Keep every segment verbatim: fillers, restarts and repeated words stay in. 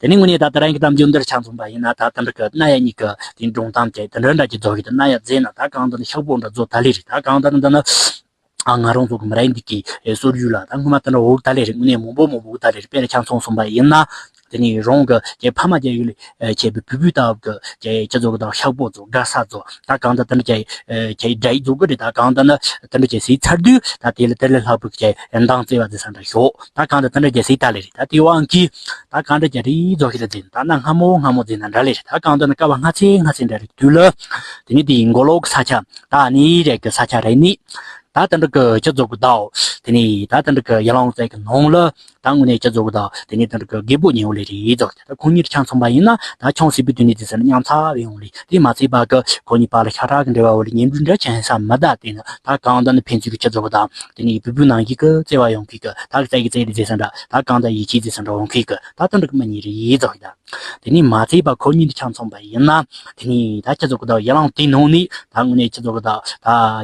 དེ་ནས་དངོས་གནས་ད་ད་རང་གི་གཏམ་རྒྱུད་འདིར་ཆ་མཚོན་པ་ཡིན་ན། ད་དེ་འདྲ་གི་རྣ་ཡ་གཉིས་ཀྱི་དེ་སྒྲུང་གཏམ་བཅས་དེ་འདྲ་འདྲ་གྱི་རྫོགས་ཡོད། རྣ་ཡ་མཛེས་ན་ད་གང་ལྟར་ན་ཤོག་བུ་འདྲ་བཟོ་ད་ལེ་རེད། ད་གང་ལྟར་ན་འདི་ན། ཨ། ང་རང་ཚོ་གི་མི་རིགས་འདི་གི་སོར་ཡུལ་ལ་ད་སྔོན་མ་དེ་འདྲ་འོག་ད་ལེ་རེད། དངོས་གནས་མང་པོ་མང་པོ་ད་ལེ་རེད། དཔེར་ཆ་མཚོན་སོང་པ་ཡིན་ན། དེ་ནས་རང་གི་ཀྱེ་ཕ་མ་ཀྱི་ཡུལ་ལ་ཆད་པའི་བུ་བུ་ལྟ་བུ་གི་ཀྱེ་ཁྱེད་ཚོ་གི་ད་ཤོག་བུ་ཚོ་དགའ་ས་ཚོ་ད་གང་ལྟར་དེ་འདྲ་ཀྱེ་ཀྱེ་འདྲ་ཡི་བཟོ་གི་རེད། ད་གང་ལྟར་ན་དེ་འདྲ་ཀྱེ་ཟིག་ཚར་དུས་ད་དེ་ལ་དེ་ལས་ལྷག་པའི་ཀྱེ་འདང་བརྩེ་བ་ཟེར་ས་འདྲ་ཞོག་ད་གང་ལྟར་དེ་འདྲ་ཀྱེ་ཟིག་ད་ལེ་རེད། ད་དེ་དབང་གིས་ད་གང་འདྲ་ཀྱེ་རེད་བཟོ་གི་རེད་ཟེར། ད་ན་སྔ་མོ་སྔ་མོ་ཟེར་ན་འདྲ་ལེ་རེད། ད་གང་ལྟར་ན་སྐབས་སྔ་ཚེ་སྔ་ཚེ་འདྲ་རེད། དུས་ལ་དེ་ནས་དེའི་མགོ་ལོག་གི་ས་ཆ་ད་ནི་རེད་གི་ས་ཆ་རེད་ནི། ད་དེ་འདྲ་གི་ཁྱེད་ཚོ་གི་ད་དེ་ནས་ད་དེ་འདྲ་གི་ཡ་ལང་རྩེ་གི་ནང་ལ་ད་དངོས་གནས་ཁྱེད་ཚོ་གི་ད་དེ་ནས་དེ་འདྲ་གི་རྒད་པོ་ཉེ་བོ་ལེ་རེད་ཟེར། ད་ཁོ་གཉིས་ཆ་མཚོན་པ་ཡིན་ན་ད་ཆུང་སྲིད་པའི་དུས་ནས་དེ་ཟེར་ན་མཉམ་ཚ་བའི་ཡོང་ལེ། དེ་མ་ཚད་པ་གི་ཁོ་གཉིས་བར་ལ་ཤ་ཁྲག་གི་འབྲེལ་བ་བོ་ལེ་ཉེ་འབྲུ་འདྲ་ཆེན་ས་མི་ད་དེ་ནི་ད་གང་ལྟར་ནི་ཕན་ཚུན་གི་ཁྱེད་ཚོ་གི་ད་དེ་ནས་བུ་བུ་ནང་བཞིན་གི་བརྩེ་བ་ཡོང་གི་གི་ད་གི་བརྩེ་གི་བརྩེ་རེད་ཟེར་ས་འདྲ། ད་གང་ལྟར་ཡིད་ཆེས་ཟེར་ས་འདྲ་ཡོང་གི་གི་ད་དེ་འདྲ་གི་མི་གཉིས་རེད་ཟེར་གི་ད། དེ་ནས་མ་ཚད་པ་ཁོ་གཉིས་ཆ་མཚོན་པ་ཡིན་ན། དེ་ནས་ད་ཁྱེད་ཚོ་གི་ད་ཡ་ལང་དེའི་ནང་ནས་ད་དངོས་གནས་ཁྱེད་ཚོ་གི་ད་ད་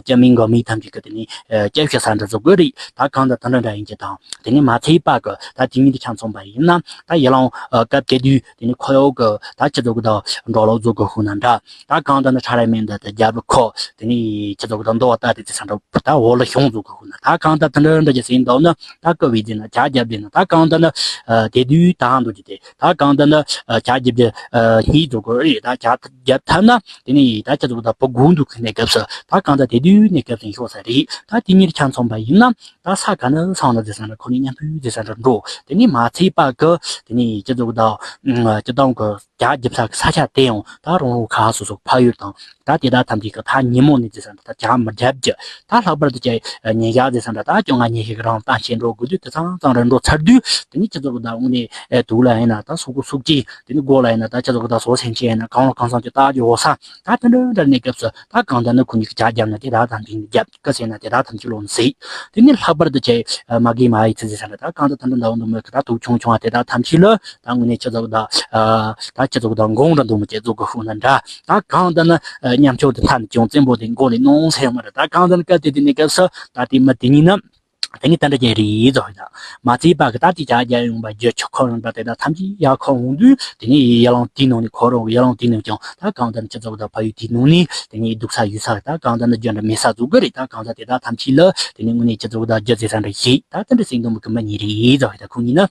སྐྱ་མིན་འགོ་མིན་ཐམས་ཅད་ཀྱི་དེ་ནས་སྐྱབས་ཤོག་ས་འདྲ་བཟོ་དགོས་རེད། ད་གང་ལྟར་དེ་འདྲ་འདྲ་ཡིན་གྱི་དང་། དེ་ནས་མ་ཚད་པ་གི་ད་དེ་གཉིས་ཆ་མཚོན་པ་ཡིན་ན། ད་ཡ་ལང་སྐབས་དེ་དུས་དེ་ནས་ཁོ་ཡོག་གི་ད་ཁྱེད་ཚོ་གི་ད་འགྲོ་ལོག་བཟོ་དགོས་ཤུགས་ན་འདྲ། ད་གང་ལྟར་ན་ཁྲ་ར་མེན་ད་དེ་རྒྱབ་ལ་ཁོ་དེ་ནས་ཁྱེད་ཚོ་གི་ད་མདོ་བ་ད་དེ་དེ་ས་འདྲ་ད་འོག་ལ་ཤོང་བཟོ་དགོས་ཤུགས་ན། ད་གང་ལྟར་དེ་འདྲ་འདྲ་གྱི་ཟིན་འདུག་ན། ད་ཀ་བའི་རྫས་ན་ཇ་རྒྱབ་རྫས་ན་ད་གང་ལྟར་ན་དེ་དུས་ད་འདུག་གི་དེ། ད་གང་ལྟར་ན་ཇ་རྒྱབ་རྒྱུ་སྙིང་རྫོགས་དགོས་རེད། ད་ཇ་རྒྱབ་ཐབས་ན་དེ་ནས་ད་ཁྱེད་ཚོ་ད་བུ་དགུང་འདུག་གི་གནས་སྐབས་སུ་ད་གང་ལྟར་དེ་དུས་གནས་སྐབས་སུ་ཤོག་ས་རེད། ད་དེ་གཉིས་ཆ་མཚོན་པ་ཡིན་ན་ད་ས་ག་ན་སོང་ན་རྫས་ས་འདྲ་ཁོ་གཉིས་མཉམ་པོའི་རྫས་ས་འདྲ་འགྲོ། དེ་ནས་མ་ཚད་པ་གི་དེ་ནས་ཁྱེད་ཚོ་ད་སྤྱི་བཏང་གི་ཇ་རྒྱབ་ས་གི་ས་ཆ་དེ་ཡང་ད་རང་རང་ཁ་སོ་སོ་ཕ་ཡུལ་དང་། ད་དེ་དག་ཐམས་ཅད་ཀྱི་ད་ཉིན་མོ་ནས་རྫས་ས་འདྲ་ད་ཇ་མི་རྒྱབ་རྒྱུ། ད་ལྷག་པར་དུ་ཀྱི་ཉིན་ཞག་རྫས་ས་འདྲ་ད་བཅོ་ལྔ་ཉིན་ཞིག་རང་ལྟ་བྱེད་འགྲོ་དགོས་དུས་དེ་ཚང་ཚང་རེ་འགྲོ་ཚར་དུས་དེ་ནས་ཁྱེད་ཚོ་གི་ད་དངོས་གནས་དུག་ལ་ཡིན་ན་ད་སོ་གོ་སུག་ཅི། དེ་ནས་མགོ་ལ་ཡིན་ན་ད་ཁྱེད་ཚོ་གི་ད་སོ་སེམས་ཅན་ཡིན་ན་གང་ལ་གང་འཚམ་གྱི་ད་ཀྱི་འོ་ས་ད་དེ་འདྲ་འདྲ་གནས་སྐབས་སུ་ད་གང་ལྟར་ན་ཁོ་གཉིས་ཀྱི་ཇ་རྒྱབ་ན་དེ་དག་ཐམས་ཅད་རྒྱབ། ཀི་ཟེར་ན་དེ་དག་ཐམས་ཅད་ལོག་ནས་ཟེར། དེ་ནས་ལྷག་པར་དུ་ཀྱི་མ་གི་མ་ཡི་ཚེ་ཟེར་ས་འདྲ་ད་གང་ལྟར་ད་འདྲ་འདྲ་བོ་འདུག་མོད་ཀྱི་ད་དུག་ཆུང་ཆུང་བ་དེ་དག་ཐམས་ཅད་ལ། ད་དངོས་གནས་ཁྱེད་ཚོ་གི་ད། ད་ཁྱེད་ཚོ་གི་ད་འགོང་འདྲ་འདུག་མི་བྱེད་ཚོ་གི་ཤུགས་ན་འདྲ། ད་གང་ལྟར་ན་ཉམས་ཆུང་དེ་ཐ་ནས་ཀྱང་བཙན་པོ་དེ་མགོ་ནས་གནོང་ས་ཡོད་མ་རེད། ད་གང་ལྟར་ན་སྐབས་དེ་དེ་ནས་སྐབས་སུ་ད་དེ་མི་དེ་གཉིས་ནི་དེ་ནི་ད་འདྲ་ཅན་རེད་ཟེར་ཡོད། ད་མ་ཚད་པ་གི་ད་དེ་ཇ་རྒྱག་ཡོང་པ་རྒྱུ་ཆུ་ཁོལ་ཡོང་པ་དེ་དག་ཐམས་ཅད་ཡར་ཁོལ་འོང་དུས་དེ་ནས་ཡ་ལང་དེའི་ནང་ནས་ཁོ་རང་གི་ཡ་ལང་དེའི་ནང་ཀྱང་ད་གང་ལྟར་ན་ཁྱེད་ཚོ་གི་ད་ཕ་ཡུལ་དེའི་ནང་ནས་དེ་ནས་སྡུག་ས་ཡུལ་ས་ད་གང་ལྟར་ན་རྒྱུ་འདྲ་མེད་ས་བཟོ་གི་རེད། ད་གང་ལྟར་དེ་དག་ཐམས་ཅད་ལ་དེ་ནས་དངོས་གནས་ཁྱེད་ཚོ་གི་ད་རྒྱུ་ཟེར་ས་འདྲ་ཞིག་ད་དེ་འདྲ་ཟེར་འདུག་མི་གི་མི་གཉིས་རེད་ཟེར་ཡོད། ད་ཁོ་གཉིས་ནི།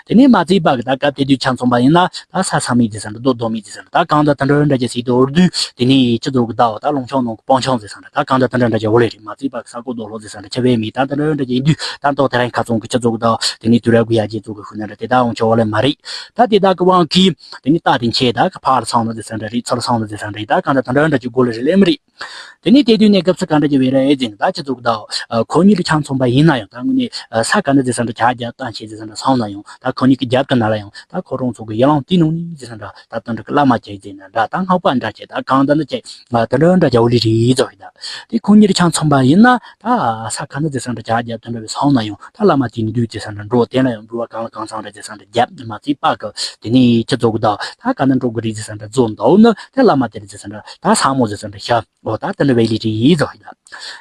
དེ་ནས་མ་ཚད་པ་གི་ད་སྐབས་དེ་དུས་ཆ་མཚོན་པ་ཡིན་ན་ད་ས་ས་མི་ཟེར་ས་འདྲ་རྡོ་རྡོ་མི་ཟེར་ས་འདྲ་ད་གང་ལྟར་དེ་འདྲ་འདྲ་ཅན་ཟིག་ཏུ་འོར་དུས་དེ་ནས་ཁྱེད་ཚོ་གི་ད་འོ་ད་ལུང་ཆང་ནང་གི་སྤང་ཆང་ཟེར་ས་འདྲ་ད་གང་ལྟར་དེ་འདྲ་འདྲ་ཅན་འོ་ལེ་རེད། མ་ཚད་པ་གི་ས་གོ་རྡོ་ལོ་ཟེར་ས་འདྲ་ཆ་བའི་མི་ད་དེ་འདྲ་འདྲ་ཅན་ཡིན་དུས་ད་ལྟོ་དེ་རིང་ཁ་ཚོན་གི་ཁྱེད་ཚོ་གི་ད་དེ་ནས་དུས་རབས་གི་ཡར་རྒྱས་ཚོ་གི་ཤུགས་ན་འདྲ་དེ་ད་འོང་ཆོག་འོ་ལེ་མ་རེད། ད་དེ་དག་གི་དབང་གིས་དེ་ནས་ད་དེ་ཆེ་ད་གི་ཕར་སོང་ན་ཟེར་ས་འདྲ་རེད། ཚུར་སོང་ན་ཟེར་ས་འདྲ་རེད། ད་གང་ལྟར་དེ་འདྲ་འདྲ་ཅན་གོ་ལེ་རེད་ལེ་མི་རེད། དེ་ནས་དེ་དུས་གནས་སྐབས་སུ་ག་འདྲ་ཅིག་བས་ར་ཨེ་ཟེར་ན་ད་ཁྱེད་ཚོ་གི་ད་ཁོ་གཉིས་ལ་ཆ་མཚོན་པ་ཡིན་ན་ཡང་ད་དངོས་གནས་ས་ག་ནས་ཟེར་ས་འདྲ་ཇ་རྒྱབ་སྟངས་ཤེས་ཟེར་ས་འདྲ་སོང་ན་ཡང་ད་ཁོ་གཉིས་ཀྱི་རྒྱབ་ཀྱི་ན་ལ་ཡང་ད་ཁོ་རང་ཚོ་གི་ཡ་ལང་དེའི་ནང་ནས་ཟེར་ས་འདྲ་ད་དེ་འདྲ་གི་བླ་མ་ཅིག་ཟེར་ན་འདྲ་ད་སྔགས་པ་འདྲ་ཅིག་ད་གང་ལྟར་ན་ཅིག་དེ་འདྲ་འདྲ་རྒྱག་ལེ་རེད་ཟེར་ཡོད། ད་དེ་ཁོ་གཉིས་ལ་ཆ་མཚོན་པ་ཡིན་ན་ད་ས་ག་ནས་ཟེར་ས་འདྲ་ཇ་རྒྱབ་དེ་འདྲ་བས་སོང་ན་ཡང་ད་བླ་མ་དེའི་འདུས་ཟེར་ས་འདྲ་འགྲོ་དེ་ལ་ཡང་འབུལ་བ་གང་ལ་གང་འཚམ་རེ་ཟེར་ས་འདྲ་རྒྱབ་མ་ཚད་པ་གི་དེ་ནས་ཁྱེད་ཚོ་གི་ད་ད་ག་ནས་འགྲོ་གི་རེད་ཟེར་ས་འདྲ་བཟོ་འདུག་ན་ད་བླ་མ་དེ་རེད་ཟེར་ས་འདྲ་ད་ས་མོ་ཟེར་ས་འདྲ་ཤ་འོ་ད་དེ་འདྲ་བས་ལི་རི་ཡིས་ཟོ་ཡིན།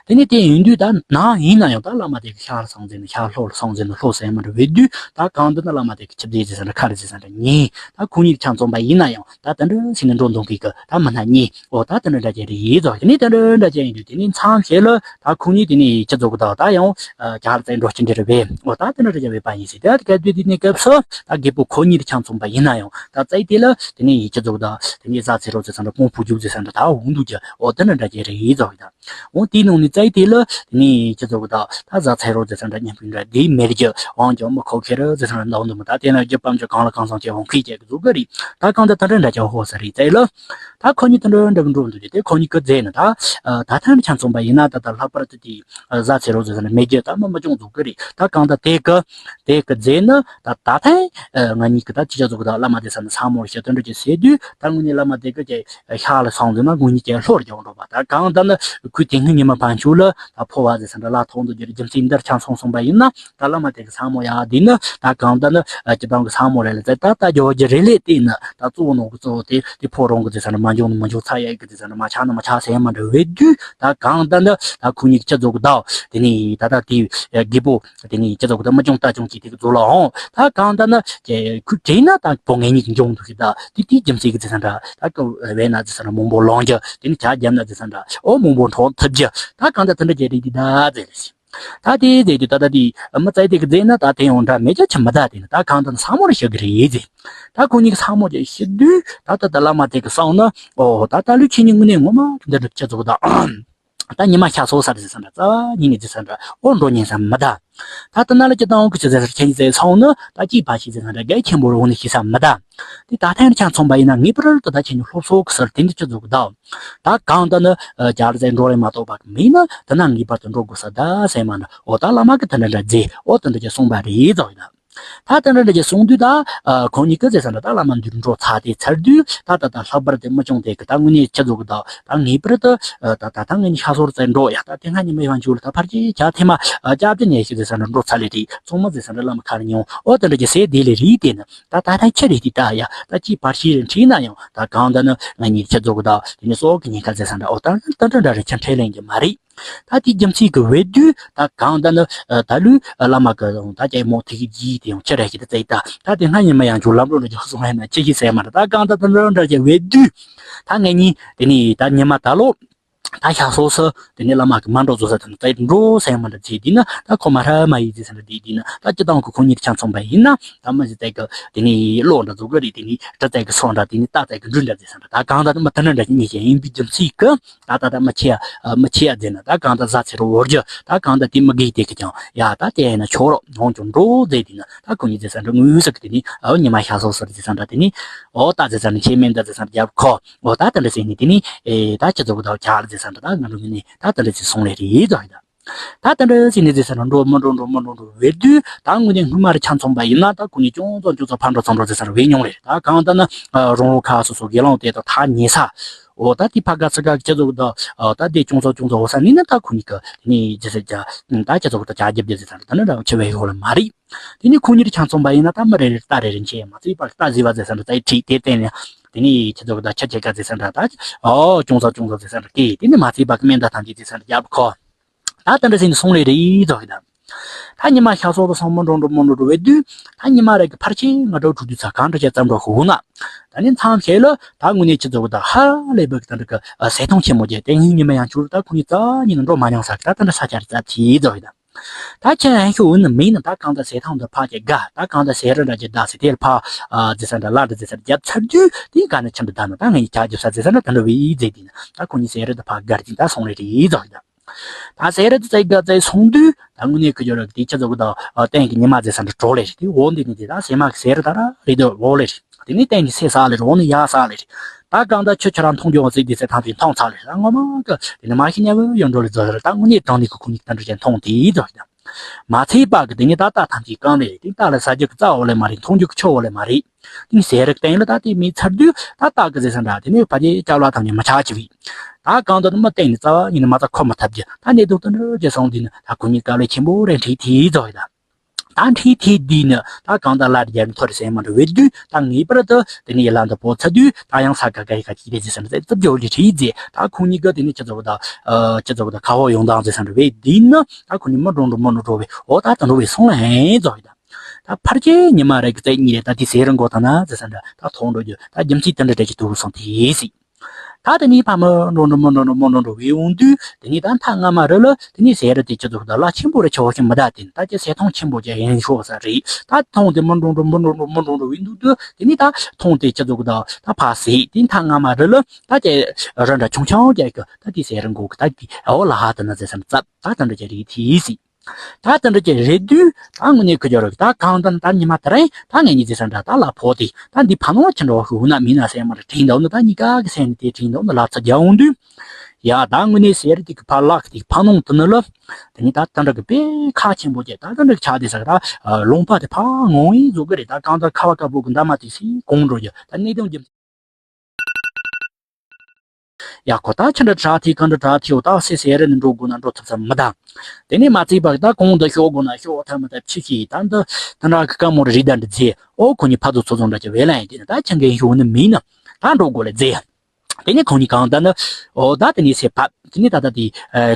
དེ་ནས་དེ་ཡིན་དུས་ད་ནང་ཡིན་ན་ཡང་ད་བླ་མ་དེ་གི་ཤར་ལ་སོང་ཟེར་ན་ཤར་ལྷོ་ལ་སོང་ཟེར་ན་ལྷོ་ཟེར་མ་འདྲ་བས་དུས་ད་གང་འདི་ན་བླ་མ་དེ་གི་ཆིབས་རྫས་ཟེར་ས་འདྲ་ཁ་རི་ཟེར་ས་འདྲ་ཉིན་ད་ཁོ་གཉིས་ཆ་མཚོན་པ་ཡིན་ན་ཡང་ད་དེ་འདྲ་ཟེར་ན་འགྲོ་འདོང་གི་གི་ད་མི་སྣ་གཉིས་འོ་ད་དེ་འདྲ་འདྲ་ཅན་རེད་ཡིས་ཟོ། དེ་ནས་དེ་འདྲ་འདྲ་ཅན་ཡིན་དུས་དེ་ནས་མཚམས་ཤིག་ལ་ད་ཁོ་གཉིས་དེ་ནས་ཅི་ཟོ་གི་ད་ད་ཡང་ཇ་ལ་བཙལ་འགྲོ་ཅི་འདྲ་རེད་བས་འོ་ད་དེ་འདྲ་འདྲ་ཅན་བས་པ་ཡིན་ཟེར་ད་གལ་ཏེ་དེ་ནས་སྐབས་སུ་ད་རྒད་པོ་ཁོ་གཉིས་ཆ་མཚོན་པ་ཡིན་ན་ཡང་ད་བཙལ་དེ་ལ་དེ་ནས་ཅི་ཟོ་གི་ད་དེ་ནས་བཟའ་ཚེ་རོགས་ཟེར་ས་འདྲ་ཀོང་བུ་རྒྱུག་ཟེར་ས་འདྲ་ད་འོང་འདུག་ཀྱི་འོ་དེ་འདྲ་འདྲ་ཅན་རེད་ཡིས་ཟོ་གི་ད། འོ་དེའི་ནང་ནས་བཙལ་དེ་ལ་དེ་ནས་ཁྱེད་ཚོ་གི་ད་ད་བཟའ་ཚེ་རོགས་ཟེར་ས་འདྲ་མཉམ་པོའི་འདྲ་དེའི་མེར་གྱི་དབང་ཀྱང་མི་ཁོག་ཁེ་རི་ཟེར་ས་འདྲ་འདུག་འདུག་མི་ད་དེ་ན་རྒྱུ་པམ་ཅོ་གང་ལ་གང་འཚམ་ཅན་འོང་ཁེ་ཅན་གི་འཛུགས་གི་རེད། ད་གང་ད་ད་འདྲ་འདྲ་ཅན་ཧོ་ས་རེད་བཙལ་ལ། ད་ཁོ་གཉིས་ད་འདྲ་འདྲ་གི་འགྲོ་འདུག་དེ་ཁོ་གཉིས་གི་རྫས་ནི་ད་ད་ཐེངས་ཆ་མཚོན་པ་ཡིན་ན་ད་ད་ལྷག་པར་དུ་དེ་བཟའ་ཚེ་རོགས་ཟེར་ས་འདྲ་མེར་གྱི་ད་མི་མི་ཅུང་འཛུགས་གི་རེད། ད་གང་ད་དེ་གི་དེ་གི་རྫས་ནི་ད་ད་ཐེངས་ང་གཉིས་གི་ད་ཅི་ཅག་ཚོ་གི་ད་བླ་མ་དེ་ས་ནི་ས་མོར་ཤ་དོན་འདྲ་ཅན་ཟེར་དུས་ད་དངོས་གནས་བླ་མ་དེ་གི་ཅེ། ཤར་ལ་སོང་ཟེར་ན་དངོས་གཉིས་ཀྱི་ལྷོར་རྒྱག་འགྲོ་བ། ད་གང་ལྟར་ན་ཁོས་དེ་སྔའི་ཉི་མ་ཕན་ཆད་ལ་ད་ཕོ་བ་ཟེར་ས་འདྲ་ལ་ཐོག་འདུག་རྒྱུ་རེད། རྒྱུ་མཚན་འདིར་ཆ་མཚོན་སོང་པ་ཡིན་ན་ད་བླ་མ་དེ་གི་ས་མོ་ཡག་འདི་ནི་ད་གང་ལྟར་ན་སྤྱི་བཏང་གི་ས་མོ་རེད་ལ་ཟེར། ད་ད་རྒྱུ་རྒྱུ་རེད་ལས་དེ་ནི་ད་གཙོ་བོ་ནང་གི་གཙོ་བོ་དེ་དེ་ཕོ་རང་གི་ཟེར་ས་འདྲ་མ་འཇོག་ནི་མི་འཇོག་ཚ་ཡག་གི་ཟེར་ས་འདྲ་མ་ཆག་ནི་མ་ཆག་ཟེར་མ་འདྲ་བས་དུས་ད་གང་ལྟར་ན་ད་ཁོ་གཉིས་ཀྱི་ཆ་རྫོགས་གི་ད་དེ་ནི་ད་ད་དེ་ རྒད་པོ་དེ་ནི་ཅི་ཟེར་དགོས་ད། མི་ཆུང་ལྟ་ཆུང་གི་དེ་གི་རྫོ་ལ་འོང་། ད་གང་ལྟར་ན་ཁོས་དྲན་ན་ད་བུ་ངེད་གཉིས་ཀྱི་འབྱུང་འདུག་གི། ད་དེ་དེའི་རྒྱུ་མཚན་གྱི་ཟེར་ན་འདྲ། ད་ཁོ་བས་ན་ཟེར་ན་མང་པོ་ལོང་རྒྱུ། དེ་ནི་ཇ་བརྒྱབ་ན་ཟེར་ན་འདྲ། འོ་མང་པོ་འཕྲོག་ཐུབ་རྒྱུ། ད་གང་ལྟར་དེ་འདྲ་བྱས་རེད། དེ་ད་ཟེར་རེད། ད་དེ་ཟེར་དུས་ད་ལྟ་དེ་མི་ཚེ་དེ་གི་ཟེར་ན་ད་དེ་ཡང་འདྲ་མེད་ཀྱང་ཆི་མི་ད། དེ་ནི་ད་གང་ལྟར་ན་ས་མོར་ཤི་གི་རེད་ཟེར། ད་ཁོ་གཉིས་ཀྱི་ས་མོ་ཅིག་ཤི་དུས་ད་ལྟ་ད་བླ་མ་དེ་གི་བསམ་ན། ཨོ་ད་ད་ལོས་ཁྱེད་གཉིས་དངོས་གནས་ངོ་མ་འདི་འདྲ་ཅི་ཟེར་དགོས་ད། ད་ཉི་མ་ཤར་སོང་ས་རེད་ཟེར་ན་འདྲ། རྩ་ཉིན་ནས་ཟེར་ན་འདྲ། ཨོ་འགྲོ་ཉན་ས་མི་ད། ད་ལྟ་ན་ལ་ཅི་བཏང་གི་ཅི་ཟེར་ཁྱེད་ཀྱི་ཟེར་སོང་ན་ད་ཅིག་ཕ་ཤི་ཟེར་ན་འདྲ། དགེ་ཆེན་པོ་རུ་འོང་ནས་ཤི་ས་མི་ད། དེ་ད་ཐེངས་ཆ་མཚུངས་པ་ཡིན་ན་ངེས་པར་དུ་ད་ཁྱེད་ཉིད་སློབ་གསོ་གི་སར་དེ་འདི་ཅི་ཟེར་གི་ད། ད་གང་ལྟར་ན་ཇར་ཟེར་འགྲོ་རེ་མ་གཏོགས་པ་མིན་ན་དེ་ན་ངེས་པར་དུ་འགྲོ་དགོས་ས་ད་ཟེར་མ་འདྲ། ཨོ་ད་བླ་མ་གི་དེ་འདྲ་འདྲ་ཟེར། ཨོ་དེ་འདྲ་ཅི་གསུངས་པ་རེད་ཟེར་གི་ད། ད་དེ་འདྲ་འདྲ་ཅིག་གསུངས་དུས་ད། ཨ་ཁོང་གཉིས་ཀྱིས་ཟེར་ན་འདྲ། ད་བླ་མ་འདིར་འགྲོ་ཚར་དེ་ཚར་དུས་ད་ད་ད་ལྷག་པར་དུ་མི་ཆུང་དེ་གི་ད་དངོས་གནས་ཅི་ཟེར་གི་ད། ད་ངེས་པར་དུ་ད་ད་ད་ངེད་གཉིས་ཤར་སོང་ཙམ་འགྲོ་ཡ། ད་དེ་སྔ་ཉི་མ་ཡང་འཇུག་ལ་ད་ཕར་ཅིག་ཇ་ཐེངས་མ་ཨ་ཇ་དེ་ནས་ཤི་ཟེར་ན་འགྲོ་ཚར་ལེ་རེད། ཚང་མ་ཟེར་ན་འདྲ་བླ་མ་ཁར་ཉོ། ཨོ་དེ་འདྲ་ཅིག་ཟེར་དེ་ལེ་རེད། དེ་ནི་ད་ད་ད་ཁྱེད་རེད་དེ་ད་ཡ། ད་ཅིག་ཕར་ཤི་རེ་འཁྲིད་ན་ཡང་ད་གང་ད་ནི་ངེད་གཉིས་ཅི་ཟེར་གི་ད། དེ་ནི་སྲོག་གི་ཉེན་ཁ་ཟེར་ས་འདྲ། ཨོ་ད་ད་འདྲ་འདྲ་རེ་ཁྱེད་འཕྲད་ལེན་གི་མ་རེད། ད་དེའི་རྒྱུ་མཚན་གྱིས་འབད་དུས་ད་གང་ལྟར་ན་ད་ལོས་བླ་མ་གི་ད་ཅིག་མོ་ཐིག་གི་དེ་ཡང་ཁྱེད་རེ་ཞིག་ད་ཙེ་ད། ད་དེ་སྔ་ཉི་མ་ཡང་འཇུག་ལམ་འགྲོ་འདྲ་ཅིག་སོང་ཡིན་ན་ཅི་ཞིག་ཟེར་མ་རེད། ད་གང་ལྟར་ད་འདྲ་འདྲ་ཅིག་འབད་དུས་ད་ངེད་གཉིས་དེ་ནས་ད་ཉི་མ་ད་ལོ་ད་ཤར་སོང་ས་དེ་ནས་བླ་མ་གི་མ་འགྲོ་བཟོ་ས་དེ་ནས་ད་འགྲོ་ཟེར་མ་འདྲ་ཅིག་དེ་ན་ད་ཁོ་མ་ཧྲ་མ་ཡིན་ཟེར་ས་འདྲ་དེ་དེ་ན་ད་སྤྱི་བཏང་གི་ཁོ་གཉིས་ཆ་མཚུངས་པ་ཡིན་ན་ད་མི་ཞིག་ཙེ་གི་དེ་ནས་བློ་འདྲ་བཟོ་གི་རེད། དེ་ནས་ད་ཙེ་གི་སོ་འདྲ། དེ་ནས་ད་ཙེ་གི་འགྲུལ་འདྲ་ཟེར་ས་འདྲ། ད་གང་ལྟར་མི་དེ་འདྲ་འདྲ་ཅིག་ངེད་ཅག་ཡིན་པའི་རྒྱུ་མཚན་གྱིས། ད་ད་ད་མི་ཆེ་ཡ། མི་ཆེ་ཡ་ཟེར་ན་ད་གང་ད་བཟའ་ཚེ་རུ་བོར་རྒྱུ། ད་གང་ད་དེ་མི་དགེ་དེ་གི་ཀྱང་ཡ་ད་དེ་ཡིན་ན་ཆོག་རོགས་ཡོང་ཀྱང་འགྲོ་ཟེར། དེ་ན་ད་ཁོ་གཉིས་ཟེར་ས་འདྲ་ངུས་ཟེར་གི། དེ་ནི་ཨ་ཉི་མ་ཤར་སོང་ཟེར་ཟེར་ས་འདྲ། དེ་ནི་ཨོ་ད་ཟེར་ས་ནི་ཁྱེད་མེ་མདའ་ཟེར་ས་འདྲ་རྒྱབ་ཁོ། ཨོ་ད་དེ་འདྲ་ཟེར་ནི་དེ་ནི་ཨེ་ད་ཁྱེད་ཚོ་གི་ད་ཁྱག་ལ་ཟེར་ས་འདྲ། ད་ང་འགྲོ་གི་ནི་ད་དེ་འདྲ་ཟེར་སོང་ལེ་རེད་ཟེར་ཡིན་ད། ད་དེ་འདྲ་ཟེར་ནི་ཟེར་ས་འདྲ་འགྲོ་མི་འགྲོ་འགྲོ་མི་འགྲོ་འགྲོ་བའི་དུས་ད་དངོས་གནས་སྔོན་མ་རེ་ཆ་མཚུངས་པ་ཡིན་ན་ད་ཁོ་གཉིས་ཅུང་ཙམ་ཅུང་ཙམ་ཕར་འགྲོ་ཚུར་འགྲོ་ཟེར་ས་རེ་བས་མྱོང་རེད། ད་གང་ལྟར་ན་རོང་བོ་ཁ་སོ་སོ་དགེ་སློང་དེ་དང་ཐག་ཉེ་ས། འོ་ད་དེ་ཕ་ག་ཚ་ག་ཁྱེད་ཚོ་གི་ད་ད་དེ་ཅུང་ཙམ་ཅུང་ཙམ་འོ་ས་ནི་ན་ད་ཁོ་གཉིས་ཀྱི་ནི་ཇི་སྲིད་ཀྱ་ད་ཁྱེད་ཚོ་གི་ད་ཇ་རྒྱབ་རྒྱབ་ཟེར་ས་ད་ནི་འདྲ་ཆེ་བའི་ཧོ་ལ་མ་རེད། དེ་ནི་ཁོ་གཉིས་ཆ་མཚུངས་པ་ཡིན་ན་ད་མི་རེ་རེ་ལྟ་རེ་རེ་འཆེ་མ་ཚད་པ་ལྟ་ཟི་བ་ཟེར་ས་འདྲ་ཙའི་ཁྲིད་དེ་བརྟེན་ནས་དེ་ནི་ཁྱེད་ཚོ་གི་ད་ཆ་ཁྱེད་ཀ་ཟེར་ས་འདྲ་ད་ཨོ་ཅུང་ཙམ་ཅུང་ཙམ་ཟེར་ས་འདྲ་སྐད་དེ་ནི་མ་ཚད་པ་གི་མེ་མདའ་ཐམས་ཅད་ཟེར་ས་འདྲ་རྒྱབ་ཁོ། ད་དེ་འདྲ་ཟེར་ནས་སོང་ལེ་རེད་ཟེར་གི་ད། ད་ཉི་མ་ཤར་སོང་དུ་སོང་མོ་འགྲོ་འགྲོ་མོ་འགྲོ་འགྲོ་བའི་དུས་ད་ཉི་མ་རེ་གི་ཕར་ཕྱིན་ང་འགྲོ་དྲུག་དུས་ཚ་གང་འདྲ་བྱས་ཙམ་འགྲོ་ཤོག་ན། ད་ནི་མཚམས་ཤིག་ལ་ད་དངོས་གནས་ཁྱེད་ཚོ་གི་ད་ཧ་ལས་པའི་གི་ད་འདྲ་གི་ཟས་ཐང་ཆེན་མོ་བྱས་དེ་ཉིན་ཉི་མ་ཡང་བྱུང་ད་ཁོ་གཉིས་རྩ་ཉིན་ནས་འགྲོ་མ་མྱོང་ས་གི་ད་དེ་འདྲ་ས་ཆ་རེ་རྩ་ཐིག་ཟེར་གི་ད། ད་ཁྱེད་ཧན་ཤོ་འུ་ནི་མིན་ན་ད་གང་ད་ཟས་ཐང་དུ་ཕ་གི་དགའ་ད་གང་ད་ཟས་རི་འདྲ་གི་ད་ཟས་དེར་ཕ་ཨ་ཟེར་ས་འདྲ་ལ་འདྲ་ཟེར་ས་རྒྱབ་ཚར་དུས་དེ་ག་ནས་ཁྱིམ་དུ་ད་ན་ད་ངས་ཇ་རྒྱབ་ས་ཟེར་ས་འདྲ་ད་འདྲ་བའི་ཟེར་དེ་ན་ད་ཁོ་གཉིས་ཟས་རི་དུ་ཕ་དགར་དེ་ད་སོང་རེ་རེད་ཟེར་གི་ད། ད་ཟས་རི་དུ་ཙེ་དགའ་ཙེ་སོང་དུས་ད་དངོས་གནས་ཁུ་ཇོ་ར་གི་དེ་ཁྱེད་ཚོ་གི་ད་ཨ་སྟེང་གི་ཉི་མ་ཟེར་ས་འདྲ་གྲོགས་ལེ་རེད། དེ་འོ་འདི་ནི་དེ་ད་ཟས་མ་གི་ཟས་རི་ད་ར་རེད་དུ་འོ་ལེ་རེད། དེ་ནས་སྟེང་གི་སེ་ས་ལེ་རེད། འོ་ནི་ཡ་ས་ལེ་རེད། ད་གང་ད་ཁྱོད་ཁྱོད་རང་མཐོང་རྒྱུ་འོ་ཙེ་དེ་ཟེར་ཐང་དེ་མཐོང་ཚ་ལེ་རེད། ད་ངོ་མ་གི་དེ་ནི་མ་ཤི་ཉལ་བུ་ཡོང་འགྲོ་ལེ་ཛོ་རེད། ད་དངོས་གནས་དྲང་ནས་གི་ཁོ་གཉིས་ད་འདྲ་ཅན་མཐོང་དེ་ཛོ་རེད། མ་ཚད་པ་གི་དེ་ནི་ད་ལྟ་ཐམས་ཅད་གང་ལེ་རེད། དེ་ད་ལ་ཟ་རྒྱུ་གི་རྩ་འོ་ལེ་མ་རེད། མཐོང་རྒྱུ་གི་ཆུ་འོ་ལེ་མ་རེད། དེ་ནི་ཟས་རིགས་སྟེང་ལ་ད་དེ་མི་ཚར་དུས་ད་ལྟ་གི་ཟེར་ས་འདྲ། དེ་ནི་ཕ་གི་ཅ་ལག་ཐམས་ཅད་མི་ཆགས་ཅི་བས། ད་གང་ད་ནི་མི་སྟེང་ནི་རྩ་བ་ཉིད་ནས་མ་རྩ་ཁོ་མི་ཐབས་ཀྱི་ད་གནས་དུས་དེ་འདྲ་ཅན་སོང་དུས་ནི་ད་ཁོ་གཉིས་དཀའ་ལས་ཆེན་པོ་རེ་འཁྲིད་དེ་ཛོ་རེད། ད་འཁྲིད་དེ་འདི་ནི་ད་གང་ལྟར་ལ་རྒྱ་མི་ཐོར་སེ་མ་འགྲོ་བའི་དུས་ད་ངེས་པར་དུ་དེ་ནི་ཡི་ལ་འདི་པོ་ཚ་དུས་ད་ཡང་ས་ག་ག་ཡི་ག་ཅིག་རེད་ཟེར་ས་འདི་རྩིབ་ཇོ་ལི་ཁྲིད་ཟེར། ད་ཁོ་གཉིས་ཀ་དེ་ནི་ཁྱེད་ཚོ་གི་ད་ཁྱེད་ཚོ་གི་ད་ཁ་བོ་ཡོང་དང་ཟེར་ས་འགྲོ་བའི་འདི་ནི་ད་ཁོ་གཉིས་མི་འགྲོ་འགྲོ་མི་འགྲོ་འགྲོ་བའི་འོ་ད་ད་འགྲོ་བའི་སོང་ལ་ཧན་ཛོ་ཡི་ད། ད་ཕར་ཆེ་ཉི་མ་རེ་གི་ཚེ་གཉིས་རེ་ད་དེ་ཟས་རིན་གོ་ད་ན་ཟེར་ས་འདྲ་ད་ཐོང་འགྲོ་རྒྱུ་ད་རྒྱུ་མཚན་དེ་འདྲ་འདྲ་ཅིག་ཐུག་སོང་དེ་སྲིད། ད་དེ་ནས་ཕ་མི་འགྲོ་འགྲོ་མི་འགྲོ་འགྲོ་མི་འགྲོ་འགྲོ་བའི་འོང་དུས་དེ་ནས་ད་མཐའ་སྔ་མ་རེ་ལ་དེ་ནས་ཟས་ར་དེ་ཅི་ཟེར་གི་ད་ལ་ཆེན་པོ་རེ་ཆེ་བ་ཞིག་མི་ད་དེ་ནས་ད་ཅི་ཟས་ཐང་ཆེན་པོ་ཅིག་ཡིན་ཤོག་ས་རེད། ད་ཐོང་དེ་མི་འགྲོ་འགྲོ་མི་འགྲོ་འགྲོ་མི་འགྲོ་འགྲོ་བའི་འདུག་དུས་དེ་ནས་ད་ཐོང་དེ་ཅི་ཟེར་གི་ད་ད་ཕ་ཟས་དེ་མཐའ་སྔ་མ་རེ་ལ་ད་ཅི་ར་འདྲ་ཆུང་ཆུང་རྒྱག་གི་ད་དེ་ཟས་ར་འགོ་གི་ད་དེ་འོ་ལ་ཧ་ད་ན་ཟེར་ས་ན་ཙབ་ད་ད་འདྲ་ཅི་རེད་དེ་སྲིད། ད་དེ་འདྲ་ཅིག་རེད་དུས་ད་དངོས་གནས་ཁུ་ཅོ་ར་གི་ད་གང་ལྟར་ད་ཉི་མ་དེ་རིང་ད་ངེད་གཉིས་ཟེར་ས་འདྲ་ད་ལ་ཕོག་སྟེ་ད་འདི་ཕ་ནོར་ཅི་འདྲ་བ་ཤུ་ན་མིན་ན་སེ་མ་ར་དྲིན་འདོགས་ནི་ད་གཉིས་ཀ་གི་སེམས་ནི་དེ་དྲིན་འདོགས་ནི་ལབ་ཚ་རྒྱ་འོང་དུས། ཡ་ད་དངོས་གནས་ཟས་ར་དེ་གི་ཕ་ལག་དེ་གི་ཕ་ནོར་དེ་ནི་ལ་དེ་ནི་ད་དེ་འདྲ་གི་དཔེ་ཁ་ཆེན་པོ་ཅིག་ད་དེ་འདྲ་གི་ཆགས་དེ་ས་གི་ད་ལུང་པ་དེ་ཕ་ངོ་ཡིན་བཟོ་གི་རེད། ད་གང་ལྟར་ཁ་བ་དཀར་པོ་གི་འདབ་མ་དེ་སི་གོང་འགྲོ་རྒྱུ་ད་གནས་དོན་རྒྱུ། ཡ་ཁོ་ད་ཆི་འདྲ་དྲག་ཐེ་གང་འདྲ་དྲག་ཐེའོ་ད་སེ་སེ་རེ་ནས་འགྲོ་དགོས་ན་འགྲོ་ཐུབ་ས་མི་ད། དེ་ནས་མ་ཚད་པ་ད་གོང་དུ་ཤོག་དགོས་ན་ཤོག་ཐབས་མི་ཐབས་ཕྱི་ཤི་ད་འདི་ད་འདྲ་གི་དཀའ་མོ་རེ་རེ་ད་འདྲ་མཛད། ཨོ་ཁོ་གཉིས་ཕ་ཚོ་ཚོ་ཚོ་འདྲ་ཅི་བས་ལ་ཡིན་དེ་ནས་ད་ཆི་འགན་ཤོག་ནི་མིན་ན་ད་འགྲོ་དགོས་ལ་མཛད། དེ་ནས་ཁོ་གཉིས་གང་ད་ནི་ཨོ་ད་དེ་ནས་སེ་ཕབ་དེ་ནས་ད་ད་དེ་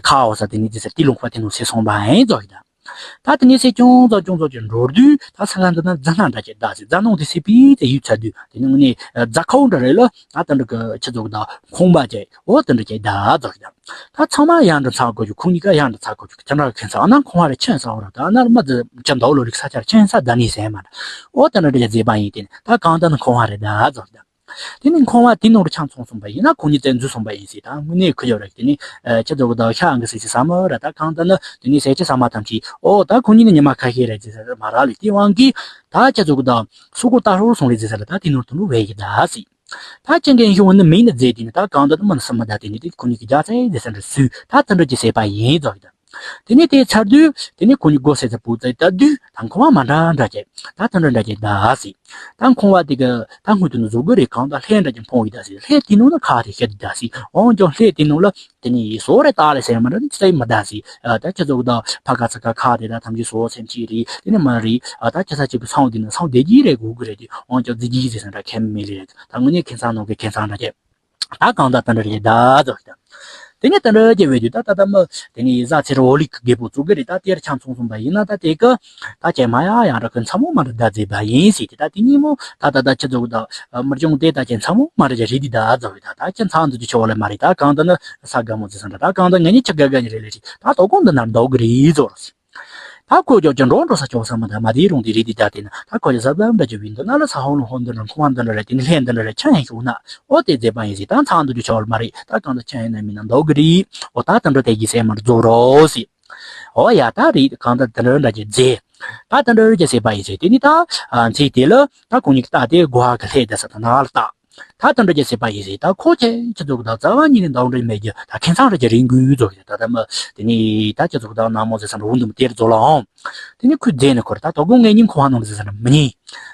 ཁ་འོ་ས་དེ་ནས་དེ་སེ་དེ་ལུང་པ་དེ་ནང་སེ་སོང་བ་ཨེ་ཛོ་ཡི་ད། ད་དེ་ནས་སེ་ཅུང་ཙམ་ཅུང་ཙམ་ཅིག་འགྲོ་དུས་ད་ས་ག་འདི་ན་རྫ་སྣ་འདྲ་ཅིག་གདའ་སི། རྫ་ནང་དེ་སི་པི་དེ་ཡུལ་ཚ་དུས་དེ་ནས་དངོས་གནས་རྫ་ཁའུ་འདྲ་རེད་ལ། ད་དེ་འདྲ་གི་ཆི་ཟོག་གདའ་ཁང་པ་ཅིག་འོ་དེ་འདྲ་ཅིག་གདའ་ཟོག་གདའ། ད་ཚང་མ་ཡང་འདྲ་ཚ་གོ་ཆུ་ཁུང་གཉིས་ཀ་ཡང་འདྲ་ཚ་གོ་ཆུ་ཁྱེད་འདྲ་ཁེ་ཚ་ཨ་ན་ཁང་པ་རེ་ཆེན་ས་འོ་ར། ད་ཨ་ན་མ་ཟི་ཆ་འདའ་ལོ་རིག་ས་ཆ་རེ་ཆེན་ས་གདའ་ནི་ཟེར་མ་འདྲ། འོ་དེ་འདྲ་ཅིག་མཛེས་པ་ཡིན། དེ་ནས་ད་གང་ལྟར་ན་ཁང་པ་རེ་གདའ་ཟོག་གདའ། དེ་ནས་ཁང་པ་དེ་ནང་རུ་ཆང་ཚོང་སོང་པ་ཡིན་ན་ཁོང་གཉིས་བཙན་འཛུལ་སོང་པ་ཡིན་ཟེར། ད་དངོས་གནས་ཁུ་ཡོད་རེད། དེ་ནས་ཨ་ཁྱེད་ཚོ་གི་ད་ཤ་ཨང་གི་ཟེར་ཟེར་ས་མ་ར། ད་གང་ལྟར་ན་དེ་ནས་ཟས་ཅི་ཟ་མ་ཐམས་ཅད་ཨོ་ད་ཁོང་གཉིས་ནི་ཉི་མ་ཁ་ཤས་རེད་ཟེར་ས་མ་ར་ལས། དེ་དབང་གིས་ད་ཁྱེད་ཚོ་གི་ད་སུ་གོ་ད་ཧྲོ་སོང་རེད་ཟེར་ས་ར། ད་དེ་ནང་དུ་ནུ་བས་ཡི་ད་ཟེར། ད་ཁྱེད་འགན་ཤོང་ནི་མིན་ནི་མཛད་དེ་ནི་ད་གང་ལྟར་ན་མི་ནི་སུ་མི་ད། དེ་ནས་ཁོང་གཉིས་ཀྱི་རྒྱ་ཚད་ཟེར་ས་འདྲ་སུས་ད་དེ་འདྲ་ཅིག་ཟེར་པ་ཡིན་ཟོག་གདའ། དེ་ནས་དེ་ཚར་དུས་དེ་ནས་ཁོང་གཉིས་སྒོ་ཟེར་ཚ་པོ་ཚེ་ད་དུས་ད་ཁང་པ་མ་འདྲ་འདྲ་ཅིག་ད་དེ་འདྲ་འདྲ་ཅིག་གདའ་ཟེར། ད་ཁང་པ་དེ་གི་ད་སྔོན་དུ་ནི་བཟོ་གི་རེད། གང་ལྟར་ལྷས་འདྲ་ཅིག་འཕོང་ཡི་ད་ཟེར། ལྷས་དེ་ནང་ལ་ཁ་དེ་ཤེད་ད་ཟེར། འོན་ཀྱང་ལྷས་དེ་ནང་ལ་དེ་ནས་སོ་རེ་ད་རེ་ཟེར་མ་འདྲ་ནི་ཚེ་མི་ད་ཟེར། ད་ཁྱེད་ཚོ་གི་ད་ཕ་ག་ཚ་ག་ཁ་དེ་ད་ཐམས་ཅད་སོ་སེམས་ཅི་རེད། དེ་ནས་མ་རེད། ད་ཁྱེད་ཚ་ཅིག་གི་སང་དེ་ནི་སང་བདེ་གི་རེད་གོ་གི་རེད། དེ་འོན་ཀྱང་བདེ་གི་ཟེར་ས་འདྲ་ཁས་མི་ལེ་རེད། ད་དངོས་གནས་ཁེ་ཚང་ནང་གི་ཁེ་ཚང་འདྲ་ཅིག་ད་གང་ལྟར་དེ་འདྲ་རེད་ད་ཟོག་གདའ། དེ་ནས་དེ་འདྲ་རྒྱལ་བའི་དུས་ད་ད་ད་མི་དེ་ནས་བཟའ་ཚེ་ར་འོ་ལིག་གི་རྒད་པོ་བཙུགས་གི་རེད། ད་དེར་ཆང་ཚོང་སོང་པ་ཡིན་ན་ད་དེ་གི་ད་ཁྱེད་མ་ཡ་ཡང་ར་ཁོ་མཚན་མོ་མ་ར་ད་མཛེས་པ་ཡིན་ཟེར་ཏེ། ད་དེ་ཉིན་མོ་ད་ད་ད་ཁྱེད་ཚོ་གི་ད་མི་སྐྱོང་དེ་ད་ཁྱེད་མཚན་མོ་མ་ར་ཅིག་རེད་དེ་ད་ཟོག་གི་ད་ད་ཁྱེད་མཚན་འདི་ཅི་ཆོག་ལེ་མ་རེད། ད་གང་ད་ནི་ས་དགའ་མོ་ཟེར་ས་འདྲ། ད་གང་ད་ངེད་གཉིས་ཆ་དགའ་དགའ་ཉིད་རེད་ལེ་རེད། ད་དོ་དགོང་འདི་ན་འདུག་གི་རེད་ཟོག་ཟེར། ད་ཁོ་ཅོག་ཅོག་འགྲོ་འགྲོ་ས་ཅོག་ས་མ་ད་མ་དེའི་རུང་དེ་རེད་དེ་ད་དེ་ན་ད་ཁོ་ཅོག་ཟབ་ཟབ་འདྲ་ཅིག་བིན་འདུག་ན་ལ་ས་ཧོ་ལུང་ཧོ་འདི་འདྲ་ཁོ་མ་འདི་འདྲ་རེད། དེ་ནི་ལྷས་འདི་འདྲ་རེད། ཆང་ཡང་ཤོག་ན་ཨོ་དེ་མཛེས་པ་ཡིན་ཟེར། ད་མཚང་འདི་ཅི་ཆོག་མ་རེད། ད་གང་ད་ཆང་ཡིན་ན་མིན་ན་འདུག་གི་རེད། ཨོ་ད་དེ་འདྲ་དེ་གི་སེམས་མར་རྫོགས་རོགས་ཟེར། ཨོ་ཡ་ད་རེད། གང་ད་དེ་འདྲ་འདྲ་ཅིག་མཛེས། ད་དེ་འདྲ་ཅིག་ཟེར་པ་ཡིན་ཟེར། དེ་ནི་ད་ཨ་མཚེས་དེ་ལ་ད་ཁོ་གཉིས་ཀྱི་ད་དེ་སྒོ་ཁ་ལྷས་བསྡད་ས་ད་ན་ལ་ད། ད་དེ་འདྲ་ཅིག་ཟེར་པ་ཡིན་ཟེར། ད་ཁོ་ཁྱེད་ཁྱེད་ཚོ་གི་ད་རྩ་བ་ཉིད་ནས་འདང་འདྲ་མེད་རྒྱུ་ད་ཁེ་མཚང་ར་ཅིག་རིང་དགོས་ཚོ་གི་ད་ད་མི་དེ་ནི་ད་ཁྱེད་ཚོ་གི་ད་ན་མོ་ཟེར་ས་འདྲ་འུ་འདུམ་དེར་རྫོགས་ལ་ཨང་། དེ་ནི་ཁོས་རྫས་ནི་འཁོར་ད་དོ་དགོང་ངེད་གཉིས་ཁོ་བ་ནང་ཟེར་ས་འདྲ་མི་ཉན།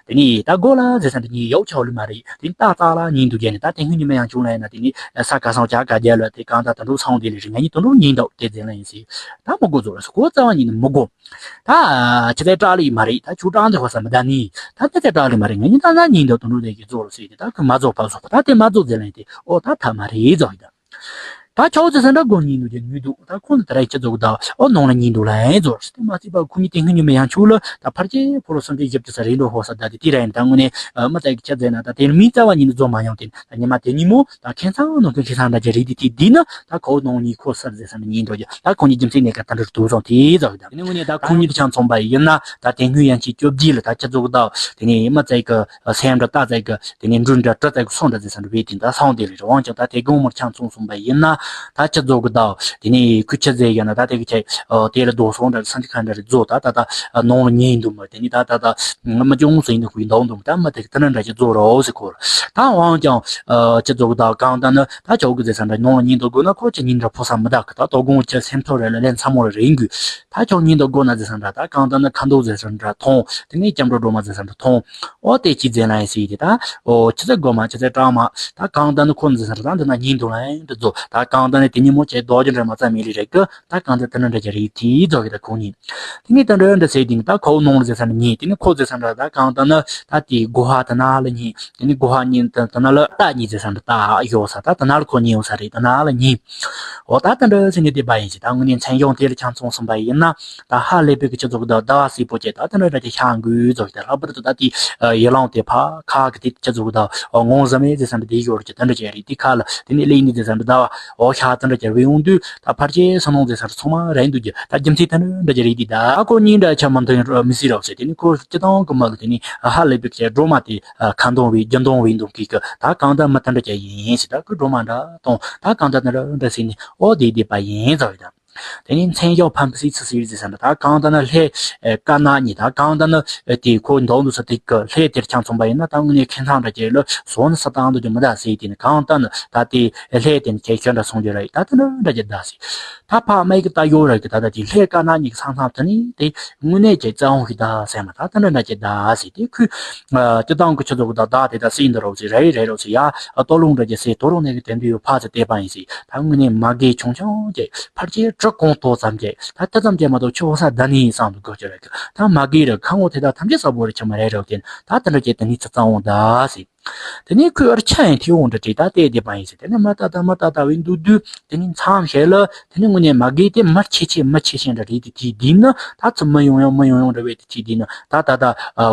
དེ་ནི་ད་སྒོ་ལ་ཟེར་ས་འདྲ་གཉིས་ཡོག་ཆའོ་ལི་མ་རེད། དེ་ནི་ད་རྩ་ལ་ཉན་འདུག་རྒྱ་ནི་ད་དེ་སྔོན་ཉི་མ་ཡང་བྱུང་ལ་ཡིན་ན་དེ་ནི་ས་ག་སང་ཅག་ག་རྒྱ་ལ་དེ་གང་ད་དུ་འགྲོ་སང་དེ་ལས་རེད། ངེད་གཉིས་དུ་འགྲོ་ཉན་འདུག་དེ་རྫས་ལ་ཡིན་ཟེར། ད་མི་དགོ་ཚོ་ལ་སོ་ཁོ་རྩ་བ་ཉིད་ནས་མི་དགོ། ད་ཁྱེད་ཚོའི་སྐྲག་ལི་མ་རེད། ད་ཁྱོད་སྐྲག་འདི་ཧོ་ས་མི་ད་ནི་ད་ཁྱེད་ཚོའི་སྐྲག་ལི་མ་རེད། ངེད་གཉིས་ད་ན་ཉན་འདུག་དུ་འགྲོ་དེ་གི་རྫོགས་ལ་ཟེར་ཏེ་ད་ཁོས་མ་རྫོགས་པ་སོགས་ད་དེ་མ་རྫོགས་ཟེར་ལན་ཏེ་ཨོ་ད་ཐ་མ་རེད་རྫོགས་ཡིན་ད། ད་ཁྱོད་ཚོ་ཟེར་འདྲ་སྒོ་ཉན་འདུག་ཀྱི་ཉུལ་འདུག་ད་ཁོང་ཚོ་དེ་ར་ཁྱེད་ཚོ་གི་ད་ཨོ་ནང་ལ་ཉན་འདུག་ལ་ཡིན་རྫོགས་ཟེར་ཏེ་མ་རྩིས་པ་ཁོ་གཉིས་དེ་སྔོན་ཉི་མ་ཡང་ཆུ་ལ་ད་ཕར་ཆེ་ཁོ་ལ་སུམ་ཅུ་བཞི་བཅུ་ས་རེད་འགྲོ་ཧོ་ས་ད་དེ་དེ་ར་ཡིན། ད་དངོས་གནས་མི་ཚེ་གི་ཁྱེད་ཟེར་ན་ད་དེ་མིན་རྩ་བ་ཉིད་ནས་རྫོགས་མ་ཡོང་སྟེ་ད་ཉི་མ་དེ་ཉིན་མོ་ད་ཁེ་མཚང་ནང་གི་ཁེ་མཚང་འདྲ་ཅིག་རེད་དེ་དེ་འདི་ནི། ད་ཁོ་ནང་ཉིན་ཁོ་སར་ཟེར་ས་ནི་ཉིན་འགྲོ་རྒྱུ་ད་ཁོ་གཉིས་རྒྱུ་མཚན་གནས་ཀ་ད་འདྲ་དུ་སོང་དེ་ཟ་གི་ད། དེ་ནི་དངོས་གནས་ད་ཁོ་གཉིས་དེ་ཆང་ཚོང་པ་ཡིན་ན་ད་དེ་སྔོན་ཡན་ཆད་བཅོ་བརྒྱད་ལ་ད་ཁྱེད་ཚོ་གི་ད་དེ་ནི་མི་ཚེ་གི་སེམས་འདྲ་ད་ཚད་གི་དེ་ནི་འབྲུ་འདྲ་གྲི་ཚད་གི་སོང་འདྲ་ཟེར་ས་འདྲ་བས་དེ་ད་སོང་དེ་རེད། འོན་ཀྱང་ད་དེ་དགོང་མོར་ཆང་ཚོང་སོང་པ་ཡིན་ན་ད་ཁྱེད་ཚོ་གི་ད་དེ་ནི་ཁོ་ཆི་ཟེར་ཡོད་ན་ད་དེ་གི་ཁྱེད་དེ་ལ་རྡོ་སོང་འདྲ་སང་ཅི་ཁ་འདྲ་རེད་རྫོགས་ད་ད་ད་ནང་ལ་ཉིན་འདུག་མ་དེ་ནི་ད་ད་ད་མི་ཅུང་ཟིན་འདུག་གི་འདུག་འདུག་ད་མི་དེ་གི་ད་ནི་འདྲ་ཅིག་རྫོགས་རོགས་ཟེར་གོ་ད་འོན་ཀྱང་ཁྱེད་ཚོ་གི་ད་གང་ད་ནི། ད་ཆོག་གི་ཟེར་ས་འདྲ་ནང་ལ་ཉིན་དུ་དགོས་ན་ཁོ་ཆ་ཉིན་འདྲ་ཕོ་ས་མི་དག་གི་ད་དོ་དགོང་ཁྱེད་སེམས་ཐོག་རེ་ལ་ལན་ཚ་མོ་རེ་རེད་འགུལ། ད་ཆོག་ཉིན་དུ་དགོས་ན་ཟེར་ས་འདྲ་ད་གང་ད་ནི་ཁ་མདོག་ཟེར་ས་འདྲ་མཐོང་དེ་ནས་སྐྱབས་འགྲོ་སྒྲོལ་མ་ཟེར་ས་འདྲ་མཐོང་ཨོ་དེ་ཅི་ཟེར་ན་ཡིན་ཟེར་གི་ད་ཨོ་ཁྱེད་ཚོ་དགོས་མ་ཁྱེད་ཚོ་སྐྲག་མ་ད་གང་ད་ནི་ཁོ་ན་ཟེར་ས་འདྲ་ད་འདི་ན་ཉིན་དུ་ལན་འདི་རྫོགས་ད་གང་ད་ནི་དེ་ཉིན་མོ་ཁྱེད་རྡོ་རྗེ་འདྲ་མ་རྩ་མེད་ལི་རེད་གི་ད་གང་ད་དེ་ན་འདྲ་ཅི་རེད་དེ་རྫོགས་གི་ད་ཁོང་ཉིན། དེ་ནས་ད་འདྲ་འདྲ་ཟེར་དེ་ནི་ད་ཁོ་ནང་ལ་ཟེར་ས་ནི་ཉིན་དེ་ནི་ཁོ་ཟེར་ས་འདྲ་ད་གང་ད་ནི་ད་དེ་སྒོ་ཧ་ད་ན་ལ་ཉིན། དེ་ནི་སྒོ་ཧ་ཉིན་དེ་དེ་ན་ལ་རྟ་ཉིན་ཟེར་ས་འདྲ་རྟ་ཡོད་ས་ད་དེ་ན་ལ་ཁོ་ཉིན་ཡོད་ས་རེད་དེ་ན་ལ་ཉིན། འོ་ད་དེ་འདྲ་ཟེར་ནས་བསྡད་པ་ཡིན་ཞེས་ད་དངོས་གནས་མཚན་བྱང་དེ་ལ་ཆང་ཚོང་སོང་པ་ཡིན་ན་ད་ཧ་ལས་པའི་གི་ཆུ་ཚོད་ཀྱི་ཟླ་བ་སྲིད་པོ་བཅས་ད་དེ་འདྲ་འདྲ་ཅིག་ཤར་འགུལ་ཚོ་ཞིག་ད་ལྷག་པར་དུ་ད་དེ་ཡི་ལང་དེ་ཕ་ཁ་གི་དེ་ཆུ་ཚོད་ཀྱི་ཟླ་བ་ངོ་ཟ་མེད་ཟེར་ས་འདྲ་དེ་ཡོད་རེད་ཀྱི་དེ་འདྲ་ཅིག་རེད། དེ་ཁ་ལ་དེ་ནས་ལེགས་ནི་ཟེར་ས་འདྲ་ཟླ་བ་འོ་ཤར་དེ་འདྲ་ཅིག་རེད་ཡོང་དུས་ད་ཕར་ཆེ་ས་ནང་ཟེར་ས་འདྲ་ཚང་མ་རེད་འདུག་ཀྱི་ད་རྒྱུ་མཚན་དེ་འདྲ་འདྲ་ཅིག་རེད། དེ་ད་ཁོ་གཉིས་འདྲ་ཆ་མ་མཐུན་མི་སྲིད་རོགས་ཟེར་དེ་ནི་ཁོ་སྤྱི་བཏང་གི་མ་གི་དེ་ནི་ཧ་ལས་པའི་ཆེ་སྒྲོལ་མ་དེ། ཁ་འདོན་བའི་རྒྱུ་འདོན་བའི་འདོན་གི་གི་ད་གང་ལྟར་མི་ལྟར་འདྲ་ཅིག་ཡིན་ཞེས་ད་ཁོས་སྒྲོལ་མ་འདྲ་གཏོང་ད་གང་ལྟར་འདྲ་འདྲ་ཟེར་ནས་ཨོ་དེ་བསྡད་པ་ཡིན་ཟེར་བ་ཡིན་ད། དེ་ནས་མཚན་བྱང་ཕམ་སྲིད་ཚུལ་ཟེར་ཟེར་ས་འདྲ་ད་གང་ལྟར་ན་ལྷའི་དཀར་ནག་གཉིས་ད་གང་ལྟར་ན་དེ་ཁོ་འདོན་འདུག་ས་དེ་གི་ལྷའི་དེར་ཆང་ཚོང་པ་ཡིན་ན་ད་དངོས་གནས་ཁེ་མཚང་འདྲ་ཅིག་ལ་བཟོ་ནི་ས་བཏང་འདུག་རྒྱུ་མི་ད་ཟེར་དེ་ནས་གང་ལྟར་ན་ད་དེ་ལྷའི་དེ་ནས་ཁྱེད་ཤོད་འདྲ་སོང་རྒྱུ་ར་ཡིན་ད་དེ་འདྲ་འདྲ་ཅིག་ད་ཟེར་ད་ཕ་མ་ཡི་གི་ད་ཡོད་ར་གི་ད་ད་དེ་ལྷའི་དཀར་ནག་གཉིས་ཀྱི་ས་མཚམས་དེ་ནས་དེ། དངོས་གནས་ཀྱི་རྩ་བོ་ཞིག་ད་ཟེར་མ་ད་ད་འདྲ་འདྲ་ཅིག་ད་ཟེར་དེ་ཁོས་སྤྱི་བཏང་གི་ཆུ་ཚོད་ཀྱི་ད་ད་དེ་ད་སྲིད་འདི་རོགས་ཟེར་ར་ཡི་རེད་རོགས་ཟེར་ཡ་ལྟོ་ལུང་འདྲ་ཅིག་ཟེར་དོ་རོང་ནས་གི་དེ་འདི་ཡོད་ཕ་ཟེར་བལྟས་པ་ཡིན་ཟེར་ད་དངོས་གནས་མ་གི་ཆུང་ཆུང་ཅིག་ཕར་ཅིག་གྲི་གོང་ཏོ་ཙམ་ཅིག་ད་ད་ཙམ་ཅིག་མ་གཏོགས་ཆུ་བོ་ས་ད་ནི་ཡིན་བསམ་དུ་དགོས་ཀྱི་རེད་གི་ད་མ་གི་རེད་ཁ་ངོ་དེ་ད་ཐམས་ཅད་ས་བོ་རེད་ཆ་མ་རེད་རོགས་དེ་ད་ད་འདྲ་ཅིག་དེ་ནི་ཚ་རྩ་བོ་ད་ཟེར། དེ་ནས་ཁོས་ཨར་ཆ་ཡང་ཐེའུ་འོང་འདྲ་བྲིས་ད་བལྟས་བསྡད་པ་ཡིན་ཟེར། དེ་ནས་མ་ད་ད་མ་ད་ད་བའི་འདུག་དུས་དེ་ནས་མཚམས་ཤིག་ལ་དེ་ནས་དངོས་གནས་མ་གི་དེ་མར་ཆེ་ཆེ་མི་ཆེ་ཆེ་འདྲ་རེད་དེ། དེའི་དུས་ན་ད་ཚུར་མི་ཡོང་ཡོང་མི་ཡོང་ཡོང་འདྲ་བའི་དེ་དུས་དེ་ན་ད་ད་ད་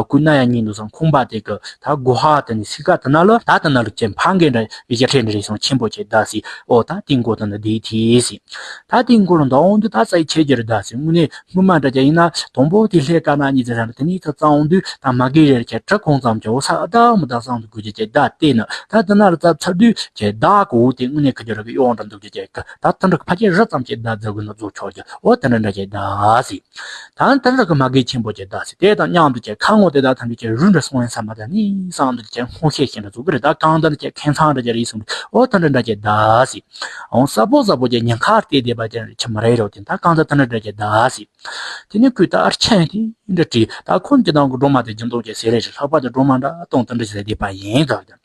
ཀུན་ན་ཡང་ཉིན་འདུག་སང་ཁོང་པ་དེ་གི་ད་སྒོ་ཧ་དེ་ནས་སི་ཀ་དེ་ན་ལ་ད་དེ་ན་ལུག་ཅན་ཕ་འགན་འདྲ་ཡི་ཁྲེ་འདྲ་རེད་སང་ཆེན་པོ་ཆེ་ད་སི་ཨོ་ད་དེ་མགོ་དེ་ན་དེའི་དུས་སི། ད་དེའི་མགོར་འདུག་འོང་དུས་ད་ཙའི་ཆེ་རྒྱུ་རེད་ད་སི། དངོས་གནས་སྔོན་མ་འདྲ་ཅན་ཡིན་ན་དང་པོ་དེ་ལྷས་ཀ་ན་གཉིས་ཙེ་ས་འདྲ་དེ་ནས་ད་ཙ་འོང་དུས་ད་མ་གི་རེར་ཁྱེད་གྲི་གང་ཙམ་ཅོ་ས་ཨ་ད་མི་ད་སང་དུ་དགོས་རྒྱུ་ཅེ་ད་བལྟས་ན་ད་དེ་ན་ལ་ཙབ་ཚར་དུས་ཅེ་ད་གོ་དེ་དངོས་གནས་ཁ་རྒྱུ་ར་གི་གཡོག་འདྲ་འདུག་རྒྱུ་ཅེ་ད་དེ་འདྲ་གི་ཕ་ཁྱེད་རི་ཙམ་ཅེ་ད་རྫི་གི་ན་རྫོགས་ཆོག་རྒྱུ་ཨོ་དེ་འདྲ་འདྲ་ཅེ་ད་སི། ད་དེ་འདྲ་གི་མ་གི་ཆེན་པོ་ཅེ་ད་སི། དེ་དང་མཉམ་དུ་ཅེ་ཁ་ངོ་དེ་ད་ཐམས་ཅད་ཅེ་རུ་འདྲ་སོང་ཡིན་ས་མ་ད་ནི་སང་དུ་ཅེ་ཧོ་ཤེས་ཤེས་འདྲ་ཚུགས་གི་རེད། ད་གང་ད་ནི་ཅེ་ཁེན་ཚང་འདྲ་ཅེ་རེད་སོང་ཨོ་དེ་འདྲ་འདྲ་ཅེ་ད་སི། ཨོ་ས་པོ་ས་པོ་ཅེ་ཉེན་ཁ་དེ་བསྡད་པ་ཅེ་ཆེ་མ་རེད་རོ། དེ་ད་གང་ད་དེ་འདྲ་འདྲ་ཅེ་ད་སི། དེ་ནས་ཁོས་ད་ཨར་ཆ་ཡང་དེ་འདྲ་བྲིས་ད་ཁོ་ནི་ཅི་དང་གི་སྒྲོལ་མ་དེ་སྦྱིན་བདག་ཅེ་ཟེར་རེད། ལྷག་པར་དུ་སྒྲོལ་མ་འདྲ་གཏོང་དེ་འདྲ་ཟེར་བསྡད་པ་ཡིན་ཙང་།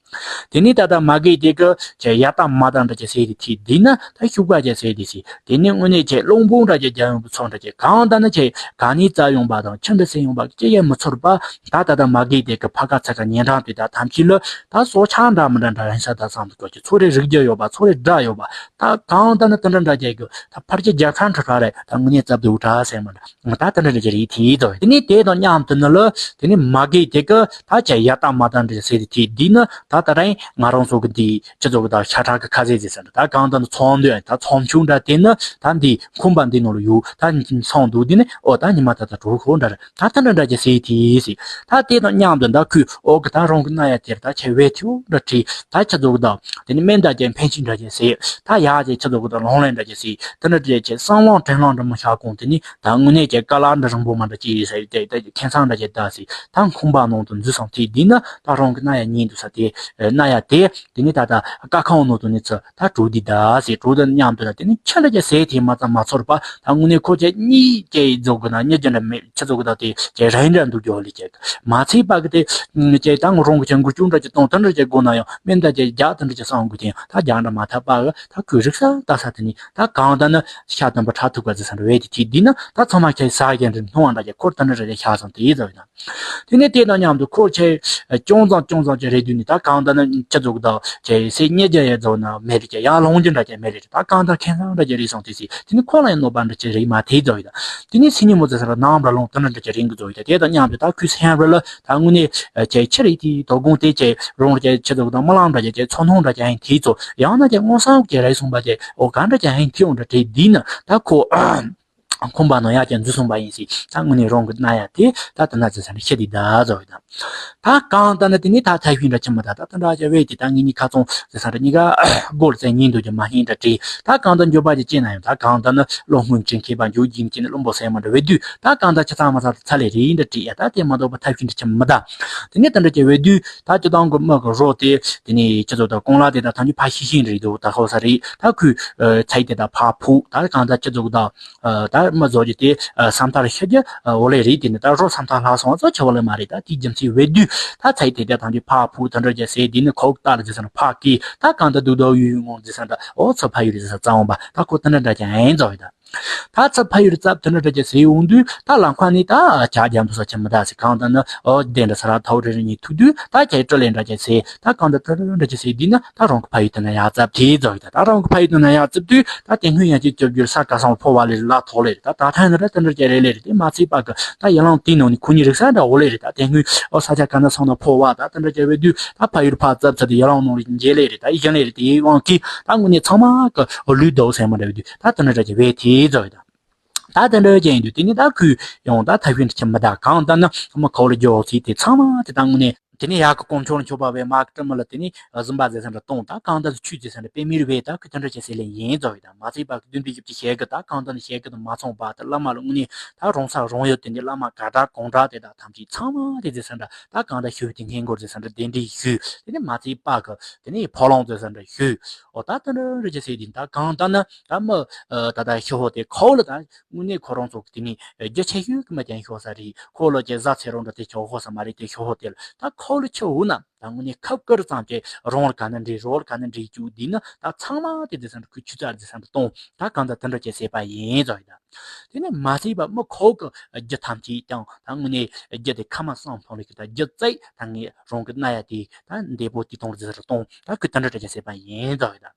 དེ་ནས་ད་ལྟ་མ་གི་དེ་གི་ཅེ་ཡ་ཏ་མ་ཏ་འདྲ་ཅེ་ཟེར་དེ་དེ་འདི་ན་ད་ཤུག་པ་ཅེ་ཟེར་དེ་སི། དེ་ནས་དངོས་གནས་ཅེ་གླང་པོ་འདྲ་ཅེ་རྒྱ་ཡོང་བུ་ཚོ་འདྲ་ཅེ་གང་ད་ན་ཅེ་ག་ནས་རྩ་ཡོང་པ་དང་ཆི་འདྲ་ཟེར་ཡོང་པ་ཅི་ཡང་མི་ཚོར་བ་ད་ད་ལྟ་མ་གི་དེ་གི་ཕ་ཁ་ཚ་ཁ་ཉན་རང་དེ་ད་ཐམས་ཅད་ལ་ད་སོ་ཆ་འདྲ་མི་འདྲ་འདྲ་ཡིན་ས་ད་བསམ་དུ་གོ་ཅེ་ཚོ་རེ་རིག་རྒྱུ་ཡོད་པ་ཚོ་རེ་འདྲ་ཡོད་པ་ད་གང་ད་ན་དེ་འདྲ་འདྲ་ཅེ་གི་ད་ཕར་ཅེ་རྒྱ་ཁ་འཁྲ་ཁ་རེད། ད་དངོས་གནས་རྩ་བདུག་དྲག་སེ་མ་འདྲ་ད་དེ་འདྲ་འདྲ་ཅེ་རེད་དེ་ཙོ། དེ་ནས་དེ་དང་མཉམ་དུ་ནི་ལ་དེ་ནས་མ་གི་དེ་གི་ད་ཅེ་ཡ་ཏ་མ་ཏ་འདྲ་ཟེར་དེ་དེ་འདི་ནི་ད་ད་རིང་ང་རང་ཚོ་གི་འདི་སྤྱི་ཚོགས་ཀྱི་ད་ཤ་ཁྲག་གི་ཁ་ཟས་ཟེར་ས་འདྲ་ད་གང་ད་ནི་ཚོང་འདུས་ད་ཚོང་ཆུང་འདྲ་དེ་ནི་ད་འདི་ཁུམ་པ་འདི་ནང་ལ་ཡོད་ད་ཚོང་འདུས་འདི་ནི་ཨོ་ད་ཉི་མ་ད་ད་གྲོགས་ཤོར་འདྲ་རེད། ད་ད་འདྲ་འདྲ་ཅེ་ཟེར་དེ་ཟེར། ད་དེ་དང་མཉམ་དུ་ད་ཁོས་ཨོ་གི་ད་རང་གི་རྣ་ཡ་དེར་ད་ཆེ་བའི་ཐིའུ་འདྲ་བྲིས་ད་ཆ་ཚོགས་ད་དེ་ནི་སྨན་ད་ཅེ་འཕེན་ཆིན་འདྲ་ཅེ་ཟེར། ད་ཡ་ཅེ་ཆ་ཚོགས་ད་ལོང་ལེན་འདྲ་ཅེ་ཟེར། དེ་འདྲ་ཅེ་ཆེ་བསམ་བློ་དྲན་བློ་འདྲ་མོ་བྱ་གོང་དེ་ནི་ད་དངོས་གནས་ཀྱི་ཀ་ལ་འདྲ་རིང་པོ་མ་འདྲ་ཅེ་ཟེར་དེ་དེ་ཁེན་ཚང་འདྲ་ཅེ་ད་ཟེར། ད་ཁུམ་པ་ནང་དུ་འཛུལ་སོང་དེ་འདི་ན་ད་རང་གི་རྣ་ཡ་ཉན་འདུག་ས་དེ་རྣ་ཡ་དེ་དེ་ནི་ད་ད་ཀ་ཁང་ནང་དུ་ནི་ཚུར། ད་གྲོགས་འདི་ད་ཟེར་གྲོགས་དང་མཉམ་དུ་ན་དེ་ནི་ཆ་འདྲ་ཅེ་ཟེར་དེ་མ་ཙམ་མ་ཚོར་བ་ད་དངོས་གནས་ཁོ་ཅེ་གཉིས་ཅེ་རྫོགས་གི་ན་གཉིས་ཅེ་འདྲ་མེད་ཆ་ཚོགས་གི་ད་དེ་ཅེ་ར་ཡིན་འདྲ་འདུག་རྒྱུ་ལི་ཅེ་མ་ཚད་པ་གི་དེ་ཅེ་ད་ངོ་རང་གི་ཅེ་འགུལ་སྐྱོད་འདྲ་ཅེ་གཏོང་དེ་འདྲ་ཅེ་དགོས་ན་ཡང་སྨན་ད་ཅེ་རྒྱག་དེ་འདྲ་ཅེ་བསམ་དགོས་ཀྱི་ད་རྒྱག་འདྲ་མ་ཐབས་པ་གི་ད་ཁོས་རིག་ས་ལྟ་ས་དེ་ནི་ད་གང་ད་ནི་ཤ་དམ་པ་ཁྲག་ཐུག་པ་ཟེར་ས་འདྲ་བས་དེ་དེ་འདི་ན་ད་ཚང་མ་ཁྱེད་ཟ་གི་འདྲ་སྣང་བ་འདྲ་ཅེ་ཁོར་དེ་འདྲ་རེ་རེ་ཤ་སང་དེ་ཡིན་ཟ་བས་ན། དེ་ནས་དེ་དང་མཉམ་དུ་ཁོ་ཆེ་ཅུང་ཙམ་ཅུང་ཙམ་ཅིག་རེད་དུས་ནི་ད་གང་ལྟར་ན་ཅི་ཟུག་དང་ཅེ་སེ་རྙེད་རྒྱ་ཡ་རྫོགས་ན་མེད་རེད་ཀྱི་ཡང་ལོང་རྒྱུ་འདྲ་ཅེ་མེད་རེད། ད་གང་ལྟར་ཁེན་སང་འདྲ་ཅེ་རེད་སོང་དེ་སི་དེ་ནི་ཁོ་ལ་ཡང་གནོད་པ་འདྲ་ཅེ་རེད་མ་ཐེ་རྫོགས་ཡིན། དེ་ནི་སི་ཉི་མོ་ཙེ་ས་ར་ནང་ར་ལོང་དེ་འདྲ་འདྲ་ཅེ་རིང་གི་རྫོགས་ཡིན། དེ་དང་མཉམ་དུ་ད་ཁོའི་སེམས་ར་ལ་ད་དངོས་གནས་ཅེ་ཆི་རེད་དེ་དོ་དགོང་དེ་ཅེ་རོང་ར་ཅེ་ཆི་ཟུག་དང་རྨི་ལམ་འདྲ་ཅེ་ཅེ་ཚོར་སྣང་འདྲ་ཅེ་ཡིན་དེ་ཚོ་ཡང་ན་ཅེ་མངོན་སུམ་ཅེ་རེད་སོང་པ་ཅེ་ཨོ་ག་འདྲ་ཅེ་ཡིན་དེ་འོང་འདྲ་དེ་འདི་ནི་ད་ཁོ། ཁོང་པ་ནང་ཡ་ཅན་འཛུལ་སོང་པ་ཡིན་སྲིད། ད་དངོས་གནས་རང་གི་རྣ་ཡ་དེ་ད་དེ་ན་ཙི་ས་ནས་ཤི་དེ་ད་ཟོ་ཡོད་ད། ད་གང་ལྟར་ན་དེ་ནི་ད་ཐ་ཤུན་འདྲ་ཆི་མོ་ད་ད་དེ་འདྲ་ཅེ་བས་དེ་ད་ངེད་གཉིས་ཁ་ཚོང་ཙི་ས་འདྲ་གཉིས་ཀ་སྒོར་ཙེ་ཉིན་དུ་ཅེ་མ་ཧིན་འདྲ་བྲིས། ད་གང་ལྟར་འགྱོད་པ་ཅེ་ཅེ་ན་ཡང་ད་གང་ལྟར་ན་བློ་སྔོན་ཅིང་མཁས་པ་འཇུག་རྒྱུ་ཅེ་ནི་བློན་པོ་སེ་མ་འདྲ་བས་དུས་ད་གང་ལྟར་ཆ་ཚང་མ་ཚ་ཚ་ལེ་རེད་འདྲ་བྲིས་ཡ། ད་དེ་མ་གཏོགས་པ་ཐ་ཤུན་འདྲ་ཆི་མོ་ད། དེ་ནི་དེ་འདྲ་ཅེ་བས་དུས་ད་ཅི་དང་གི་མི་གི་རོ་དེ་དེ་ནི་ཅི་ཚོ་ད་ཀོང་ལ་དེ་ད་ཐམས་ཅད་ཕ་ཤི་ཤི་འདྲ་རེད་འདུག་ད་ཧོ་ས་རེད། ད་ཁོས་ཚ་ཡི་དེ་ད་ཕ་ཕུ་ད་གང་ལྟར་ཅི་ཚོ་ད། ད་མི་བཟོ་རྒྱུ་དེ་བསམ་ཐར་ཤི་རྒྱུ་འོ་ལེ་རེད། དེ་ནི་ད་རོ་བསམ་ཐར་ལྷག་སོང་ཙོ་ཆེ་བ་ལེ་མ་རེད། ད་དེའི་རྒྱུ་མཚན་བས་དུས་ད་ཚ་ཡི་དེ་དེ་ཐམས་ཅད་ཕ་ཕུ་དེ་འདྲ་རྒྱ་སེ་དེ་ནི་ཁོག་ཏ་ལ་ཟེར་ས་ན་ཕ་ཀི་ད་གང་ད་སྡུག་སྡུག་ཡུ་ཡུ་ངོ་ཟེར་ས་འདྲ་ཨོ་ཚ་ཕ་ཡུ་རེད་ཟེར་ས་རྩ་འོང་པ་ད་ཁོ་དེ་འདྲ་འདྲ་ཀྱང་ཨེ་འཛོ་ཡི་ད། ད་ཚ་ཕ་ཡུ་རི་ཙབ་དེ་འདྲ་འདྲ་ཀྱང་ཟེ་འོང་དུས་ད་ལམ་ཁ་ནི་ད་ཇག་རྒྱ་མདོ་ས་ཆེན་མི་ད་སེ་གང་ད་ནི་ཨོ་དེ་འདྲ་ས་ར་ཐའོ་རེ་རེ་གཉིས་ཐུག་དུས་ད་ཁྱེད་སྤྲོ་ལེ་འདྲ་ཀྱང་ཟེ་ད་གང་ད་དེ་འདྲ་འདྲ་ཀྱང་ཟེ་དེ་ནི་ད་རང་གི་ཕ་ཡུལ་དེ་ན་ཡ་ཙབ་དེ་འཛོ་ཡི་ད། ད་རང་གི་ཕ་ཡུལ་དེ་ན་ཡ་ཙབ་དུས། ད་དེ་སྔོན་ཡང་ཅིག་བཅོ་བརྒྱད་ས་ག་སང་ཕོ་བ་ལེ་རེ་ལ་ཐོག་ལེ་རེ་ད་ད་ཐེངས་འདི་ར་དེ་འདྲ་ཅེ་རེ་ལེ་རེ་དེ་མ་ཚད་པ་གི་ད་ཡ་ལང་དེའི་ནང་ནས་ཁོ་གཉིས་རིག་ས་འདྲ་འོ་ལེ་རེ་ད་དེ་སྔོན་ཨོ་ས་ཆ་ག་ན་སོང་ན་ཕོ་བ་ད་དེ་འདྲ་ཅེ་བའི་དུས་ད་ཕ་ཡུལ་ཕ་ཙབ་ཚ་དེ་ཡ་ལང་ནང་ལ་འཇལ་ལེ་རེ་ད་ཡི་ཞན་ལེ་རེ་དེའི་དབང་གིས་ད་དངོས་གནས་ཚང་མ་གི་ལུས་ཟླ་བོ་སེ་མ་འདྲ་བའི་དུས་ད་དེ་འདྲ་ཅེ་བའི་དེ་ཟོ་ཡི་ད། ད་དེ་འདྲ་ཅེ་ཡིན་དུས་དེ་ནི་ད་ཁོས་ཡང་ད་ཐ་ཤུན་ཅེ་མི་ད་གང་ད་ན་ཁོ་མ་ཁོ་ལ་འཇོག་ཚིག་དེ་ཚང་མ་དེ་ད་དངོས་གནས། དེ་ནས་ཡ་གི་གོང་ཆོར་མཆོད་པ་བས་མ་གི་སྤྲིན་མི་ལ་དེ་ནས་གཟིམ་པ་ཟེར་ས་འདྲ་གཏོང་ད་གང་ལྟར་ཆུ་ཟེར་ས་འདྲ་དཔེ་མིར་བས་ད་ཁོས་དེ་འདྲ་བྱས་ཟེར་ལེ་ཡིན་ཟོ་ཡི་ད། མ་ཚད་པ་གི་བདུན་པའི་ཞབས་ཀྱི་ཞལ་གི་ད་གང་ལྟར་ནི་ཞལ་གི་དུ་མ་ཚོང་པ་ད་བླ་མ་ལ་དངོས་གནས་ད་རོང་ས་རོང་ཡུལ་དེ་འདི་བླ་མ་ག་འདྲ་གང་འདྲ་དེ་ད་ཐམས་ཅད་ཚང་མ་དེ་ཟེར་ས་འདྲ་ད་གང་ལྟར་ཞུ་བའི་དེ་སྔས་མགོར་ཟེར་ས་འདྲ་གདན་འདྲེན་ཞུས། དེ་ནས་མ་ཚད་པ་གི་དེ་ནས་ཕོ་ལོང་ཟེར་ས་འདྲ་ཞུས། འོ་ད་དེ་འདྲ་འདྲ་བྱས་ཟེར་དེ་ད་གང་ལྟར་ན་ད་མི་ད་ད་ཞུ་ཧོ་དེ་ཁོ་ལ་ད། དངོས་གནས་ཁོ་རང་ཚོ་གི་དེ་ནི་རྒྱ་ཆེ་ཤོས་ཀྱི་མི་ཀྱང་ཤོར་ས་རེད། ཁོ་ལོ་ཀྱི་བཟའ་ཚེ་རང་འདྲ་དེ་ཆོག་ཧོ་ས་མ་རེད་དེ་ཤོར་ཧོ་དེ་ལ་ད་ ཐོག་ལ་ཆུ་འོ་ན་ད་དངོས་གནས་ཁབ་ཀར་ཙམ་གྱི་རོང་བར་ག་ན་འདྲེས་རོ་བར་ག་ན་འདྲེས་བཅུག་དེ་ནི་ད་ཚང་མ་དེ་དེ་སང་ཁུ་ཆུ་ཚར་དེ་སང་གཏོང་ད་གང་ད་དེ་འདྲ་ཅེས་ཟེར་པ་ཡིན་ཟོ་ཡི་ད། དེ་ནས་མ་ཚད་པ་མི་ཁོག་གི་རྒྱུ་ཐམས་ཅད་ཀྱང་ད་དངོས་གནས་རྒྱུ་དེ་ཁ་མ་སང་ཕང་ལ་ཁུ་ད་རྒྱུ་བཙལ་ད་ངས་རོང་གི་གནའ་ཡ་དེ་ད་འདས་པོ་དེ་གཏོང་རེ་ཟེར་གཏོང་ད་ཁུ་དེ་འདྲ་ཅེས་ཟེར་པ་ཡིན་ཟོ་ཡི་ད།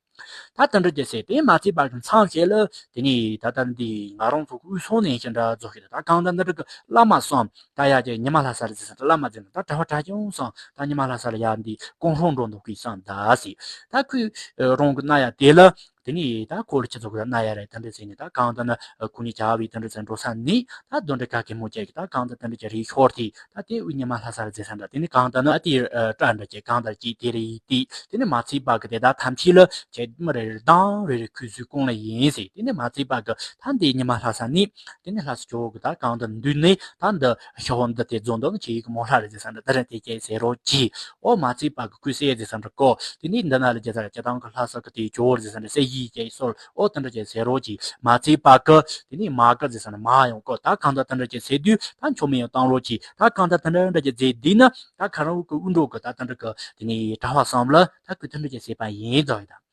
ད་དེ་འདྲ་ཅེས་ཟེར་དེ་མ་ཚད་པ་གི་མཚམས་བཅད་ལ་དེ་ནས་ད་ལྟ་འདི་ང་རང་ཚོ་དབུས་སོང་ནས་ཤི་འདྲ་རྫོགས་ཤི་ད་གང་ད་འདི་འདྲ་གི་བླ་མ་གསུམ་ད་ཡ་གི་ཉི་མ་ལྷ་ས་རེད་ཟེར་བླ་མ་ཟེར་ན་ད་གྲྭ་པ་གྲྭ་ཆུང་གསུམ་ད་ཉི་མ་ལྷ་ས་ལ་ཡ་འདི་གོང་ཧྲོང་འགྲོ་འདུག་གི་གསུམ་ད་ཟེར་ད་ཁོས་རོང་གི་གནའ་ཡ་དེ་ལ་དེ་ནས་ད་ཁོ་ལ་ཁྱི་ཚོ་གི་གནའ་ཡ་རེད་དེ་འདྲ་ཟེར་ནས་ད་གང་ད་ནི་ཁོ་གཉིས་བྱ་བའི་དེ་འདྲ་ཟེར་འགྲོ་ས་ནི་ད་དོན་འདྲ་ག་གེ་མོ་ཅག་གི་ད་གང་ད་དེ་འདྲ་ཅག་རེད་ཤོར་དེ། ད་དེ་དབུས་ཉི་མ་ལྷ་སར་ཟེར་ས་འདྲ་དེ་ནི་གང་ལྟར་ན་ཨ་དེ་སྐྲ་འདྲ་ཅིག་གང་ལྟར་ཅིག་དེ་རེད་དེ་དེ་ནི་མ་ཚད་པ་གི་དེ་དག་ཐམས་ཅད་ལ་ཁྱེད་མི་རེ་རེ་དང་རེ་རེ་ཁུ་ཚུའི་ཀུན་ལ་ཡིན་ཟེར། དེ་ནི་མ་ཚད་པ་གི་ད་འདི་ཉི་མ་ལྷ་ས་ནི་དེ་ནི་ལྷ་ས་ཇོ་བོ་གི་ད་གང་ལྟར་འདུས་ནས་ད་འདི་ཤོག་འདི་དེ་རྫོང་འདི་ནི་ཁྱེད་ཡིག་མོ་ལྷ་རེད་ཟེར་ས་འདྲ་ད་རེད་དེ་ཅེས་ཟེར་རོ་ཅི། ཨོ་མ་ཚད་པ་གི་ཀུ་སེ་ཟེར་ས་འདྲ་ཀོ་དེ་ནི་འདི་ན་ལ་ཇེ་ས་ཇེ་དང་གི་ལྷ་ས་གི་དེ་ཇོ་བོ་ཟེར་ས་འདྲ་སེ་ཡི་ཅེས་སོལ་ཨོ་དེ་འདྲ་ཅེས་ཟེར་རོ་ཅི། མ་ཚད་པ་གི་དེ་ནི་མ་གི་ཟེར་ས་ནི་མ་ཡོང་གོ་ད་གང་ལྟར་དེ་འདྲ་ཅེས་ཟེར་དུས་ད་མཆོག་མི་ཡང་བཏང་རོགས་གྱིས། ད་གང་ལྟར་དེ་འདྲ་འདྲ་ཅེས་ཟེར་དུས་ན་ད་ཁ་རང་གི་དབུ་འགྲོ་གི་ད་དེ་འདྲ་གི་དེ་ནི་གྲྭ་པ་བསམ་ལ་ད་ཁོས་དེ་འདྲ་ཅེས་ཟེར་པ་ཡིན་ཙང་ཡིན་ད།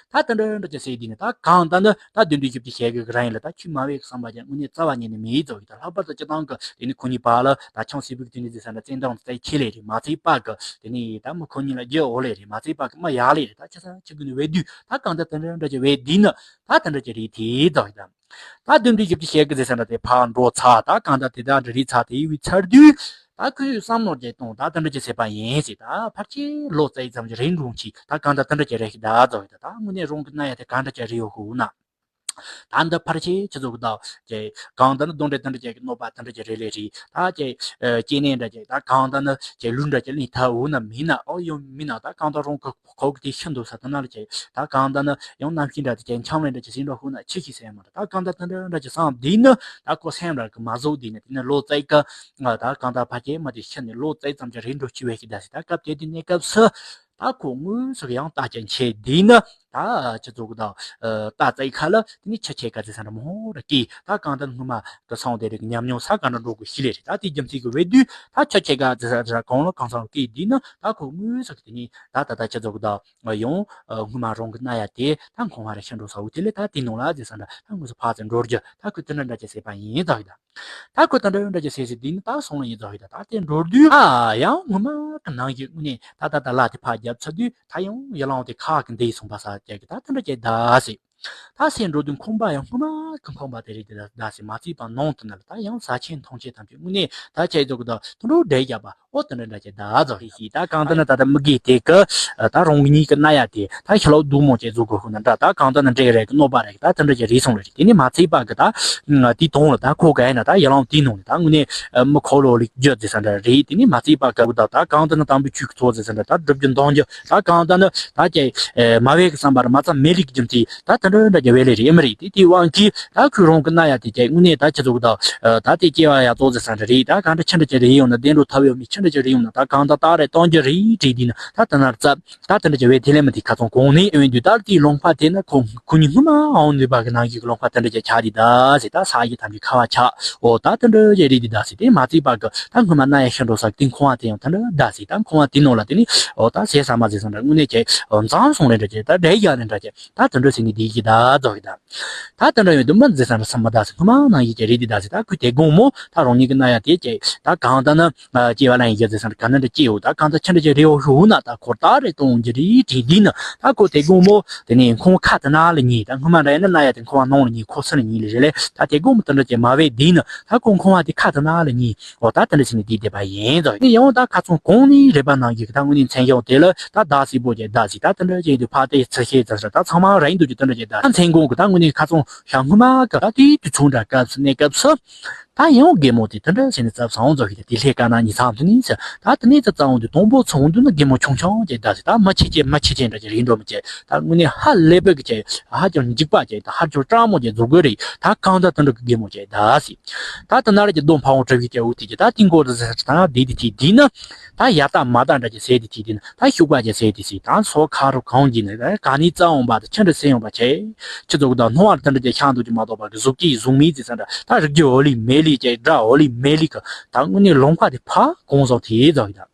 ད་དེ་འདྲ་འདྲ་ཅེས་ཟེར་དུས་ནི་ད་གང་ལྟར་ནི་ད་བདུན་འདྲ་བཞི་བཅུ་ཞེ་དགུ་གི་རིང་ལ་ད་ཁྱོད་མ་བས་གི་བསམ་པ་ཅན་དངོས་གནས་རྩ་བ་ཉིད་ནས་མེད་ཙང་ཡིན་ད། ལྷག་པར་དུ་སྤྱི་བཏང་གི་དེ་ནི་ཁོ་གཉིས་བར་ལ་ད་ཆང་སྲིད་པའི་དེ་ནི་ཟེར་ས་འདྲ་བཙན་དབང་དེ་ཁྱེད་ལས་རེད། མ་ཚད་པ་གི་དེ་ནི་ད་མི་ཁོ་གཉིས་ལ་རྒྱུ་འོ་ལས་རེད། མ་ཚད་པ་གི་མི་ཡག་ལས་རེད། ད་ཆ་ཚང་ཆི་གི་ནི་བས་དུས་ད་གང་ལྟར་དེ་འདྲ་འདྲ་ཅེས་བས་དུས་ནི་ད་དེ་འདྲ་ཅེས་རེད་དེ་ཙང་ཡིན་ད། ད་བདུན་འདྲ་བཞི་བཅུ་ཞེ་དགུ་ཟེར་ས་འདྲ་དེ་ཕར་འགྲོ་ཚར། ད་གང་ལྟར་དེ་དག་འདྲ་རིགས་ཚར་དེ་ཡི་བའི་ཚར་དུས་ད་ཁོས་བསམ་བློ་རྒྱས་གཏོང་ད་དེ་འདྲ་ཅིག་བྱས་པ་ཡིན་ཟེར། ད་ཕལ་ཆེར་ལོ་ཙཱའི་ཙམ་གྱི་རིང་འགྲོ་གྱིས་ད་གང་ལྟར་དེ་འདྲ་ཅིག་རེད་ཤི་ད་རྫོགས་ཡོད་ད། ད་དངོས་གནས་རང་གི་གནའ་ཡ་དེ་གང་འདྲ་ཅིག་རེད་ཡོད་ཤོག་ན། ད་འདི་ཕལ་ཆེར་ཁྱི་ཚོ་གི་ད་ཅེ་གང་ལྟར་ནི་གདོན་འདྲེ་དེ་འདྲ་ཅིག་གི་གནོད་པ་དེ་འདྲ་ཅིག་རེད་ལས་རེད། ད་ཅེ་སྐྱེ་གནས་འདྲ་ཅིག་ད་གང་ལྟར་ནི་ཅེ་ལུས་འདྲ་ཅིག་ལེན་ཐབས་འོ་ན་མིན་ན་ཨོ་ཡོང་མིན་ན་ད་གང་ལྟར་རང་གི་ཁོག་གི་དེ་ཤི་འདུག་ས་དེ་ན་ལ་ཅིག་ད་གང་ལྟར་ན་ཡང་རྣམ་ཤེས་འདྲ་དེ་ཅིག་འཆམ་ལེན་འདྲ་ཅིག་ཟིན་འགྲོ་ཧུ་ན་ཆི་ཞིག་ཟེར་མ་རེད། ད་གང་ལྟར་དེ་འདྲ་འདྲ་ཅིག་བསམ་དེ་ནི་ད་ཁོ་སེམས་ར་གི་མ་བཟོ་དེ་ནི་དེ་ནི་ལོ་ཙཱའི་ཀ་ད་གང་ལྟར་ཕ་སྐྱེས་མ་དེ་ཤི་ནི་ལོ་ཙཱའི་ཙམ་ཅིག་རིང་འགྲོ་ཅི་བས་ཤི་ད་ཟེར། ད་སྐབས་དེ་དུས་གནས་སྐབས་སུ་ད་ཁོ་དངོས་སུ་ཡང་ལྟ་ཅན་ཆེ་དེ་ནི་ད་ཁྱི་ཚོ་གི་ད་ད་ཙཱའི་ཁ་ལ་དེ་ནི་ཆི་ཆེ་ཀ་ཟེར་ས་འདྲ་མོ་ར་ཀི་ད་གང་ལྟར་སྔོན་མ་གི་སོང་དེ་རིགས་ཉམས་མྱོང་ས་ག་འདྲ་འགྲོ་དགོས་ཤི་ལས་རེད། ད་དེ་རྒྱུ་མཚན་གི་བས་དུས་ད་ཆི་ཆེ་ཀ་ཟེར་ས་འདྲ་གང་ལ་གང་སོང་ཀི་དེ་ནི་ད་ཁོ་དངོས་སུ་གི་དེ་ནི་ད་ད་ད་ཁྱི་ཚོ་གི་ད། ཡང་སྔོན་མ་རང་གི་གནའ་ཡ་དེ་ད་ཁང་བ་ར་ཤི་འགྲོ་ས་འོ་དེ་ལས་ད་དེ་ནང་ལ་ཟེར་ས་འདྲ་ད་དངོས་སུ་ཕར་ཚུར་འགྲོ་རྒྱུ་ད་ཁོས་དེ་འདྲ་འདྲ་ཅིག་བྱས་པ་ཡིན་ཙང་ཡིན་ད། ད་ཁོས་དེ་འདྲ་འདྲ་ཅིག་བྱས་ཟེར་དེ་ནི་ད་སོང་ལ་ཡིན་ཙང་ཡིན་ད། ད་དེ་འགྲོ་དུས་ཨ་ཡང་སྔོན་མ་གི་ནང་གི་དངོས་གནས་ད་ད་ད་ལ་དེ་ཕར་རྒྱབ་ཚར་དུས་ད་ཡང་ཡ་ལང་དེ་ཁ་གི་འདི་ཡི་སོང་པ་ས་རྒྱ་གི་ད་དེ་འདྲ་ཅིག་ད་ཟེར། ད་སེམས་འགྲོ་དུས་ཁང་པ་ཡང་སྔོན་མ་གི་ཁང་པ་དེ་རེད་དེ་ད་ཟེར་མ་བརྩིས་པ་ནང་དུ་ན་ལ་ད་ཡང་ས་ཆེན་མཐོང་ཆེན་ཐམས་ཅད་དངོས་གནས་ད་ཁྱེད་ཚོ་གི་ད་དུ་འགྲོ་བསྡད་རྒྱབ་པ་ཨོ་དེ་འདྲ་འདྲ་ཅིག་ད་ཟོ་ཧི་ཧི་ད་གང་ལྟར་ན་ད་ལྟ་མི་དགེ་དེ་གི་ད་རང་གི་གཉིས་ཀྱི་གནའ་ཡ་དེ་ད་ཤི་ལོག་སྡུག་མོ་ཅིག་བཟོ་དགོས་ཤོག་ན་འདྲ་ད་གང་ལྟར་ན་འདྲེ་རེད་གི་གནོད་པ་རེད་གི་ད་དེ་འདྲ་ཅིག་རེད་སོང་ལེ་རེད། དེ་ནི་མ་ཚད་པ་གི་ད་དེའི་དོན་ལ་ད་ཁོ་ག་ཡིན་ན་ད་ཡ་ལང་དེའི་ནང་ནས་ད་དངོས་གནས་མི་ཁོ་ལོ་ལིག་རྒྱུ་ཟེར་ས་འདྲ་རེད། དེ་ནི་མ་ཚད་པ་གི་ད་ད་གང་ལྟར་ན་དམ་པའི་ཆོས་ཀྱི་ཚོགས་ཟེར་ས་འདྲ་ད་སྒྲུབ་རྒྱུ་འདོན་རྒྱུ་ད་གང་ལྟར་ན་ད་ཀྱེ། མ་བས་ཀྱི་བསམ་པར་མ་ཙམ་མེད་ལིག་རྒྱུ་མཚན་ད་དེ་འདྲ་འདྲ་རྒྱ་བས་ལས་རེད་ཨེ་མ་རེད། དེ་དེའི་དབང་གིས་ད་ཁོས་རང་གི་གནའ་ཡ་དེ་ཀྱེ་དངོས་གནས་ད་ཁྱི་ཚོ་གི་ད་ད་དེ་སྐྱེ་བ་ཡ་ཏོག་ཟེར་ས་འདྲ་རེད། ད་གང་འདྲ་ཆི་འདྲ་ཅིག་རེད་ཡོང་ན་བདེ་འགྲོ་ཐབས་ཡོད་མེད་ཆི་འདྲ་ཅིག་རེད་ཡོང་ན་ད་གང་ད་ད་རེད་གཏོང་རྒྱུ་རེད་བྲིས་དུས་ན་ད་དེ་ན་རྩ་ད་དེ་འདྲ་ཅིག་བས་དེ་ལས་མ་དེ་ཁ་ཚོང་གོང་ནས་ཨེ་འོན་དུས་ད་དེའི་ལུང་པ་དེ་ན་ཁོ་ཁོ་གཉིས་སྔོན་མ་འོང་ནུས་པ་གི་ནང་གི་ལུང་པ་དེ་འདྲ་ཅིག་ཆགས་དེ་ད་ཟེར་ད་ས་ཡི་ཐམས་ཅད་ཁ་བ་ཆགས་ཨོ་ད་དེ་འདྲ་ཅིག་རེད་དེ་ད་ཟེར་དེ་མ་ཚད་པ་གི་ད་སྔོན་མ་གནའ་ཡ་ཤི་འགྲོ་ས་དེ་ཁང་བ་དེ་ཡང་དེ་འདྲ་ད་ཟེར་ད་ཁང་བ་དེ་ནང་ལ་དེ་ནི་ཨོ་ད་ཟས་ཟ་མ་ཟས་ཟ་འདྲ་དངོས་གནས་ཀྱི་ཨོ་མཛངས་སོང་རེད་འདྲ་ཅིག་ད་འདྲ་ཡ་རེད་འདྲ་ཅིག་ད་དེ་འདྲ་ཟེར་ནི་དེ་གི་ད་རྫོགས་གི་ད། ད་དེ་འདྲ་ཡོད་དུས་མི་འཛི་ས་འདྲ་ས་མི་ད་ཟེར་སྔོན་མ་ནང་ཡི་ཀྱི་རེད་དེ་ད་ཟེར་ད་ཁོས་དེ་དགོང་མོ་ད་རང་ཉིད་ཀྱི་གནའ་ཡ་དེ་ཀྱི་ད་གང་ལྟར་ན་སྐྱེ་བ་ལ་ཡིན་རྒྱུ་ཟེར་ས་འདྲ་ག་ན་འདྲ་སྐྱེ་ཡོད་ད་གང་ལྟར་ཆི་འདྲ་ཅིག་རེད་འོ་ཤོག་ན་ད་ཁོར་ད་རེད་གཏོང་རྒྱུ་རེད་དྲིས་འདི་ནི་ད་ཁོ་དེ་དགོང་མོ་དེ་ནས་ཁོང་ཁ་དེ་ན་ལ་ཉིན་ད་སྔོན་མ་འདྲ་ཡིན་ན་གནའ་ཡ་དེ་ཁོ་བ་ནང་ལ་ཉིན་ཁོ་སུ་ལ་ཉིན་ལ་རེད་ལས་ད་དེ་དགོང་མོ་དེ་འདྲ་ཅིག་མ་བས་འདི་ནི་ད་ཁོང་ཁོང་བ་དེ་ཁ་དེ་ན་ལ་ཉིན་འོ་ད་དེ་འདྲ་ཟེར་ནས་དེ་བསྡད་པ་ཡིན་ཙང་ནི་ཡང་ད་ཁ་ཚོན་གོང་ནས་རེད་པ་ནང་གི་ད་དངོས་གནས་མཚན་ཞོག་དེ་ལ་ད་ཟླ་སྲིད་པོ་ཀྱི་ཟླ་ཟིག་ད་དེ་འདྲ་ཅིག་དུ་ཕ་དེ་ཚི་ཤེས་ཙ་ས་ད་ཚང་མ་ར་ཡིན་འདུག་ཀྱི་དེ་འདྲ་ཅིག་ད་མཚན་གོང་གི་ད་དངོས་གནས་ཁ་ཚོན་ཤ་སྔོན་མ་གི་ད་དེའི་དུས་ཚོད་འདྲ་སྐབས་སུ་གནས་སྐབས་སུ་ད་ཡང་རྒན་མོ་དེ་དེ་འདྲ་ཟེར་ནས་ཙབ་སང་ཙོ་ཤེས་དེ་ལྷས་ཀ་ན་ཉི་ཚང་དུ་ནི་ཟེར་ད་དེ་ནས་ཙ་ཙ་འོང་དུས་དང་པོ་ཚོ་འོང་དུས་ན་རྒན་མོ་ཆུང་ཆུང་ཅིག་ད་ཟེར་ད་མ་ཆེ་ཆེ་མ་ཆེ་ཆེ་འདྲ་ཅིག་རེད་འགྲོ་མི་ཅིག་ད་དངོས་གནས་ཧ་ལས་པ་གི་ཅིག་ཧ་ཅང་འཇིགས་པ་ཅིག་ད་ཧ་ཅང་སྤྲང་མོ་ཅིག་བཟོ་དགོས་རེད། ད་གང་ད་དེ་འདྲ་གི་རྒན་མོ་ཅིག་ད་ཟེར། ད་ལྟ་ན་ར་གྱི་སྡོམ་ཕ་བོང་ཁྲི་བའི་སྐྱ་བོ་དེ་གྱི་ད་ཏིང་གོ་རུ་ཟེར་ད་དེ་དེ་དེ་དེ་ན་ད་ཡ་ད་མ་ད་འདྲ་གྱི་ཟེར་དེ་དེ་དེ་ན་ད་ཤུག་པ་གྱི་ཟེར་དེ་ཟེར་ད་སོ་ཁ་རུ་གང་གྱི་ནི་ད་ག་ནི་རྩ་འོང་པ་ད་ཆི་འདྲ་ཟེར་ཡོང་པ་ཆེ་ཁྱི་ཚོ་གི་ད་སྣང་བ་དེ་འདྲ་གྱི་ཤ་འདུག་གྱི་མ་གཏོགས་པ་གི་གཟུགས་ཀྱི་གཟུགས་མེད་ཟེར་ས་འདྲ་ད་རིགས་རྒྱུ་འོ་ལི་མེ་ལི་གྱི་དགྲ་འོ་ལི་མེ་ལི་གི་ད་དངོས་གནས་ལུང་པ་དེ་ཕ་གང་བཟང་དེ་ཟ་གི་ད།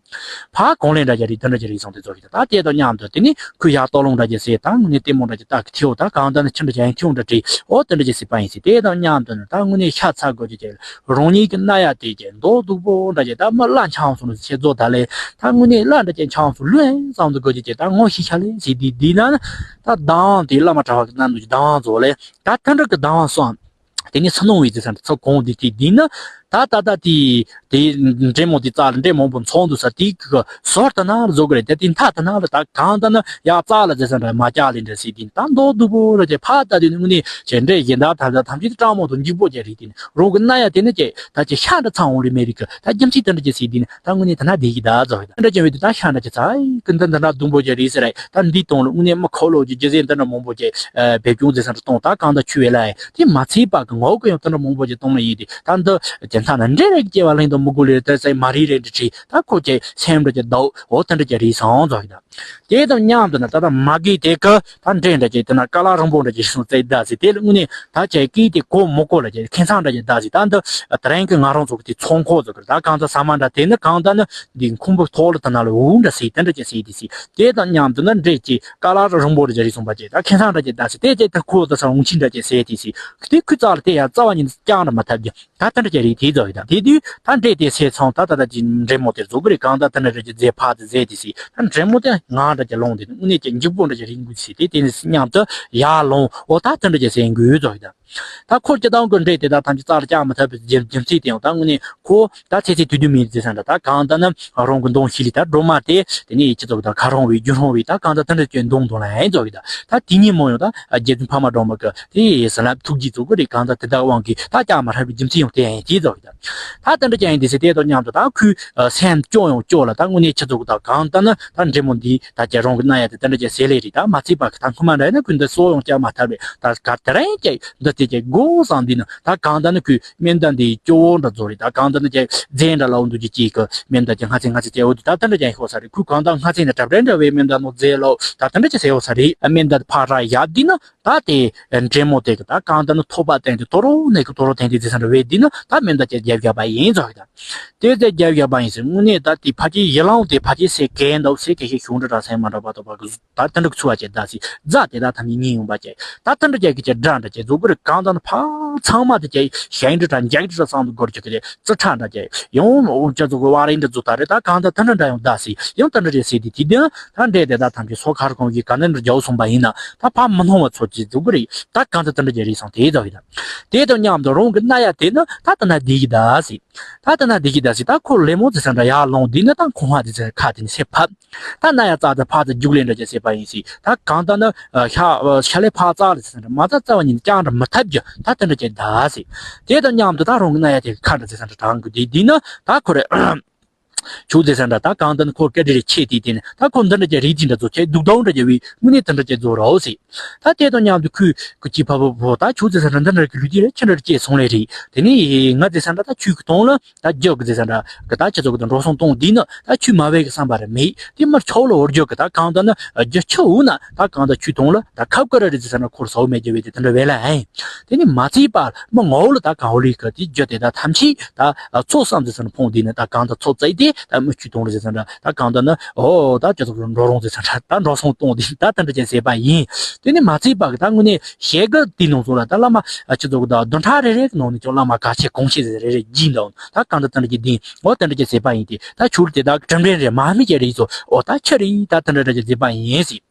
ཕ་གང་ལེན་འདྲ་ཅིག་རེད། དེ་འདྲ་ཅིག་རེད་སོང་དེ་ཚོ་ཞིག་ད་དེ་དང་མཉམ་དུ་དེ་ནི་ཁོས་ཡར་ལྟོ་སློང་འདྲ་ཅིག་ཟེར། ད་དངོས་གནས་ལྟད་མོ་འདྲ་ཅིག་ལྟ་གི་ཐེའོ། ད་གང་ལྟར་ནི་ཁྱི་འདྲ་ཅིག་ཡིན་ཐེའོ་འདྲ་བྲིས། འོ་དེ་འདྲ་ཅིག་ཟེར་པ་ཡིན་ཟེར། དེ་དང་མཉམ་དུ་ནི་ད་དངོས་གནས་ཤ་ཚ་དགོས་ཀྱི་ཅིག་རང་ཉིད་ཀྱི་རྣ་ཡག་དེ་ཅིག་མདོག་སྡུག་པོ་འདྲ་ཅིག་ད་མི་བླ་འཆམ་སོང་ནི་ཁྱེད་ཚོ་ད་ལས་ད་དངོས་གནས་བླ་འདྲ་ཅིག་འཆམ་སོང་ལོས་བསམ་དུ་དགོས་ཀྱི་ཅིག་ད་ངོ་ཤེས་ཤ་ལས་ཟེར། དེ་དེ་ན་ནི་ད་སྡང་དེ་བླ་མ་གྲྭ་བ་གི་ནང་དུ་སྡང་བ་ཚོ་ལས་ད་དེ་འདྲ་གི་སྡང་བ་སོང་། དེ་ནས་ཚུར་སྣང་བའི་རྗེས་སུ་འདྲ་ཚུར་གོང་དེ་དེ་དེ་ནི་ད་ད་ད་དེ་དེ་འདྲེ་མོ་དེ་རྩ་ལ་འདྲེ་མང་པོ་འཚོགས་འདུག་ས་དེ་གི་ཟུར་དེ་ན་ལ་བཟོ་གི་རེད། དེ་དེ་མཐའ་དེ་ན་ལ་ད་གང་ལྟར་ན་ཡ་རྩ་ལ་རྗེས་སུ་འདྲ་མ་བཅག་ལེ་འདྲ་ཟེར། དེ་ནི་ད་མདོག་སྡུག་པོ་རེད་ཅེ་ཕ་ད་དེ་ནི་དངོས་གནས་ཅེ་འདྲེ་གཞན་དག་ཐམས་ཅད་ཐམས་ཅད་སྤྲང་མོ་དང་འཇིགས་པོ་ཅེ་རེད། དེ་ནི་རང་གི་རྣ་ཡག་དེ་ནི་ཅེ་ད་ཅེ་ཤ་འདྲ་ཚ་འོང་རེད་མེད་རེད་གི་ད་རྒྱུ་མཚན་དེ་འདྲ་ཅེ་ཟེར། དེ་ནི་ད་དངོས་གནས་དེ་ན་བསྡད་ཀྱི་ད་ཟོ་གི་ད་འདྲ་ཅེ་བས་དེ་ད་ཤ་འདྲ་ཅེ་ཚ་ཡི་གི་འདི་འདི་འདྲ་སྡུག་པོ་ཅེ་རེད་ཟེར་རེད། ད་འདི་དང་ལ་དངོས་གནས་མི་ཁོ་ལོ་ཅེ་རྗེས་སུ་འདྲ་མང་པོ་ཅེ་ཨ་བེད་སྤྱོད་རྗེས་སུ་འདྲ་གཏོང་། ད་གང་ལྟར་ཆུ་བས་ལ་ཡ་དེ་མ་ཚད་པ་གི་ངོ་གི་ཡང་དེ་འདྲ་མང་པོ་ཅིག་གཏོང་ལ་ཡིན་ཏེ། ད་འདི་ཅེ་མཐའ་ན་འདྲེ་རེ་སྐྱེ་བ་ལེན་དུ་མི་དགོས་ལེ་དེ་ཚེ་མ་རིག་རེ་འདྲི་བྲིས། ད་ཁོ་ཅེ་སེམས་འདྲ་ཅིག་ལྡོག་འོ་དེ་འདྲ་ཅིག་རེད་སོང་ཟོ་གི་ད། དེ་དང་མཉམ་དུ་ན་ད་ལྟ་མ་གི་དེ་གི་ད་འདྲེ་འདྲ་ཅིག་དེ་ན་ཀ་ལ་རིང་པོ་འདྲ་ཅིག་སོང་ཙེ་ད་ཟེར། དེ་ལ་དངོས་གནས་ད་ཅེ་ཀི་དེ་གོ་མི་གོ་ལ་ཅེ་ཁེ་སང་འདྲ་ཅིག་ད་ཟེར། ད་འདི་དེ་རིང་གི་ང་རང་ཚོ་གི་དེ་ཚོང་ཁོག་ཟོ་གི་ད་གང་ལྟར་ཟ་མ་འདྲ་དེ་ནི་གང་ལྟར་ནི་འདི་ཁུང་བུ་ཐོག་ལ་དེ་ན་ལ་འུ་འདྲ་ཟེར་དེ་འདྲ་ཅིག་ཟེར་དེ་ཟེར། དེ་དང་མཉམ་དུ་ན་འདྲེ་ཅིག་ཀ་ལ་རིང་པོ་རེ་རེ་སོང་པ་ཅིག་ད་ཁེ་སང་འདྲ་ཅིག་ད་ཟེར། དེ་ཅིག་ད་ཁོ་ད་ས་འུང་ཆིན་འདྲ་ཅིག་ཟེར་དེ་ཟེར། དེ་ཁུ་རྩ་ལ་དེ་ཡང་རྩ་བ་ཉིད་ཀྱང་འདྲ་མ་ཐབས་ཀྱི་ད་དེ་འདྲ་ཅིག་རེད། དེ་ཟོ་ཡི་ད་དེ་དུས་ད་འདྲེ་དེ་སེ་ཚང་ད་ད་ད་ཅིག་འདྲེ་མོ་དེ་རྫོགས་གི་རེད། གང་ད་དེ་འདྲ་ཅིག་རྫས་ཕ་དེ་རྫས་དེ་ཟེར། ད་འདྲེ་མོ་དེ་ང་འདྲ་ཅིག་ལོང་དེ་དངོས་གནས་ཀྱི་འཇིགས་པོ་འདྲ་ཅིག་རིང་དགོས་ཟེར། དེ་དེ་ནས་མཉམ་དུ་ཡར་ལོང་འོ་ད་དེ་འདྲ་ཅིག་ཟེར་དགོས་ཟོ་ཡི་ད། ད་ཁོ་སྤྱི་བཏང་གི་འདྲེ་དེ་དག་ཐམས་ཅད་རྩ་ལ་བཅག་མི་ཐུབ་པའི་རྒྱུ་རྒྱུ་མཚན་དེ་ཡང་ད་དངོས་གནས་ཁོ་ད་ཚེ་ཚེ་དུས་དུས་མིན་ཟེར་ས་འདྲ། ད་གང་ལྟར་ན་རང་གི་གདོང་ཤི་ལི་ད་སྒྲོལ་མ་དེ་དེ་ནས་ཁྱི་ཚོ་གི་ད་ཁ་རོང་བའི་རྒྱུ་རོང་བའི་ད་གང་ལྟར་དེ་འདྲ་ཅིག་གདོང་གདོང་ལ་ཡང་ཚོ་གི་ད་ད་དེ་ཉིན་མོ་ཡང་ད་རྗེ་བཙུན་འཕགས་མ་སྒྲོལ་མ་གི་དེ་ཡི་ཟ་ལམ་ཐུགས་རྗེ་ཚོ་གི་རེད། གང་ལྟར་དེ་དག་དབང་གིས་ད་བཅག་མ་ཐུབ་པའི་རྒྱུ་མཚན་ཡང་དེ་ཡང་དེ་ཚོ་གི་ད་ད་དེ་འདྲ་ཅིག་ཡིན་དེ་ཟེར། དེ་དང་མཉམ་དུ་ད་ཁོའི་སེམས་སྐྱོ་ཡང་སྐྱོ་ལ་ད་དངོས་གནས་ཁྱི་ཚོ་གི་ད་གང་ལྟར་ན་ད་འདྲེ་མོ་འདི་ད་ཅིག་རང་གི་རྣ་ཡག་དེ་དེ་འདྲ་ཅིག་ཟེར་ལེ་རེད། ད་མ་ཚད་པ་གི་ད་སྔོན་མ་འདྲ་ཡིན་ན་ཁོས་འདི་གསོ་ཡང་བཅག་མ་ཐུབ་པས། ད་ག་དེ་རིང་ཅིག་འདི་དེ་ཅིག་དགོས་བསམ་འདི་ནི་ད་གང་ལྟར་ནི་ཁོས་མེ་མདའ་འདི་སྐྱོ་བོ་འདྲ་བཟོ་རེད། ད་གང་ལྟར་ནི་ཅིག་རྫས་འདྲ་ལ་འོ་འདུག་ཅིག་ཅིག་གི་མེ་མདའ་ཅིག་སྔ་ཚེ་སྔ་ཚེ་ཅིག་འོ་འདུག་ད་དེ་འདྲ་ཅིག་ཤོར་ས་རེད། ཁོས་གང་ལྟར་སྔ་ཚེ་ནས་གྲབས་རེ་འདྲ་བའི་མེ་མདའ་ནོ་རྫས་ལོ་ད་དེ་འདྲ་ཅིག་ཟེར་བ་ས་རེད། མེ་མདའ་ཕར་ར་ཡབ་འདི་ནི་ད་དེ་འདྲེ་མོ་དེ་གི་ད་གང་ལྟར་ནི་ཐོབ་པ་བསྟན་ཏེ་དོ་རོ་ནས་གི་དོ་རོ་བསྟན་ཏེ་ཟེར་ས་འདྲ་བས་འདི་ནི་ད་མེ་མདའ་ཅིག་རྒྱབ་རྒྱབ་པ་ཡིན་ཟོ་གི་ད། དེ་ཚེ་རྒྱབ་རྒྱབ་པ་ཡིན་ཟེར། དངོས་གནས་ད་དེ་ཕ་ཆེ་ཡི་ལང་དེ་ཕ་ཆེ་སེ་གས་འདུག་སེ་གས་ཤེས་ཤུང་འདྲ་འདྲ་སེ་མ་འདྲ་བ་དོ་བ་གི་ད་དེ་འདྲ་ཚུ་བ་ཅེ་ད་སི་རྫ་དེ་ད་ཐམས་ཅད་ཉིན་ཡོང་པ་ཅེ་ད་དེ་འདྲ་ཅེ་གི་ཅེ་འདྲ་འདྲ་ཅེ་རྫོགས་གི་རེད། གང་ད་ནི་ཕ་ཚང་མ་དེ་ཅེ་ཞན་འདྲ་འདྲ་འཇག་འདྲ་སང་དུ་སྒོར་ཅིག་གི་ཅེ་རྩི་ཁྲ་འདྲ་ཅེ་ཡང་འོ་ཅེ་རྫོགས་གི་བ་རིང་འདྲ་རྫོགས་ད་རེད། ད་གང་ད་དེ་འདྲ་འདྲ་ཡང་ད་སི་ཡང་དེ་འདྲ་ཅེ་སི་དེ་དེ་དེ་ད་འདྲེ་དེ་ད་ཐམས་ཅད་སོ་ཁར་གང་གི་ག་ནས་འདྲ་རྒྱའུ་སོང་པ་ཡིན་ན་ད་ཕ་མི་སྣང་བ་ཚོ་ཅེ་རྫོགས་གི་རེད། ད་གང་ད་དེ་འདྲ་ཅེ་རེད་སང་དེ་ད་ཡིན་ད་དེ་དང་མཉམ་དུ་རང་གི་རྣ་ཡག་དེ་ནི་ད་དེ་ན་བསྡད་ཀྱི་ད་སི། ད་དེ་ན་བསྡད་ཀྱི་ད་སི། ད་ཁོ་ལེ་མོ་ཟེར་ས་འདྲ་ཡར་ལོང་འདི་ནི་ད་ཁོང་ཧ་དེ་ཟེར་ཁ་དེ་ནི་སེ་ཕབ། ད་རྣ་ཡག་རྩ་དེ་ཕ་དེ་རྒྱུག་ལེན་འདྲ་ཅེ་སེ་པ་ཡིན་སི། ད་གང་ད་ནི་ཤ་ཤ་ལེ་ཕ་རྩ་ལ་ཟེར་ས་འདྲ་མ་རྩ་རྩ་བ་ཉིད་ཀྱང་འདྲ་མི་ཐབས་རྒྱུ་ད་དེ་འདྲ་ཅེ་ད་སི། དེ་དང་མཉམ་དུ་ད་རང་གི་རྣ་ཡག་དེ་ཁ་འདྲ་ཟེར་ས་འདྲ་དྲང་གི་དེ་འདི་ནི་ད་ཁོ་རེ། ཆུ་ཟེར་ས་འདྲ་ད་གང་ད་ནི་ཁོ་སྐད་འདྲ་རེ་ཆེ་དེ་དེ་ནི་ད་ཁོ་འདི་འདྲ་ཅེ་རིགས་དེ་འདྲ་ཚོ་ཆེ་སྡུག་སྡང་འདྲ་ཅེ་བའི་དངོས་གནས་དེ་འདྲ་ཅེ་བཟོ་རོགས་སི། ད་དེ་དང་མཉམ་དུ་ཁོས་ཁོ་ཅི་ཕ་བུ་བུ་ད་ཆུ་ཟེར་ས་འདྲ་འདི་འདྲ་གི་ལུས་དེ་རེ་ཆེ་འདྲ་རེ་སྐྱེས་སོང་ལེ་རེད། དེ་ནི་ང་ཟེར་ས་འདྲ་ད་ཆུ་གི་དོང་ལ་ད་རྒྱུ་གི་ཟེར་ས་འདྲ་གི་ད་ཁྱེད་ཚོ་གི་ད་འགྲོ་སོང་གཏོང་འདི་ནི་ད་ཆུ་མ་བས་གི་བསམ་པ་རེ་མེད། དེ་མར་ཆོག་ལ་འོར་རྒྱུ་གི་ད་གང་ད་ནི་རྒྱུ་ཆུ་འུ་ན་ད་གང་ད་ཆུ་དོང་ལ་ད་ཁབ་ཀ་ར་རེ་ཟེར་ས་འདྲ་ཁོར་ཟ་བོ་མེད་རྒྱུ་བས་དེ་དེ་འདྲ་བས་ལ་ཨེ། དེ་ནི་མ་ཚད་པར་མི་ངོ་བོ་ལ་ད་གང་བོ་ལི་གི་དེ་རྒྱུ་དེ་ད་ཐམས་ཅད་ད་ཚོ་བསམ་ཟེར་ས་འདྲ་ཕོངས་འདི་ནི་ད་གང་ད་ཚོ་བཙལ་ཏེ་ད་མི་ཆུ་དོང་ལ་ཟེར་ས་འདྲ་ད་གང་ད་ནི་ཨོ་ད་ཁྱེད་ཚོ་གི་འགྲོ་རོང་ཟེར་ས་འདྲ་ད་འགྲོ་སོང་གཏོང་འདི་ད་དེ་འདྲ་ཅན་ཟེར་པ་ཡིན། དེ་ནི་མ་ཚད་པ་གི་ད་དངོས་གནས་ཞལ་དཀར་དེའི་ནང་སོང་ལ་ད་བླ་མ་ཁྱེད་ཚོ་གི་ད་བདུན་ཕྲག་རེ་རེ་གི་ནང་ནས་ཀྱང་བླ་མ་ག་ཆེ་གོང་ཆེ་ཟེར་རེ་རེ་བགྱིས་འདུག་ད་གང་ད་དེ་འདྲ་ཅན་འདི་ཨོ་དེ་འདྲ་ཅན་ཟེར་པ་ཡིན་ཏེ་ད་ཆུ་ལ་དེ་ད་གྲིམ་རེ་རེ་མ་མི་ཅན་རེ་ཡིན་ཚོ་ཨོ་ད་ཆུ་རེ་ད་དེ་འདྲ་འདྲ་ཅན་ཟེར་པ་ཡིན་ཟེར།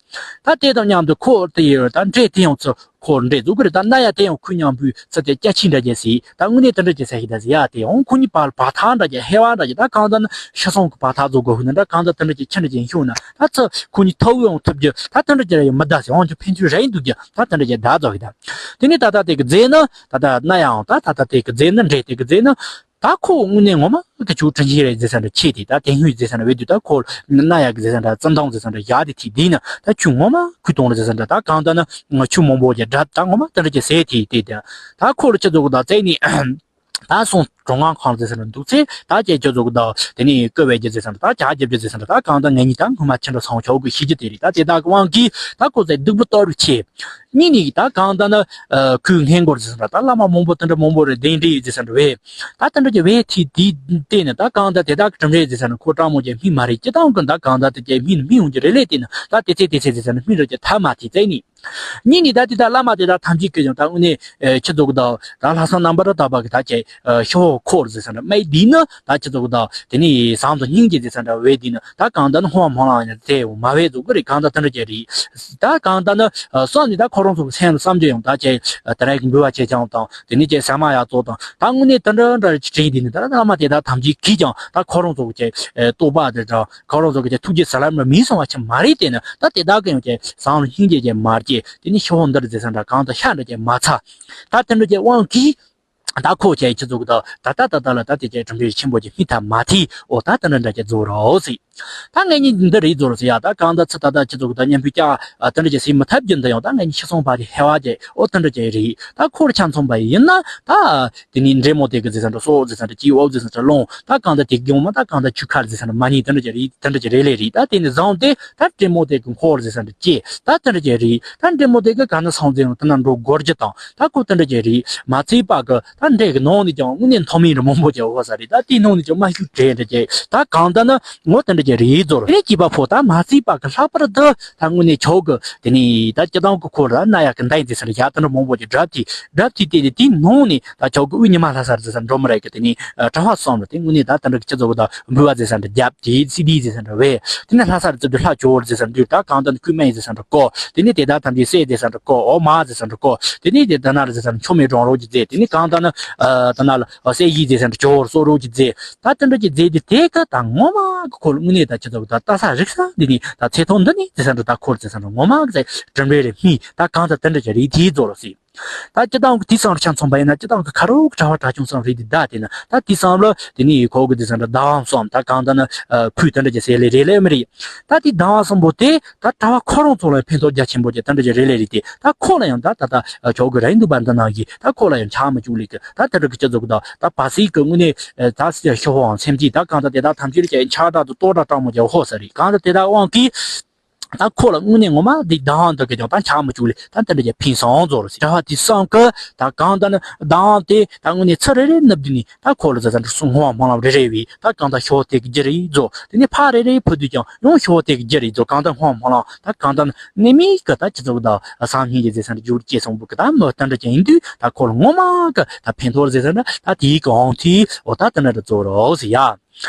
ད་དེ་དང་མཉམ་དུ་ཁོ་དེ་ཡོད་ད་འདྲེ་དེ་ཡང་ཚུར་ཁོ་འདྲེ་རྫོགས་གི་རེད། ད་རྣ་ཡག་དེ་ཡང་ཁོ་མཉམ་པོའི་ཚུར་དེ་སྐྱ་ཆིན་འདྲ་ཅན་སྲིད་ད་དངོས་གནས་དེ་འདྲ་ཅན་ཟེར་ཞིག་ད་ཟེར་ཡ་དེ་ཡང་ཁོ་གཉིས་བར་བར་ཐག་འདྲ་ཅན་ཧེ་བ་འདྲ་ཅན་ད་གང་ལྟར་ན་ཤི་སོང་གི་བར་ཐག་རྫོགས་དགོས་ཧུ་ན་འདྲ་གང་ལྟར་དེ་འདྲ་ཅན་ཆི་འདྲ་ཅན་ཤུག་ན་ད་ཚུར་ཁོ་གཉིས་ཐུག་ཡོང་ཐུབ་རྒྱུ་ད་དེ་འདྲ་ཅན་ཡང་མི་ད་ཟེར་ཡང་ཅི་ཕན་ཚུན་རེད་འདུག་རྒྱུ་ད་དེ་འདྲ་ཅན་ད་རྫོགས་ཡི་ད། དེ་ནས་ད་ལྟ་དེ་གི་རྫས་ནི་ད་ལྟ་རྣ་ཡག་ད་ད་ལྟ་དེ་གི་རྫས་ནི་འདྲེ་དེ་གི་རྫས་ནི། ད་ཁོ་དངོས་གནས་ངོ་མ་གི་ཆུ་དྲིན་ཆེན་རེད་ཟེར་ས་འདྲ་ཆེ་དེ་ད་དེང་ཧུད་ཟེར་ས་འདྲ་བས་དུས་ད་ཁོ་རྣ་ཡག་གི་ཟེར་ས་འདྲ་བཙན་དང་ཟེར་ས་འདྲ་ཡག་དེ་ཐིག་དེ་ན་ད་ཆུ་ངོ་མ་ཁུ་གཏོང་རེད་ཟེར་ས་འདྲ་ད་གང་ལྟར་ན་ཆུ་མང་པོ་ཅིག་འདྲ་ད་ངོ་མ་དེ་འདྲ་ཅིག་ཟེར་དེ་དེ་ད་ད་ཁོ་ལ་ཆུ་རྫོགས་གི་ད་བཙལ་ནས་ད་སོང་གྲོང་ཁང་ཁང་ཟེར་ས་འདྲ་འདུག་ཚེ་ད་ཅེ་ཆུ་རྫོགས་གི་ད་དེ་ནས་བཀོད་པའི་རྒྱུ་ཟེར་ས་འདྲ་ད་ཇག་རྒྱབ་རྒྱུ་ཟེར་ས་འདྲ་ད་གང་ལྟར་ངེད་གཉིས་ད་སྔོན་མ་ཆུ་འདྲ་སང་ཆོག་གི་ཤེས་རྒྱུ་དེ་རེད། ད་དེ་དག་གི་དབང་གིས་ད་ཁོ་ཚོའི་སྡུག་པོ་སྟོར་བའི་ཆེད། གཉིས་ནས་ད་གང་ལྟར་ན་ཁོའི་སྔས་མགོར་ཟེར་ས་འདྲ་ད་བླ་མ་མང་པོ་དེ་འདྲ་མང་པོ་རེད་གདན་འདྲེན་ཡོད་ཟེར་ས་འདྲ་བས། ད་དེ་འདྲ་གྱི་བས་ཐིག་དེའི་སྟེང་ནས་ད་གང་ལྟར་དེ་དག་གི་གྲུབ་འབྲས་ཟེར་ས་འདྲ་ཁོ་སྤྲང་མོ་གྱི་སྨིན་མ་རེད། སྤྱི་བཏང་གི་ད་གང་ལྟར་དེ་གྱི་སྨིན་སྨིན་ཡོང་གི་རེད་ལས་དེ་ནི་ད་དེ་ཚེ་དེ་ཚེ་ཟེར་ས་འདྲ་སྨིན་རེད་ཀྱི་ཐབས་མ་ཐིག་བཙལ་ནས། གཉིས་ནས་ད་དེ་དག་བླ་མ་དེ་དག་ཐམས་ཅད་ཀྱིས་ཀྱང་ད་དངོས་གནས་ཆི་ཟེར་གི་ད་ད་ལྷག་བསམ་རྣམ་པར་དག་པ་གི་ད་ཀྱི་ཤོ་འཁོར་ཟེར་ས་འདྲ་སྨྲས་འདི་ནི་ད་ཆི་ཟེར་གི་ད་དེ་ནི་བཟང་དུ་སྙིང་རྗེ་ཟེར་ས་འདྲ་བས་འདི་ནི་ད་གང་ལྟར་ནི་སྔོན་མ་ལ་ཡང་དེ་མ་བས་བཟོ་གི་རེད། གང་ལྟར་དེ་འདྲ་ཅིག་རེད། ད་གང་ལྟར་ནི་བསམ་ནས་ད་ཁོ་རང་ཚོ་གི་སེམས་ལ་བསམ་རྒྱུ་ཡང་ད་ཀྱི་དེ་རིང་གི་འབུལ་བ་ཆེ་ཆུང་དང་དེ་ནི་ཀྱི་ཟ་མ་ཡག་བཙོག་དང་ད་དངོས་གནས་དེ་འདྲ་འདྲ་ཅིག་དྲན་འདི་ནི་ད་བླ་མ་དེ་དག་ཐམས་ཅད་ཀྱིས་ཀྱང་ད་ཁོ་རང་ཚོ་གི་ཀྱི་རྟོགས་པ་དེ་དང་ཁོ་རང་ཚོ་གི་ཀྱི་ཐུགས་རྗེ་ཟ་ལམ་ལ་མིན་སོང་བ་ཆེ་མ་རེད། དེ་ནི་ད་དེ་དག་གི་ཡང་ཀྱི་བཟང་ལ་སྙིང་རྗེ་ཀྱི་མ་སྐྱེས། དེ་ནི་ཤོ་འདིར་ཟེར་ས་འདྲ་གང་དུ་ཤ་འདྲ་ཀྱི་མ་ཚ། ད་དེ་འདྲ་ཀྱི་དབང་གིས་ད་ཁོ་ཀྱི་ཆི་ཟེར་གི་ད་ད་ད་ད་ད་ལ་ད་དེ་ཀྱི་གྲུབ་འབྲས་ཆེན་པོ་ཀྱི་སྨིན་ཐབས་མ་ཐིག་འོ་ད་དེ་འདྲ་འདྲ་ཀྱི་རྫོགས་རོགས་ཟེར། ད་ངེད་གཉིས་འདི་རེད་རྫོགས་རོགས་ཟེར་ཡ། ད་གང་ད་ཚི་ད་ད་ཆི་ཟེར་གི་ད་མཉམ་འབུལ་ཀྱང་དེ་འདྲ་ཀྱི་ཟེར་མི་ཐབས་ཀྱི་འདི་ཡང་ད་ངེད་གཉིས་ཤི་སོང་བ་དེ་ཧེ་བ་ཀྱི་འོ་དེ་འདྲ་ཀྱི་རེད། ད་ཁོར་ཆ་མཚོན་པ་ཡིན་ན་ད། དེ་ནས་འདྲེ་མོ་དེ་གི་ཟེར་ས་འདྲ་སོ་ཟེར་ས་འདྲ་ཅི་འོ་ཟེར་ས་འདྲ་ལོང་ད་གང་ད་དེ་གི་འོ་མ་ད་གང་ད་ཆུ་ཁར་ཟེར་ས་འདྲ་མ་ཉིད་དེ་འདྲ་ཅི་རེད། དེ་འདྲ་ཅི་རེད་ལས་རེད། ད་དེ་ནས་བཟང་དེ་ད་འདྲེ་མོ་དེ་གི་འཁོར་ཟེར་ས་འདྲ་ཅི་ད་དེ་འདྲ་ཅི་རེད། ད་འདྲེ་མོ་དེ་གི་ག་ན་སང་ཟེར་ཡང་དེ་ན་འགྲོ་སྒོར་གྱི་དང་ད་ཁོ་དེ་འདྲ་ཅི་རེད། མ་ཚད་པ་གི་ད་འདྲེ་གི་ནང་ནས་ཀྱང་དངོས་གནས་མཐོ་དམན་རི་མང་པོ་ཅི་འོ་ས་རེད། ད་དེའི་ནང་ནས་ཀྱང་མ་ཤུགས་དྲན་འདྲ་ཅི་ད་གང་ད་ན་ངོ་དེ་འདྲ་ཅི་རེད་རྫོགས་རེད། དེ་ནས་སྐྱེས་པ་ཕོ་ད་མ་ཚད་པ་གི་ལྷག་པར་དུ་ད་དངོས་གནས་ཆོག་གི་དེ་ནས་ད་སྤྱི་བཏང་གི་འཁོར་ལ་ན་ཡག་གི་འདའ་ཡིན་ཟེར་ས་འདྲ་ཡག་དེ་འདྲ་མང་པོ་ཅི་འདྲ་དེ། རབ་ཏུ་བལྟས་ཏེ་དེའི་ནང་ནས་ད་ཆོག་གི་དབུས་ཉི་མ་ལྷ་སར་ཟེར་ས་འགྲོ་མི་རེད་གི། དེ་ནས་གྲྭ་པ་གསུམ་ལ་དེ་དངོས་གནས་ད་དེ་འདྲ་གི་ཆི་ཟེར་གི་ད་འབུལ་བ་ཟེར་ས་འདྲ་རྒྱབ་དེ་སི་ཌི་ཟེར་ས་འདྲ་བས། དེ་ནས་ལྷ་སར་ཙི་དུ་ལྷ་ཇོ་བོར་ཟེར་ས་འདུག་ད་གང་ལྟར་ནི་སྐུ་སྨན་ཟེར་ས་འདྲ་བསྐོར། དེ་ནས་དེ་དག་ཐམས་ཅད་སྲས་ཟེར་ས་འདྲ་བསྐོར། འོ་མ་ཟེར་ས་འདྲ་བསྐོར། དེ་ནས་དེ་ད་ན་ར་ཟེར་ས་འདྲ་མཆོད་མེ་སྒྲོན་རོགས་ཀྱི་རྫས། དེ་ནས་གང་ལྟར་ནི་ད་ན་ལ་སྲས་ཡིད་ཟེར་ས་འདྲ་ཇོ་བོར་གསོལ་རོགས་ཀྱི་རྫས། ད་དེ་འདྲ་གྱི་རྫས་དེ་དེ་ག་ད་ངོ་མ་གི་ཁོ་ལ་དངོས་གནས་ད་ཆི་ཟེར་གི་ད་ལྟ་ས་རིག་ས་འདི་ནས་ད་ཚེ་ཐོག་འདི་ནས་ཟེར་ས་འདྲ་ད་འཁོར་ཟེར་ས་འདྲ་ངོ་མ་གི་ཟེར་གྲུབ་འབྲས་རེ་སྨིན། ད་གང་ལྟར་དེ་འདྲ་གྱི་རིགས་དེའི་རྫོགས་རོགས་ཟེར། ད་སྤྱི་བཏང་གི་དེའི་བསམ་བློ་ཆ་མཚོན་པ་ཡིན་ན་སྤྱི་བཏང་གི་ཁ་རོག་གི་གྲྭ་བ་གྲྭ་ཆུང་གསུམ་རེད་དེ་ད་དེ་ན་ད་དེའི་བསམ་བློ་དེ་ནས་ཁོ་གི་དེ་ས་འདྲ་བདག་དབང་གསུམ་ད་གང་ལྟར་ན་ཁུལ་དེ་འདྲ་ཅིག་ཟེར་ལེ་རེད་ལེ་མི་རེད། ད་དེའི་བདག་དབང་གསུམ་པོ་དེ་ད་གྲྭ་བ་ཁོ་རང་ཚོ་ལ་ཕན་ཐོགས་རྒྱ་ཆེན་པོ་ཅིག་དེ་འདྲ་ཅིག་རེད་ལེ་རེད་དེ། ད་ཁོ་ལ་ཡང་ད་ད་ད་ཁྱོ་གི་རེད་འདུག་པ་འདི་ནང་གི་ད་ཁོ་ལ་ཡང་ཆགས་མི་བཅུག་ལེ་གི་ད་དེ་འདྲ་གི་སྤྱི་ཚོགས་གི་ད་ད་བ་སི་གི་དངོས་གནས་ད་སི་ཤོ་ཧོའང་སེམས་ཀྱི་ད་གང་ལྟར་དེ་དག་ཐམས་ཅད་ཀྱི་ཆགས་སྒྲ་དུ་ལྟོ་སྒྲ་སྤྲང་མོ་ཅིག་ཧོ་ས་རེད། གང་ལྟར་དེ་དག་དབང་གིས། ད་ཁོ་ལ་དངོས་གནས་ངོ་མ་འདི་བདག་དབང་འདི་གི་ཀྱང་ད་ཆགས་མི་བཅུག་ལེ་ད་དེ་འདྲ་ཀྱི་ཕན་སོང་རྫོགས་རེད་ཟེར། གྲྭ་བ་དེ་གསུམ་གི་ད་གང་ལྟར་ན་བདག་དབང་དེ་ད་དངོས་གནས་ཚུར་རེ་རེ་ནུབ་དུས་ནས་ད་ཁོ་ལ་ཟེར་ས་འདྲ་སུ་སྔོན་སྨོན་ལམ་རེ་རེ་བས་ད་གང་ལྟར་ཤོ་དེ་གི་རྒྱུ་རེད་རྫོགས། དེ་ནས་ཕར་རེ་རེ་ཕུལ་དུས་ཀྱང་ཡང་ཤོ་དེ་གི་རྒྱུ་རེད་རྫོགས། གང་ལྟར་སྔོན་སྨོན་ལམ་ད་གང་ལྟར་ན་གནས་མིག་གི་ད་ཅི་ཟེར་གི་ད་བསམ་སྙིང་རྗེ་ཟེར་ས་འདྲ་རྒྱུ་རུ་སྐྱེས་སོང་བུ་གི་ད་མི་ད་འདྲ་ཅན་ཡིན་དུས་ད་ཁོ་ལ་ངོ་མ་གི་ད་ཕན་ཐོགས་ཟེར་ས་འདྲ་ད་དེའི་གི་དབང་དུས་འོ་ད་ད་འདྲ་འདྲ་རྫོགས་རོགས་ཟེར་ཡ།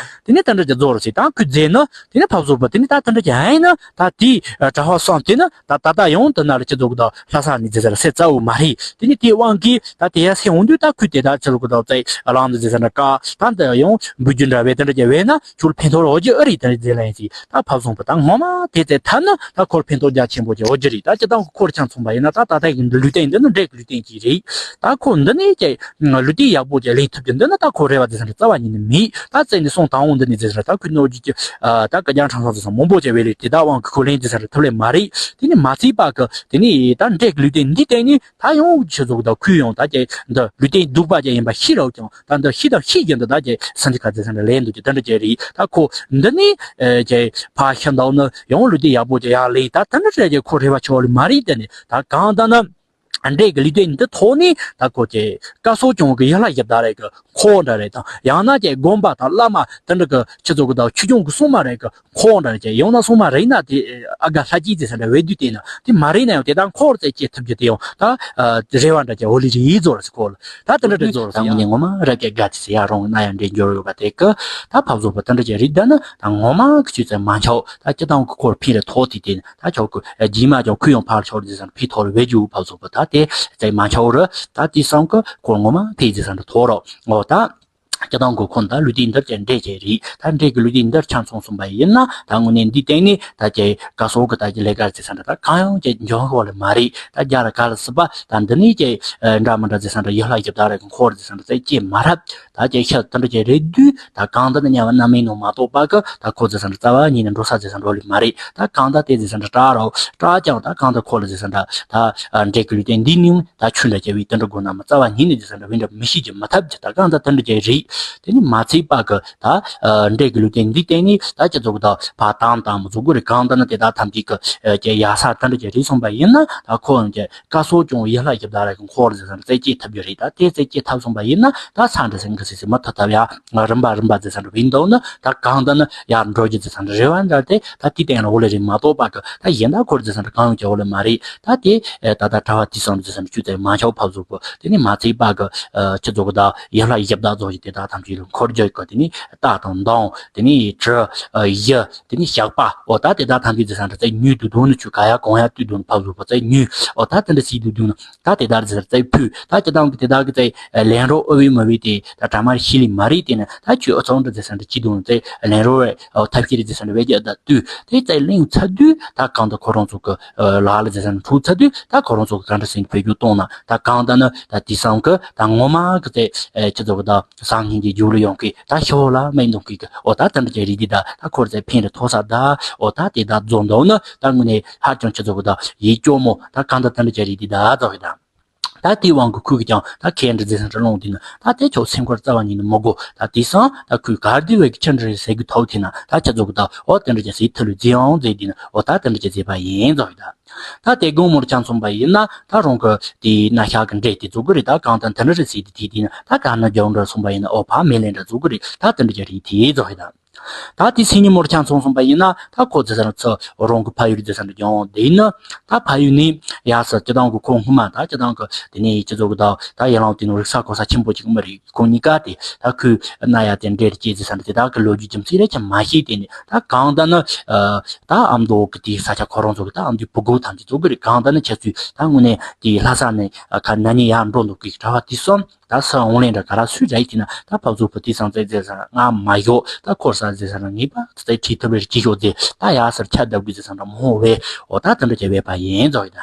དེ་ནས་ད་འདྲ་ཅིག་རྫོགས་རོགས་ཟེར། ད་ཁོས་མཛད་ན་དེ་ནས་ཕར་ཕྱོགས་པ་དེ་ནས་ད་ད་འདྲ་ཅིག་ཨ་ཡིན་ན་ད་དེའི་གྲྭ་པ་གསུམ་དེ་ནི་ད་ད་ལྟ་ཡང་དེ་ན་ལ་ཅི་ཟེར་གི་ད་ལྷ་ས་ནས་ཟེར་ས་ལ་སེམས་གཙོ་བོ་མ་རེད། དེ་ནས་དེའི་དབང་གིས་ད་དེ་ཡ་སེམས་འོང་དུས་ད་ཁོས་དེ་ད་ཅི་ཟེར་གི་ད་ཙེ་ལང་དུ་ཟེར་ས་འདྲ་ཀ་ད་འདི་ཡང་འབུལ་རྒྱུ་འདྲ་བས་དེ་འདྲ་ཅིག་བས་ན་ཁྱོད་ལ་ཕན་ཐོགས་རོགས་ཀྱི་ཨ་རེད་དེ་འདྲ་ཟེར་ལ་ཡིན་ཟེར། ད་ཕར་ཕྱོགས་པ་ད་ངོ་མ་དེ་ཙེ་ཐ་ན་ད་ཁོར་ཕན་ཐོགས་རྒྱ་ཆེན་པོ་ཅིག་འོ་རྒྱུ་རེད། ད་སྤྱི་བཏང་གི་ཁོར་ཆ་མཚོན་པ་ཡིན་ན་ད་ད་ལྟ་གི་འདི་ལུས་རྟེན་འདི་ནི་འདྲེ་གི་ལུས་རྟེན་ཅིག་རེད། ད་ཁོ་འདི་ནས་ཀྱི་ལུས་རྟེན་ཡག་པོ་ཅིག་ལེན་ཐུབ་རྒྱུ་འདི་ནི་ད་ཁོ་རེ་བ་དེ་ས་འདྲ་རྩ་བ་ཉིད་ནས་མེད། ད་བཙལ་ནས་སོང་དང་འོང་འདི་ནས་དེ་ས་འདྲ་ད་ཁོས་གནོད་རྒྱུ་ཅི་ད་སྐད་རྒྱང་ཁྲང་ཁྲང་དེ་ས་མང་པོ་ཅིག་བས་ལས་དེ་ད་དབང་གི་ཁོ་ལེན་དེ་ས་འདྲ་ཐུབ་ལེ་མ་རེད། དེ་ནས་མ་ཚད་པ་གི་དེ་ནས་ད་འདྲེ་གི་ལུས་རྟེན་འདི་སྟེང་ནས་ད་ཡང་ཆི་ཟེར་གི་ད་ཁོས་ཡང་ད་ཀྱི་འདི་ལུས་རྟེན་སྡུག་པ་ཅིག་ཡིན་པ་ཤེས་རོགས་ཀྱང་ད་འདི་ཤེས་དང་ཤེས་ཀྱི་འདི་ད་ཀྱི་ས་འདི་ག་དེ་ས་འདྲ་ལེན་འདུག་ཀྱི་ད་འདྲ་ཅིག་རེད། ད་ཁོ་འདི་ནས་ཀྱི་ཕ་ཤི་འདུག་ན་ཡང་ལུས་རྟེན་ཡག་པོ་ཅིག་ཡར་ལེན་ད་ད་འདྲ་ཅིག་ཀྱི་ཁོ་རེ་བ་ཆོག་ལེ་མ་རེད། དེ་ནས་ད་གང་ལྟར་ན། འདྲེ་གི་ལུས་རྟེན་འདི་ཐོག་ནས་ད་ཁོ་ཀྱི་བཀའ་སྲོལ་སྐྱོང་གི་ཡུལ་ལྷ་གཞི་བདག་རེ་གི་འཁོར་འདྲ་རེ་དང་ཡང་ན་ཀྱི་དགོན་པ་དང་བླ་མ་དེ་འདྲ་གི་ཆི་ཟེར་གི་ད་ཆོས་སྐྱོང་གི་སྲུང་མ་རེ་གི་འཁོར་འདྲ་རེ་ཀྱི་ཡང་ན་སྲུང་མ་རེ་ན་དེ་ཨ་ག་ལྷ་སྐྱིད་ཟེར་ས་འདྲ་བས་དུས་དེ་ན་དེ་མ་རེ་ན་ཡང་དེ་དག་འཁོར་ཙེ་སྐྱེ་ཐུབ་རྒྱུ་དེ་ཡང་ད་རེ་བ་འདྲ་ཀྱི་འོ་ལི་རེ་རྫོགས་ཟེར་ཁོ་ལ་ད་དེ་འདྲ་རེ་རྫོགས་ཟེར་ཡང་ངོ་མ་ར་ཀྱི་དགའ་ཅི་ཟེར་ཡ་རང་ན་ཡང་འདྲེ་འབྱོར་ཡོད་པ་དེ་གི་ད་ཕ་བཟོ་བ་དེ་འདྲ་ཀྱི་རིགས་ད་ན་ད་ངོ་མ་གི་ཆུ་ཙེ་མ་འཆའོ། ད་སྤྱི་བཏང་གི་འཁོར་ཕི་རེ་ཐོག་དེ་དེ་ན། ད་ཆོག་གི་རྗེས་མ་ཀྱང་ཁོས་ཡང་ཕར་ཕྱོགས་རེ་ཟེར་ཕི་ཐོག་རེ་བེད་རྒྱུ་ཕར་ཚུགས་པ་ད་དེ་ཙེ་མ་ཆོག་རེ་ད་དེ་སང་གི་ཁོ་ངོ་མ་ཕི་ཟེར་ས་འདྲ་ཐོག་རོགས་ངོ་ད། སྤྱི་བཏང་གི་ཁོ་ད་ལུས་རྟེན་འདིར་ཀྱི་འདྲེ་ཅེ་རེད། ད་འདྲེ་གི་ལུས་རྟེན་འདིར་ཆ་མཚུངས་སོང་པ་ཡིན་ན་ད་དངོས་གནས་འདི་སྟེང་ནས་ད་ཀྱི་བཀའ་སྲོལ་གི་ད་ཀྱི་ལས་ཀ་ཟེར་ས་འདྲ་ད་གང་ཡང་ཀྱི་འབྱུང་གི་བ་ལས་མ་རེད། ད་རྒྱ་ལ་ག་ལ་སྲིད་པ་ད་འདི་ནས་ཀྱི་འདྲ་མི་འདྲ་ཟེར་ས་འདྲ་ཡུལ་ལྷ་ཡུལ་བདག་རེ་གི་འཁོར་ཟེར་ས་འདྲ་ཙེ་ཀྱི་མ་རབས། ད་ཀྱི་ཤ་དེ་འདྲ་ཀྱི་རེད་དུས་ད་གང་ལྟར་ན་དམྱལ་བ་རྣམ་སྨིན་ནང་མ་གཏོགས་པ་གི་ད་ཁོ་ཚོ་ས་འདྲ་རྩ་བ་ཉིད་ནས་འགྲོ་ས་ཟེར་ས་འགྲོ་ལེ་མ་རེད། ད་གང་ལྟར་དེ་ཟེར་ས་འདྲ་སྐྲག་རོགས་སྐྲག་ཀྱང་ད་གང་ལྟར་ཁོ་ལ་ཟེར་ས་འདྲ་ད་འདྲེ་གི་ལུས་རྟེན་འདི་ནི་ད་ཆུ་འདྲ་ཀྱི་བའི་དེ་འདྲ་དགོས་ན་མི་རྩ་བ་ཉིད་ནས་ཟེར་ས་འདྲ་བའི་འདྲ་མི་ཤེས་ཀྱི་མི་ཐབས་ཀྱི་ད་གང་ལྟར་དེ་འདྲ་ཀྱི་རེད། དེ་ནི་མ་ཚད་པ་གི་ད་འདྲེ་གི་ལུས་རྟེན་འདི་སྟེང་ནས་ད་ཅི་ཚོགས་ད་ཕ་དང་དང་མོ་ཚོ་གུ་རེ་གང་ད་ནི་དེ་དག་ཐམས་ཅད་གི་ཀྱི་ཡ་ས་ད་འདྲ་ཅིག་རིག་སོང་པ་ཡིན་ན། ད་ཁོ་ཡང་ཀྱི་བཀའ་སྲོལ་སྐྱོང་ཡུལ་ལྷ་གཞི་བདག་ར་གི་འཁོར་ཟེར་ས་འདྲ་རྩད་གཅོད་ཐུབ་རྒྱུ་རེད། ད་དེ་རྩད་གཅོད་ཐུབ་སོང་པ་ཡིན་ན་ད་ས་འདྲ་སེང་གི་སི་སི་མ་ཐ་ཐབ་ཡ་རིམ་པ་རིམ་པ་ཟེར་ས་འདྲ་བིན་འདུག་ན། ད་གང་ད་ནི་ཡར་འགྲོ་རྒྱུ་ཟེར་ས་འདྲ་རེ་བ་འདྲ་དེ་ད་དེ་སྟེང་ལ་འོ་ལེ་རེད་མ་གཏོགས་པ་གི་ད་གཞན་དག་འཁོར་ཟེར་ས་འདྲ་གང་ཡོང་ཀྱི་འོ་ལེ་མ་རེད། ད་དེ་ད་ད་གྲྭ་བ་དེ་སང་ཟེར་ས་འདྲ་ཆུ་ཚད་མ་ཆོག་ཕབ་བཟོ་གོ། དེ་ནི་མ་ཚད་པ་གི་ཁྱི་ཚོ་གི་ད་ཡུལ་ལྷ་གཞི་བདག་ཚོ་ཞིག་དེ་དག་ཐམས་ཅད་ལ་འཁོར་རྒྱུ་གི་དེ་ནི་རྟ་དང་མདུང་དེ་ནི་གྲི་གཡུ་དེ་ནི་ཞགས་པ་འོ་ད་དེ་དག་ཐམས་ཅད་ཟེར་ས་འདྲ་རྩད་ཉོས་དུ་དུ་ནི་ཆུ་ག་ཡ་གང་ཡ་དུ་དུ་ནི་ཕབ་བཟོ་གོ་རྩད་ཉོས་འོ་ད་དེ་འདྲ་སི་དུ་དུ་ནི། ད་དེ་ལྟར་ཟེར་རྩད་ཕུད། ད་སྤྱི་བཏང་གི་དེ་དག་གི་རྩད་ལན་རོ་ཨོ་བི་མ་བི་དེ་ད་གྲ་མར་ཤི་ལི་མ་རིག་དེ་ནི་ད་ཁྱོད་ཨོ་ཚང་འདྲ་ཟེར་ས་འདྲ་ཅི་དུང་རྩད་ལན་རོ་བའི་ཨོ་ཐབས་ཤེས་རེད་ཟེར་ས་འདྲ་བས་ཀྱི་ད་དུས་དེ་རྩད་ལེན་ཚར་དུས་ད་གང་ད་ཁོ་རང་ཚོ་གི་ལ་ལ་ཟེར་ས་འདྲ་ཐུག་ཚར་དུས་ད་ཁོ་རང་ཚོ་གི་ག་འདྲ་སེམས་བེད་སྤྱོད་གཏོང་ན་ད་གང་ད་ནི་ད་དེ་སང་གི་ད་ངོ་མ་གི་རྩད་ཁྱི་ཚོ་གི་ད་སང་ཉིན་གྱི་རྒྱུ་ལ་ཡོང་གི་ད་ཤོ་ལ་མེད་འདུག་གི་གི་ཨོ་ད་དེ་འདྲ་ཅིག་རིགས་དེ་ད་ད་ཁོར་རྩད་ཕན་རེ་ཐོགས་ས་ད་ཨོ་ད་དེ་ད་རྫོ་འདོག་ནི་ད་དངོས་གནས་ཧ་ཅང་ཁྱི་ཚོ་གི་ད་ཡིད་སྐྱོ་མོ་ད་གང་ད་དེ་འདྲ་ཅིག་རིགས་དེ་ད་རྫོགས་གི་ད། ད་དེའི་དབང་གིས་ཁོས་ཀྱང་ད་ཁས་འདྲི་ཟེར་ས་འདྲ་སློང་དུས་ན་ད་དེ་ཆོག་སེམས་ཁར་རྩ་བ་ཉིད་ནས་མི་དགོས། ད་དེང་སང་ད་ཁོས་ག་དུས་བས་ཀྱི་ཆི་འདྲ་རེད་ཟེར་གི་ཐོག་དེ་ན་ད་ཁྱེད་ཚོ་གི་ད་ཨོ་དེ་འདྲ་ཅིག་ཟེར་ཐུ་ལུ་རྫི་ཡང་མཛད་དེ་ན་ཨོ་ད་དེ་འདྲ་ཅིག་ཟེར་བ་ཡིན་ཟེར་གི་ད། ད་དེ་དགོང་མོར་ཆ་མཚོན་པ་ཡིན་ན་ད་རང་གི་དེའི་ན་ཤག་གི་འདྲེ་དེ་ཚོ་གི་རེད། ད་གང་ད་དེ་འདྲ་རེད་ཟེར་དེ་དེ་དེ་ན་ད་ག་ན་རྒྱང་འདྲ་སོང་པ་ཡིན་ན་ཨོ་ཕ་མེ་ལེན་འདྲ་ཚོ་གི་རེད། ད་དེ་འདྲ་ཅིག་རེད་དེ་ཟེར་གི་ད། ད་དེ་སང་ཉིན་མོར་ཆ་མཚོན་སོང་པ་ཡིན་ན་ད་ཁོ་ཟེར་ས་ཚོ་རང་གི་ཕ་ཡུལ་ཟེར་ས་འདྲ་ཀྱང་དེ་ཡིན་ན་ད་ཕ་ཡུལ་ནས་ཡ་སར་སྤྱི་བཏང་གི་ཁོ་སྔོན་མ་ད་སྤྱི་བཏང་གི་དེ་ནས་སྤྱི་ཚོགས་གི་ད་ད་ཡར་ལངས་དེ་ནས་རིག་ས་གོ་ས་ཆེན་པོ་ཅིག་མ་རེད། ཁོ་གཉིས་ཀ་དེ་ད་ཁོས་ན་ཡ་དེ་འདྲེར་སྐྱེས་ཟེར་ས་འདྲ་དེ་དག་གི་ལོ་རྒྱུས་རྒྱུ་མཚན་རེ་ཆ་མ་ཤེས། དེ་ནས་ད་གང་ད་ནི་ད་ཨ་མདོ་གི་དེའི་ས་ཆ་ཁོ་རང་ཚོ་གི་ད་ཨ་མདོའི་བུ་གོ་ཐམས་ཅད་ཚོ་གི་རེད། གང་ད་ནི་ཁྱེད་ཚོས་ད་དངོས་གནས་དེའི་ལྷ་ས་ནས་ཁ་ན་ནི་ཡར་འགྲོ་འདུག་གི་གྲྭ་བ་དེ་སོང་། ད་ས་འོང་ལེན་འདྲ་ག་ར་སུས་རེད་དེ་ན་ད་ཕ་བཟོ་བུ་དེ་སང་ཙེ་ཙེ་ས་ང་མ་ཡོ་ད་ཁོར་ས་ཙེ་ས་ང་ངེས་པ་ཙེ་ཁྲི་ཐུབ་རེ་ཅི་ཤོ་ཙེ་ད་ཡ་སར་ཆ་བརྡབ་དགོས་ཙེ་ས་འདྲ་མོ་བས་འོ་ད་དེ་འདྲ་བྱས་བས་པ་ཡིན་ཙོ་ཡི་ད།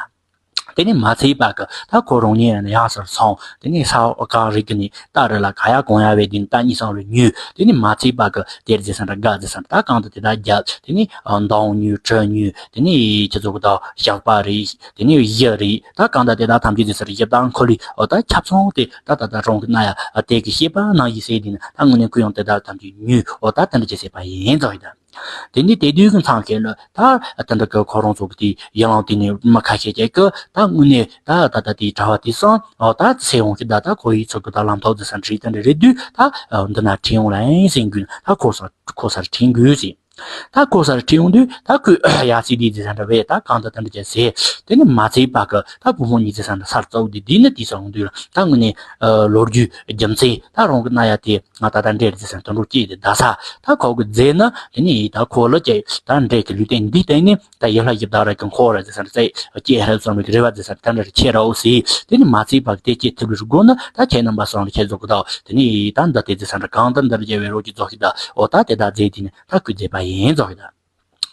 དེ་ནི་མ་ཚད་པ་གི་ད་ཁོ་རང་ཉིད་ཡང་ཡ་སར་སོང་། དེ་ནི་ས་འོག་གང་རིག་གི་ནི་ད་རེ་ལ་ག་ཡ་གོང་ཡ་བས་དེ་ནི་ད་གཉིས་སང་རེ་ཉུས། དེ་ནི་མ་ཚད་པ་གི་དེར་ཙེ་ས་འདྲ་དགའ་ཙེ་ས་འདྲ་ད་གང་དུ་དེ་ད་རྒྱབ། དེ་ནི་མདའ་ཉུས་གྲི་ཉུས་དེ་ནི་ཁྱི་ཚོ་གི་ད་ཞགས་པ་རེད། དེ་ནས་གཞི་རེད། ད་གང་ལྟར་དེ་དག་ཐམས་ཅད་དེ་སར་ཞིབ་དང་ཁོ་ལི་འོ་ད་ཁྱབ་སོང་སྟེ་ད་ད་ད་རང་གི་ན་ཡ་དེ་གི་ཤེས་པ་ནང་བཞིན་ཟེར་དེ་ནི་ད་དངོས་གནས་ཁོ་ཡང་དེ་དག་ཐམས་ཅད་ཉུས་འོ་ད་དེ་འདྲ་ཅིག་ཟེར་བ་ཡིན་ཙང་ཡིན་ད། དེ་ནས་དེ་དུས་ཀྱི་མཚམས་ཤིག་ལ་ད་དེ་འདྲ་གི་ཁོ་རང་ཚོ་གི་དེ་ཡི་ལང་དེ་ནས་མི་ཁ་ཤས་ཀྱིས་གི་ད་དངོས་གནས་ད་ད་ད་དེ་གྲྭ་བ་དེ་སང་འོ་ད་ཚེ་འོང་གི་ད་ད་ཁོ་ཡི་ཚོ་གི་ད་ལམ་ཐོག་དེ་སང་བྲིས་དེ་འདྲ་རེད་དུས་ད་འདི་ན་ཁྲིད་ཡོང་ལ་ཡིན་ཟེར་གི་ད་ཁོ་སར་ཁོ་སར་ཁྲིད་དགོས་ཟེར། ད་ཁོ་སར་ཁྲིད་ཡོང་དུས་ད་ཁོས་ཡ་སི་ཌི་ཟེར་ས་འདྲ་བས་ད་གང་ལྟར་དེ་འདྲ་བྱས་ཟེར། དེ་ནི་མ་ཚད་པ་གི་ད་བུ་མོ་གཉིས་ཟེར་ས་འདྲ་སར་བཙལ་དུས་འདི་ནི་དེ་སོང་དུས་ལ་ད་དངོས་གནས་ལོ་རྒྱུས་རྒྱུ་མཚན་ད་རང་གི་ན་ཡ་དེ་ང་ད་ལྟ་འདྲེ་རེད་ཟེར་ས་དོན་འགྲོ་སྐྱེས་དེ་ད་ས་ད་ཁོ་གི་རྫས་ནི་དེ་ནི་ད་ཁོ་ལ་སྐྱེས་ད་འདྲེ་གི་ལུས་རྟེན་འདི་བརྟེན་ནས་ད་ཡུལ་ལྷ་གཞི་བདག་ར་གི་འཁོར་ར་ཟེར་ས་འདྲ་ཚེ་སྐྱེས་ཧྲ་བསམ་པའི་རེ་བ་ཟེར་ས་འདྲ་དེ་འདྲ་ཆེ་ར་འོ་ཟེར། དེ་ནི་མ་ཚད་པ་གི་དེ་སྐྱེས་ཐུབ་པའི་སྒོ་ནི་ད་ཁྱེད་རྣམ་པ་སོང་ལ་ཁྱེད་ཚོ་གི་ད་དེ་ནི་ད་འདི་དེ་ཟེར་ས་འདྲ་གང་ད་འདིར་རྒྱལ་བའི་རོ་གི་རྫོགས་ཤིག་ད་འོ་ད་དེ་ད་རྫས་དེ་ནི་ད་ཁོས་མཛད་པ་ཡིན་རྫོགས་ཤིག་ད།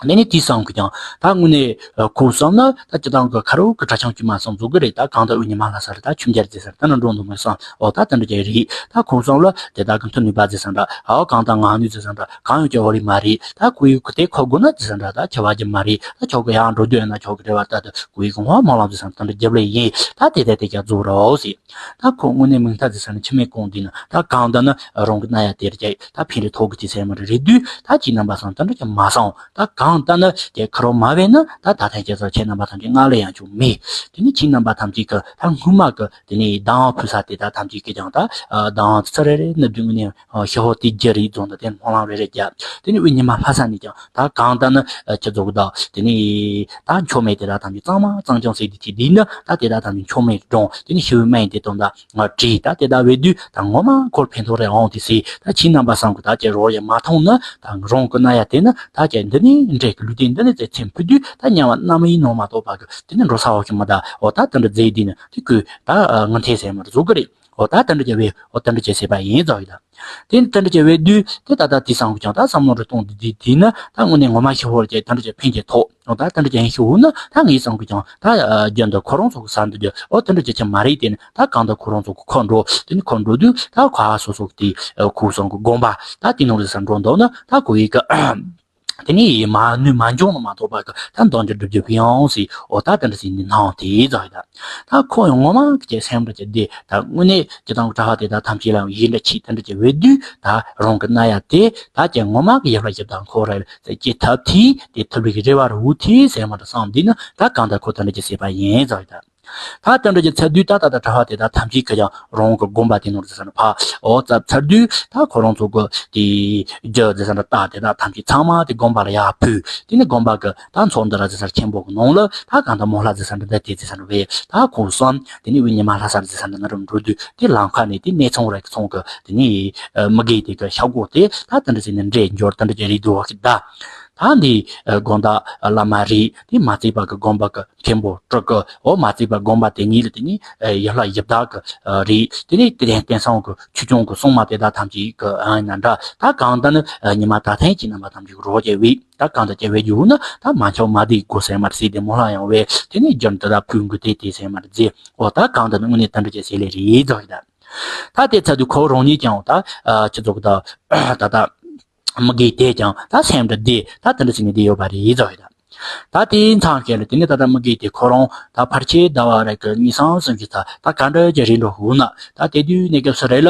དེ་ནི་དེ་བསམ་གི་ཀྱང་ད་དངོས་གནས་ཁོ་བསམ་ན་ད་སྤྱི་བཏང་གི་ཁ་རོག་གི་གྲྭ་ཆུང་དཀྱུས་མ་བསམ་བཟོ་གི་རེད། ད་གང་ལྟར་དབུས་ཉི་མ་ལྷ་ས་རེད། ད་ཆུ་འབྱར་རྫས་ས་རེད། ད་ནི་འགྲོ་འདུག་མི་བསམ་འོ་ད་དེ་འདྲ་ཅིག་རེད། ད་ཁོ་བསམ་ལ་དེ་དག་གི་མཐུ་ནུས་པ་རྫས་ས་འདྲ་ཨའོ་གང་ལྟར་ངང་ནུས་རྫས་ས་འདྲ་གང་ཡོད་ཀྱི་འོ་རི་མ་རེད། ད་ཁོ་ཡི་ཁུ་དེ་ཁོ་དགོས་ན་རྫས་ས་འདྲ་ད་ཁྱེད་བ་རྒྱུ་མ་རེད། ད་ཁྱོད་གི་ཡང་འགྲོ་འདོད་ཡོད་ན་ཁྱོད་གི་རེ་བ་ལྟར་དུ་ཁོ་ཡི་གི་ངོ་མ་ལང་རྫས་ས་འདྲ་དེ་འདྲ་རྒྱབ་ལེ་ཡིན། ད་དེ་ད་དེ་ཀྱང་རྫོགས་རོགས་ཟེར། ད་ཁོ་དངོས་གནས་མིང་མཐའ་ཟེར་ས་ནི་ཆི་མེད་གོང་དེ་ནི་ད་གང་ལྟར་ན་རང་གི་ན་ཡ་དེར་ཀྱང་ད་ཕན་རེ་ཐོགས་གི་དེ་སེམས་རེ་རེ་དུས་ད་ཅི་རྣམ་པ་སང་དེ་འདྲ་ཀྱང་མ་སང་། ད་གང་ལྟར་ན་ཀྱང་ཁ་རོག་མ་བས་ན་ད་ད་ཐེངས་ཀྱི་ས་ཁྱེད་རྣམ་པ་ཐམས་ཅད་ང་ལ་ཡང་བྱུང་མེད། དེ་ནི་ཁྱེད་རྣམ་པ་ཐམས་ཅད་ཀྱི་ད་སྔོན་མ་གི་དེ་ནི་མདང་ཕུལ་ས་དེ་ད་ཐམས་ཅད་ཀྱི་ཀྱང་ད་མདང་ཚ་རེ་རེ་ནི་དུས་ནི་ཤི་ཧོ་དེ་རྒྱ་རིགས་རྫོང་དང་དེ་སྨོན་ལམ་རེ་རེ་རྒྱབ། དེ་ནི་དབུས་ཉི་མ་ལྷ་ས་ནས་ཀྱང་ད་གང་ལྟར་ན་ཁྱེད་ཚོ་གི་ད་དེ་ནི་ད་མཆོད་མེ་དེ་ད་ཐམས་ཅད་གཙང་མ་གཙང་རྐྱང་ཟེར་དེ་དེ་འདི་ནི་ད་དེ་ད་ཐམས་ཅད་མཆོད་མེ་སྒྲོན། དེ་ནི་ཤི་བོའི་སྨན་དེ་དང་ད་ང་བྲིས། ད་དེ་ད་བས་དུས་ད་ངོ་མ་ཁོར་ཕན་ཐོགས་རེ་འོང་དེ་སི་ད་ཁྱེད་རྣམ་པ་སང་གི་ད་ཀྱེ་རོ་ཡ་མ་མཐོང་ན་ད་རང་གི་ན་ཡ་དེ་ནི་ད་ཀྱེ་འདི་ནི་འདྲེ་གི་ལུས་རྟེན་འདི་ནི་ཙེ་ཚེམ་ཕུ་དུས་ད་ཉམས་པ་རྣམ་ཡིན་ནོ་མ་གཏོགས་པ་གི་དེ་ནི་འགྲོ་ས་འོག་གི་མི་ད་འོ་ད་དེ་འདྲ་རྫས་འདི་ནི་དེ་ཀོས་ད་ང་འཐེན་ཟེར་མ་རེད་བཟོ་གི་རེད། འོ་ད་དེ་འདྲ་ཀྱེ་བས་འོ་དེ་འདྲ་ཀྱེ་ཟེར་བ་ཡིན་ཙང་ཡིན་ད། དེ་ནི་དེ་འདྲ་ཀྱེ་བས་དུས་དེ་ད་ད་དེ་སང་གི་ཀྱང་ད་བསམ་བློ་རེ་གཏོང་དུས་དེ་དེ་ནི་ད་དངོས་གནས་ངོ་མ་ཤི་ཧོར་ཀྱེ་དེ་འདྲ་ཀྱེ་ཕན་ཀྱེ་ཐོགས། འོ་ད་དེ་འདྲ་ཅན་ཞུ་ན་ད་ངའི་བསམ་གི་ཀྱང་ད་རྒྱུན་དུ་ཁོ་རང་ཚོ་གི་ས་འདི་རྒྱུ་འོ་དེ་འདྲ་ཅན་ཅན་མ་རེད། དེ་ནི་ད་གང་ལྟར་ཁོ་རང་ཚོ་གི་ཁོ་འགྲོ་དེ་ནི་ཁོ་འགྲོ་དུས་ད་ཁོ་ཨ་སོ་སོ་གི་དེ་ཁོ་བསམ་གི་དགོན་པ་ད་དེ་ནང་ལ་ས་འགྲོ་འདུག་ན་ད་ཁོ་ཡི་གི་ དེ་ནས་མ་ནུས་མ་འབྱུང་ནི་མ་གཏོགས་པ་གི་ད་འདོན་རྒྱུ་སྒྲུབ་རྒྱུ་ཕུལ་ཡང་སྲིད། འོ་ད་དེ་འདྲ་ཟིག་ནི་སྣང་དེ་ཟིག་ཡོད་ད། ད་ཁོ་ཡང་ངོ་མ་གི་སེམས་འདྲ་ཅིག་བདེ། ད་དངོས་གནས་སྤྱིར་བཏང་གྲྭ་པ་དེ་དག་ཐམས་ཅད་ལ་ཡིད་འདྲ་ཆེས་དེ་འདྲ་ཅིག་བས་དུས། ད་རང་གི་རྣ་ཡ་དེ་ད་ཀྱང་ངོ་མ་གི་ཡིད་ལ་ཡིད་དང་ཁོ་ར་ལ་སྐྱེ་ཐབས་དེ་དེ་ཐུབ་ལུགས་རེ་བ་རུ་དེ་སེམས་མ་འདྲ་བསམ་འདི་ནི་ད་གང་ལྟར་ཁོ་དེ་འདྲ་ཅིག་བྱས་པ་ཡིན་ཟིག་ཡོད་ད། ད་དེ་འདྲ་ཅིག་ཚར་དུས་ད་ད་ད་གྲྭ་པ་དེ་དག་ཐམས་ཅད་ཀྱི་ཀྱང་རང་གི་དགོན་པ་དེ་ནང་རྫི་ས་ནས་ཕར་འོ་ཚར་ཚར་དུས། ད་ཁོ་རང་ཚོ་གི་དེ་རྒྱུ་རྫི་ས་ནས་རྟ་དེ་དག་ཐམས་ཅད་ཚང་མ་དེ་དགོན་པ་ལ་ཡར་ཕུལ། དེ་ནས་དགོན་པ་གི་ད་ཚོགས་འདུ་ར་རྫི་ས་ཆེན་པོ་གི་ནང་ལ་ད་གང་ལྟར་མོ་ལྷ་རྫི་ས་འདི་ད་དེ་རྫི་ས་བས་ད་ཁོང་གསུམ། དེ་ནས་དབུས་ཉི་མ་ལྷ་ས་རྫི་ས་འདི་ནང་རུ་འགྲོ་དུས་དེ་ལམ་ཁ་ནས་དེ་གནས་ཚང་ར་གི་ཚང་གི་དེ་ནས་མི་རྒན་དེ་གི་ཤ་སྒོ་དེ་ད་དེ་འདྲ་ཟིག་ནས་འདྲེས་འབྱོར་དེ་འདྲ་ཅིག་རེད་འདུག་གི་ད། ད་འདི་དགོན་བདག་བླ་མ་རེད། དེ་མ་ཚད་པ་གི་དགོན་པ་གི་མཁན་པོ་སྤྲུལ་སྐུ། འོ་མ་ཚད་པ་དགོན་པ་དེ་གཉིས་ལ་དེ་ནི་ཡིད་ལ་ཡིད་བདག་གི་རེད། དེ་ནི་དེ་རིང་བསྟན་སྲུང་གི་ཆོས་སྐྱོང་གི་སྲུང་མ་དེ་དག་ཐམས་ཅད་གི་ཨ་ན་འདྲ། ད་གང་ལྟར་ནི་ཉི་མ་ད་ཐེངས་ཀྱི་རྣམ་པ་ཐམས་ཅད་རོགས་བྱས་བས། ད་གང་ལྟར་བྱས་བས་རྒྱུ་ན་ད་མ་འཆོག་མ་བསྡད་དགོས་ཟེར་མ་རེད་ཟེར། དེ་མོ་ལ་ཡང་བས་དེ་ནི་རྒྱུན་དུ་ད་ཕུལ་དགོས་དེ་དེ་ཟེར་མ་རེད་ཟེར། འོ་ད་གང་ལྟར་ནི་དངོས་གནས་དེ་འདྲ་བྱས་ཟེར་ལེ་རེད་ཟེར་གི་ད། ད་དེ་ཚར་དུས་ཁོ་རང་ཉིད་ཀྱང་ད་ཁྱེད་ཚོ་གི་ད་ད་ད། མི་རྒན་དེ་ཀྱང་ད་སེམས་འདྲ་བདེ། ད་དེ་འདྲ་ཟིག་ནས་བསྡད་ཡོད་པ་རེད་ཟེར་ཡོད་ད། ད་དེའི་མཚམས་ཤིག་ལ་དེ་ནས་ད་ལྟ་མི་རྒན་དེ་ཁོ་རང་ད་ཕལ་ཆེར་ཟླ་བ་རེ་གི་གཉིས་གསུམ་ཙམ་ཞིག་ད་ད་ག་འདྲ་ཅིག་རེད་འགྲོ་ཧུ་ན། ད་དེ་དུས་གནས་སྐབས་སུ་རེད་ལ།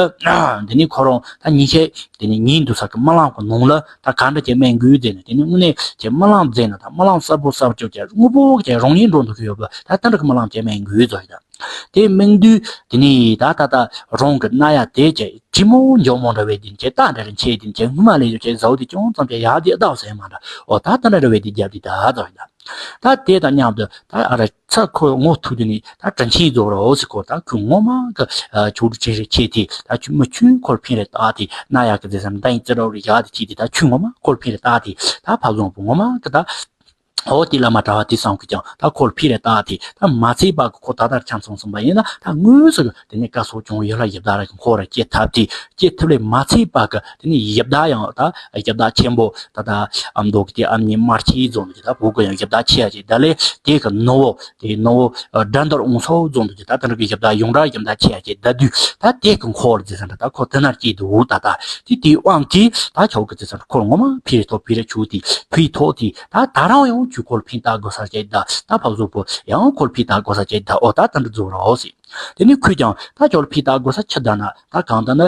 དེ་ནས་ཁོ་རང་ད་ཉིན་ཤས་དེ་ནས་ཉིན་འདུག་ས་གི་རྨི་ལམ་གི་ནང་ལ་ད་ག་འདྲ་ཅིག་རྨི་དགོས་ཟེར་ན། དེ་ནས་དངོས་གནས་ཀྱི་རྨི་ལམ་ཟེར་ན་ད་རྨི་ལམ་གསལ་པོ་གསལ་པོ་ཅིག་དངོས་པོ་ཅིག་རང་ཉིད་འགྲོ་འདུག་གི་ཡོད་པ་ད་དེ་འདྲ་གི་རྨི་ལམ་ཅིག་རྨི་དགོས་ཟེར་ཡོད་ད། དེ་མིན་དུས་དེ་ནས་ད་ད་ལྟ་རང་གི་རྣ་ཡ་དེ་ཅིག་དྲི་མོ་འཇོག་མོ་འདྲ་བས་དེ་ཅིག་ད་འདྲ་རེ་མཆེད་དེ་ཅིག་སྔོན་མ་ལས་ཡོད་ཅིག་ཟའུ་དེ་ཅུང་ཙམ་ཅིག་ཡག་དེ་ལྟ་ཟེར་མ་འདྲ། འོ་ད་ད་འདྲ་རེ་བས་དེ་རྒྱབ་དེ་ད་ད་ད་ད་དེ་དང་མཉམ་དུ་ད་ཨ་ར་ཚ་ཁོ་ངོ་ཐུག་དུས་ནས་ད་དྲིན་ཆེན་རྫོགས་རོགས་ཟེར། ཁོ་ད་ཁོས་ངོ་མ་གི་ཆོག་དྲི་ཆེན་རེ་ཆེ་དེ་ད་ཆུ་མི་ཆུ་ཁོར་ཕིན་རེ་ད་དེ་རྣ་ཡ་གི་ཟེར་ཟེར་ན་ད་ཡིན་ཙི་རོ་རེ་ཡག་དེ་ཆེ་དེ་ད་ཆུ་ངོ་མ་ཁོར་ཕིན་རེ་ད་དེ་ད་ཕ་བཟང་པོ་ངོ་མ་གི་ད། འོ་དེ་བླ་མ་གྲྭ་པ་དེ་བསམ་གི་ཀྱང་ད་ཁོ་ལ་ཕི་རེ་ལྟ་དེ་ད་མ་ཚད་པ་གི་ཁོ་ད་ལྟར་ཁྱམས་སོང་སོང་པ་ཡིན་ན་ད་དངོས་སུ་དེ་ནས་བཀའ་སོགས་ཀྱང་ཡོད་ལ་ཡིབ་ད་ར་གི་ཁོ་ར་སྐྱེ་ཐབས་དེ་སྐྱེ་ཐབས་ལས་མ་ཚད་པ་གི་དེ་ནས་ཡིབ་ད་ཡང་ད་ཡིབ་ད་ཆེན་པོ་ད་ད་ཨ་མདོ་གི་དེ་ཨ་མྱེས་དམར་ཁྱི་རྫོང་གི་ད་བུ་གི་ཡང་ཡིབ་ད་ཆེ་ཡ་ཅིག་ད་ལས་དེ་གི་ནུ་བོ་དེ་ནུ་བོ་དགྲ་འདོར་འོང་སོགས་རྫོང་དུ་ཅིག་ད་དེ་འདྲ་གི་ཡིབ་ད་ཡོངས་གྲགས་ཡིབ་ད་ཆེ་ཡ་ཅིག་ད་དུས་ད་དེ་གི་འཁོར་ཟེར་ས་འདྲ་ད་ཁོ་དེ་ན་སྐྱེས་འདུག་ད་ད་དེ་དེའི་དབང་གིས་ད་ཆོག་གི་ཟེར་ས་འདྲ་ཁོ་ངོ་མ་ཕི་རེ་ཐོབ་ཕི་རེ་ཆུ་དེ་ཕི་ཐོག་དེ། ད་ད་རང་ཡང་ཆུ་ཁོལ་ཕིན་ལྟ་དགོས་ས་ཅིག་ད། ད་ཕ་བཟོ་པོ་ཡང་ཁོལ་ཕིན་ལྟ་དགོས་ས་ཅིག་ད། འོ་ད་དེ་འདྲ་རྫོགས་རོགས་ཟེར། དེ་ནས་ཁོས་ཀྱང་ད་ཁྱོད་ལ་ཕིན་ལྟ་དགོས་ས་ཆི་ད་ན། ད་གང་ལྟར་ན་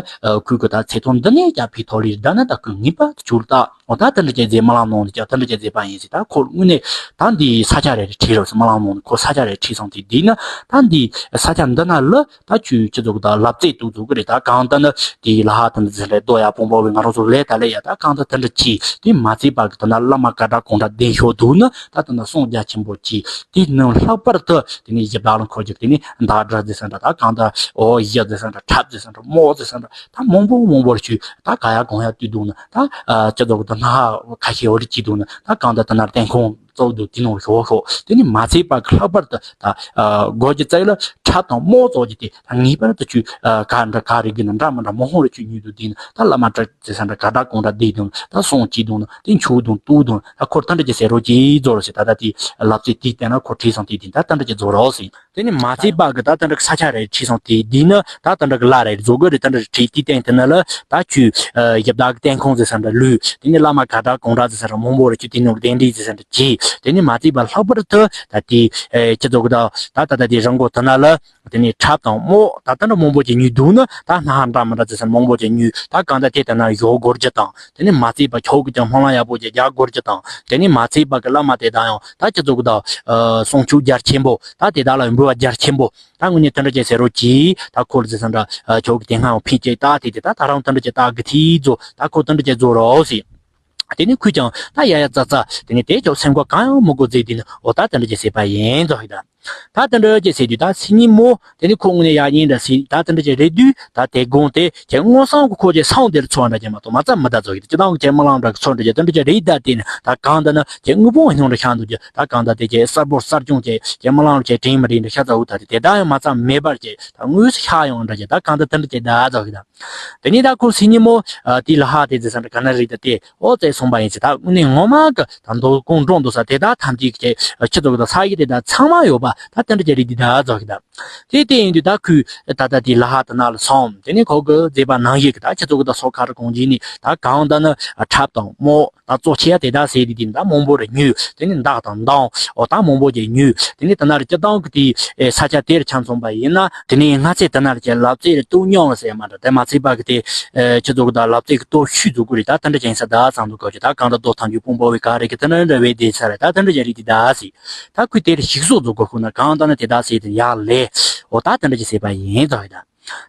ཁོས་གི་ད་ཚེ་ཐོག་འདི་ནས་ཀྱང་ཕིན་ཐོག་ལས་ད་ན་ད་ཁོས་ངེས་པར་དུ་ཆུ་ལ་ལྟ། འོ་ད་དེ་འདྲ་ཅིག་ཟེར་རྨི་ལམ་ནང་ནས་ཀྱང་དེ་འདྲ་ཅིག་ཟེར་པ་ཡིན་ཟེར། ད་ཁོ་དངོས་གནས་ད་འདི་ས་ཆ་རེ་རེ་ཁྲིད་རོགས་ཟེར། རྨི་ལམ་ནང་ནས་ཁོ་ས་ཆ་རེ་ཁྲིད་སོང་དེ་དེ་ན་ད་འདི་ས་ཆ་འདི་ན་ལ། ད་ཁྱོད་ཁྱེད་ཚོ་གི་ད་ལབ་ཙེ་ཏུག་ཏུག་གི་རེད། ད་གང་ལྟར་ན་དེའི་ལ་ཧ་དེ་འདྲ་ཟེར་རེད། རྡོ་ཡ་སྤུན་པོ་བས་ང་རང་ཚོ་ལས་ད་ལས་ཡ་ད་གང་ལྟར་དེ་འདྲ་གྱིས་དེ་མ་ཚད་པ་གི་དེ་ན་བླ་མ་ག་འདྲ་གང་འདྲ་བསྡད་ཤོག་འདུག་ན་ད་དེ་ན་གསུང་རྒྱ་ཆེན་པོ་གྱིས་དེ་ནང་ལྷག་པར་དུ་དེ་ནས་ཡི་བདག་ལ་འཁོར་རྒྱུག་དེ་ནས་མདའ་དགྲ་ཟེར་ས་འདྲ་ད་གང་ལྟར་འོ་ཡི་ཟེར་ས་འདྲ་ཁྲབ་ཟེར་ས་འདྲ་མོ་ཟེར་ས་འདྲ་ད་མང་པོ་མང་པོར་ཞུས། ད་ག་ཡ་གང་ཡ་བཏུས་འདུག་ན་ད་ཁྱེད་ཚོ་གི་ད་སྣ་ཁ་ཤས་འོ་རི་གྱིས་འདུག་ན་ད་གང་ལྟར་དེ་ན་བསྟན་ཁོང་། གཙོ་བོ་དེ་ནང་ཞོག་ཞོག་དེ་ནི་མ་ཚད་པ་གི་ལྷག་པར་དུ་ད་སྒོ་གི་རྩ་ལ་ཁྲབ་དང་རྨོག་ཙོག་གི་དེ་ད་ངེས་པར་དུ་ཁྱོད་ག་འདྲ་ག་རེ་གི་ན་འདྲ་མི་འདྲ་མང་པོ་རེ་ཁྱོད་ཉོས་འདུག་དེ་ནི་ད་བླ་མ་གྲྭ་ཟེར་ས་འདྲ་ག་འདྲ་གང་འདྲ་བསྡད་དང་ད་སོང་གྱིས་དང་ན་དེ་མཆོད་དང་བཏུ་དང་ད་ཁོར་ད་འདྲ་ཅིག་ཟེར་རོགས་གྱིས་རྫོགས་རོགས་ཟེར། ད་ད་དེ་ལབ་ཙེ་དེ་བསྟན་ན་ཁོ་ཁྲིད་སོང་དེ་དེ་ད་ད་འདྲ་ཅིག་རྫོགས་རོགས་ཟེར། དེ་ནི་མ་ཚད་པ་གི་ད་དེ་འདྲ་གི་ས་ཆ་རེ་ཁྲིད་སོང་དེ་དེ་ནི་ད་དེ་འདྲ་གི་ལ་རེ་རྫོགས་གི་རེད། དེ་འདྲ་ཁྲིད་དེ་བསྟན་དེ་ན་ལ་ད་ཁྱོད་ཡི་བདག་གི་བསྟན་ཁང་ཟེར་ས་འདྲ་ལུས། དེ་ནི་བླ་མ་ག་འདྲ་གང་འདྲ་ཟེར་ས་འདྲ་མང་པོ་རེ་ཁྱོད་དེ་ནང་གདན་འདྲེན་ཟེར་ས་འདྲ་གྱིས། དེ་ནི་མ་ཚད་པ་ལྷག་པར་དུ་ད་དེ་ཁྱེད་ཚོ་གི་ད་ད་ད་ད་དེ་རང་མགོ་དེ་ན་ལ་དེ་ནི་ཁྲབ་དང་རྨོག་ད་ད་འདྲ་མང་པོ་ཅིག་ཉོས་འདུག་ན་ད་སྣ་ཁ་འདྲ་མི་འདྲ་ཟེར་ས་མང་པོ་ཅིག་ཉོས། ད་གང་ལྟར་དེ་ལྟ་ན་ཞོག་སྒོར་གྱི་དང་དེ་ནི་མ་ཚད་པ་ཁྱོད་ཀྱི་ཀྱང་སྨོན་ལམ་ཡག་པོ་ཅིག་རྒྱག་སྒོར་གྱི་དང་དེ་ནི་མ་ཚད་པ་གི་བླ་མ་དེ་དག་ཡང་ད་ཁྱེད་ཚོ་གི་ད་གསུང་ཆོས་རྒྱ་ཆེན་པོ་ད་དེ་དག་ལ་འབུལ་བ་རྒྱ་ཆེན་པོ་ད་དངོས་གནས་དེ་འདྲ་ཅིག་ཟེར་རོགས་གྱིས། ད་ཁོ་ལ་ཟེར་ས་འདྲ་ཁྱོད་ཀྱི་དེ་སྔ་ཡང་ཕིན་ཅིག་ད་དེ་དེ་ད་ད་རང་དེ་འདྲ་ཅིག་ད་གི་ཐིག་རྫོགས་ད་ཁོ་དེ་འདྲ་ཅིག་རྫོགས་རོགས་ཟེར། དེ་ནི་ཁོས་ཀྱང་ད་ཡ་ཡ་ཙ་ཙ་དེ་ནི་དེ་ཁྱོད་སེམས་ཁོ་གང་ཡང་མི་དགོས་ཟེར། དེ་ནི་འོ་ད་དེ་འདྲ་ཅིག་ཟེར་པ་ཡིན་ཙོག་ཡིན་ད། ད་དེ་འདྲ་ཅིག་ཟེར་དུས་ད་སེམས་ཉིད་མོ་དེ་ནི་ཁོ་དངོས་གནས་ཡག་ཉེས་འདྲ་ཟེར། ད་དེ་འདྲ་ཅིག་རེད་དུས་ད་དེ་དགོངས་ཏེ་ཁྱེད་མངོན་སུམ་གྱི་ཁོ་ཅིག་སང་དེར་ཚོར་བ་འདྲ་ཅིག་མ་གཏོགས་མ་རྩ་མི་ད་ཙོག་ཡིན་ད། ཅི་ལྟ་བུ་ཁྱེད་རྨི་ལམ་འདྲ་གི་ཚོར་འདྲ་ཅིག་དེ་འདྲ་ཅིག་རེད་ད། དེ་ནི་ད་གང་ལྟར་ན་ཁྱེད་དངོས་པོ་སྣང་འདྲ་ཤར་འདུག་ཅིག་ད་གང་ལྟར་དེ་ཁྱེད་གསལ་པོ་གསལ་རྐྱང་ཅིག་ཁྱེད་རྨི་ལམ་ཁྱེད་དྲན་མི་རེད་འདྲ་ཤར་ཙ་འུ་ད་དེ་དེ་ད་ཡང་མ་རྩ་མེད་པར་ཅིག་ད་དངོས་སུ་ཤར་ཡོང་འདྲ་ཅིག་ད་གང་ལྟར་དེ་འདྲ་ཅིག་ད་ཙོག་ཡིན་ད། དེ་ནས་ད་ཁོ་སེམས་ཉིད་མོ་དེ་ལ་ཧ་དེ་ཟེར་ས་འདྲ་ག་ན་རེད་ད་དེ། ཨོ་ཙེ་སོང་པ་ཡིན་ཟེར། ད་དངོས་གནས་ངོ་མ་གི་ད་མདོ་ཁུངས་འགྲོ་འདུག་ས་དེ་དག་ཐམས་ཅད་ཀྱི་ཁྱེད་ཚོ་གི་ད་ས་ཡི་དེ་དག་ཚང་མ་ཡོད་པ། ད་དེ་འདྲ་ཅིག་རེད་འདུག་ད་ཟེར་གི་ད། དེ་དེ་ཡིན་དུས་ད་ཁོས་ད་ལྟ་དེ་ལ་ཧ་དེ་ན་ལ་སོང་། དེ་ནས་ཁོ་གི་མཛད་པ་ནང་བཞིན་གི་ད་ཁྱེད་ཚོ་གི་ད་སོ་ཁ་རི་གངས་ཅན་ནས་ད་གང་ད་ནི་ཁྲབ་དང་རྨོག་ད་གཙོ་ཆེ་ཡ་དེ་ད་ཟེར་དུས་དེ་ད་མང་པོ་རེ་ཉོས། དེ་ནས་མདའ་དང་མདུང་འོ་ད་མང་པོ་ཅིག་ཉོས། དེ་ནས་དེ་ན་ལ་སྤྱིར་བཏང་གི་དེ་ས་ཆ་དེར་ཆ་མཚོན་པ་ཡིན་ན་དེ་ནས་སྔ་ཚེ་དེ་ན་ལ་ཅིག་ལབ་ཙེ་རེ་གཏོར་མྱོང་ཟེར་མ་འདྲ། དེ་མ་ཚད་པ་གི་དེ་ཁྱེད་ཚོ་གི་ད་ལབ་ཙེ་གི་གཏོར་ཤུལ་ཚོ་གི་རེད། ད་དེ་འདྲ་ཅན་ས་ད་ཚང་དུ་གོ་ཅི་ད་གང་ད་རྡོ་ཐམས་ཅད་སྤུངས་པ་བའི་ག་རེ་གི་དེ་འདྲ་འདྲ་བའི་དེ་ས་རེད། ད་དེ་འདྲ་ཅན་རེད་དེ་ད་ཟེར། ད་ཁོས་དེར་ཞིག་གསོ་བཟོ་དགོས་ཤོག་ན་གང་ལྟར་ན་དེ་དག་ཟེར་དེ་ཡག་ལས། འོ་ད་དེ་འདྲ་ཅིག་ཟེར་བ་ཡིན་ཙང་ཡིན་ད།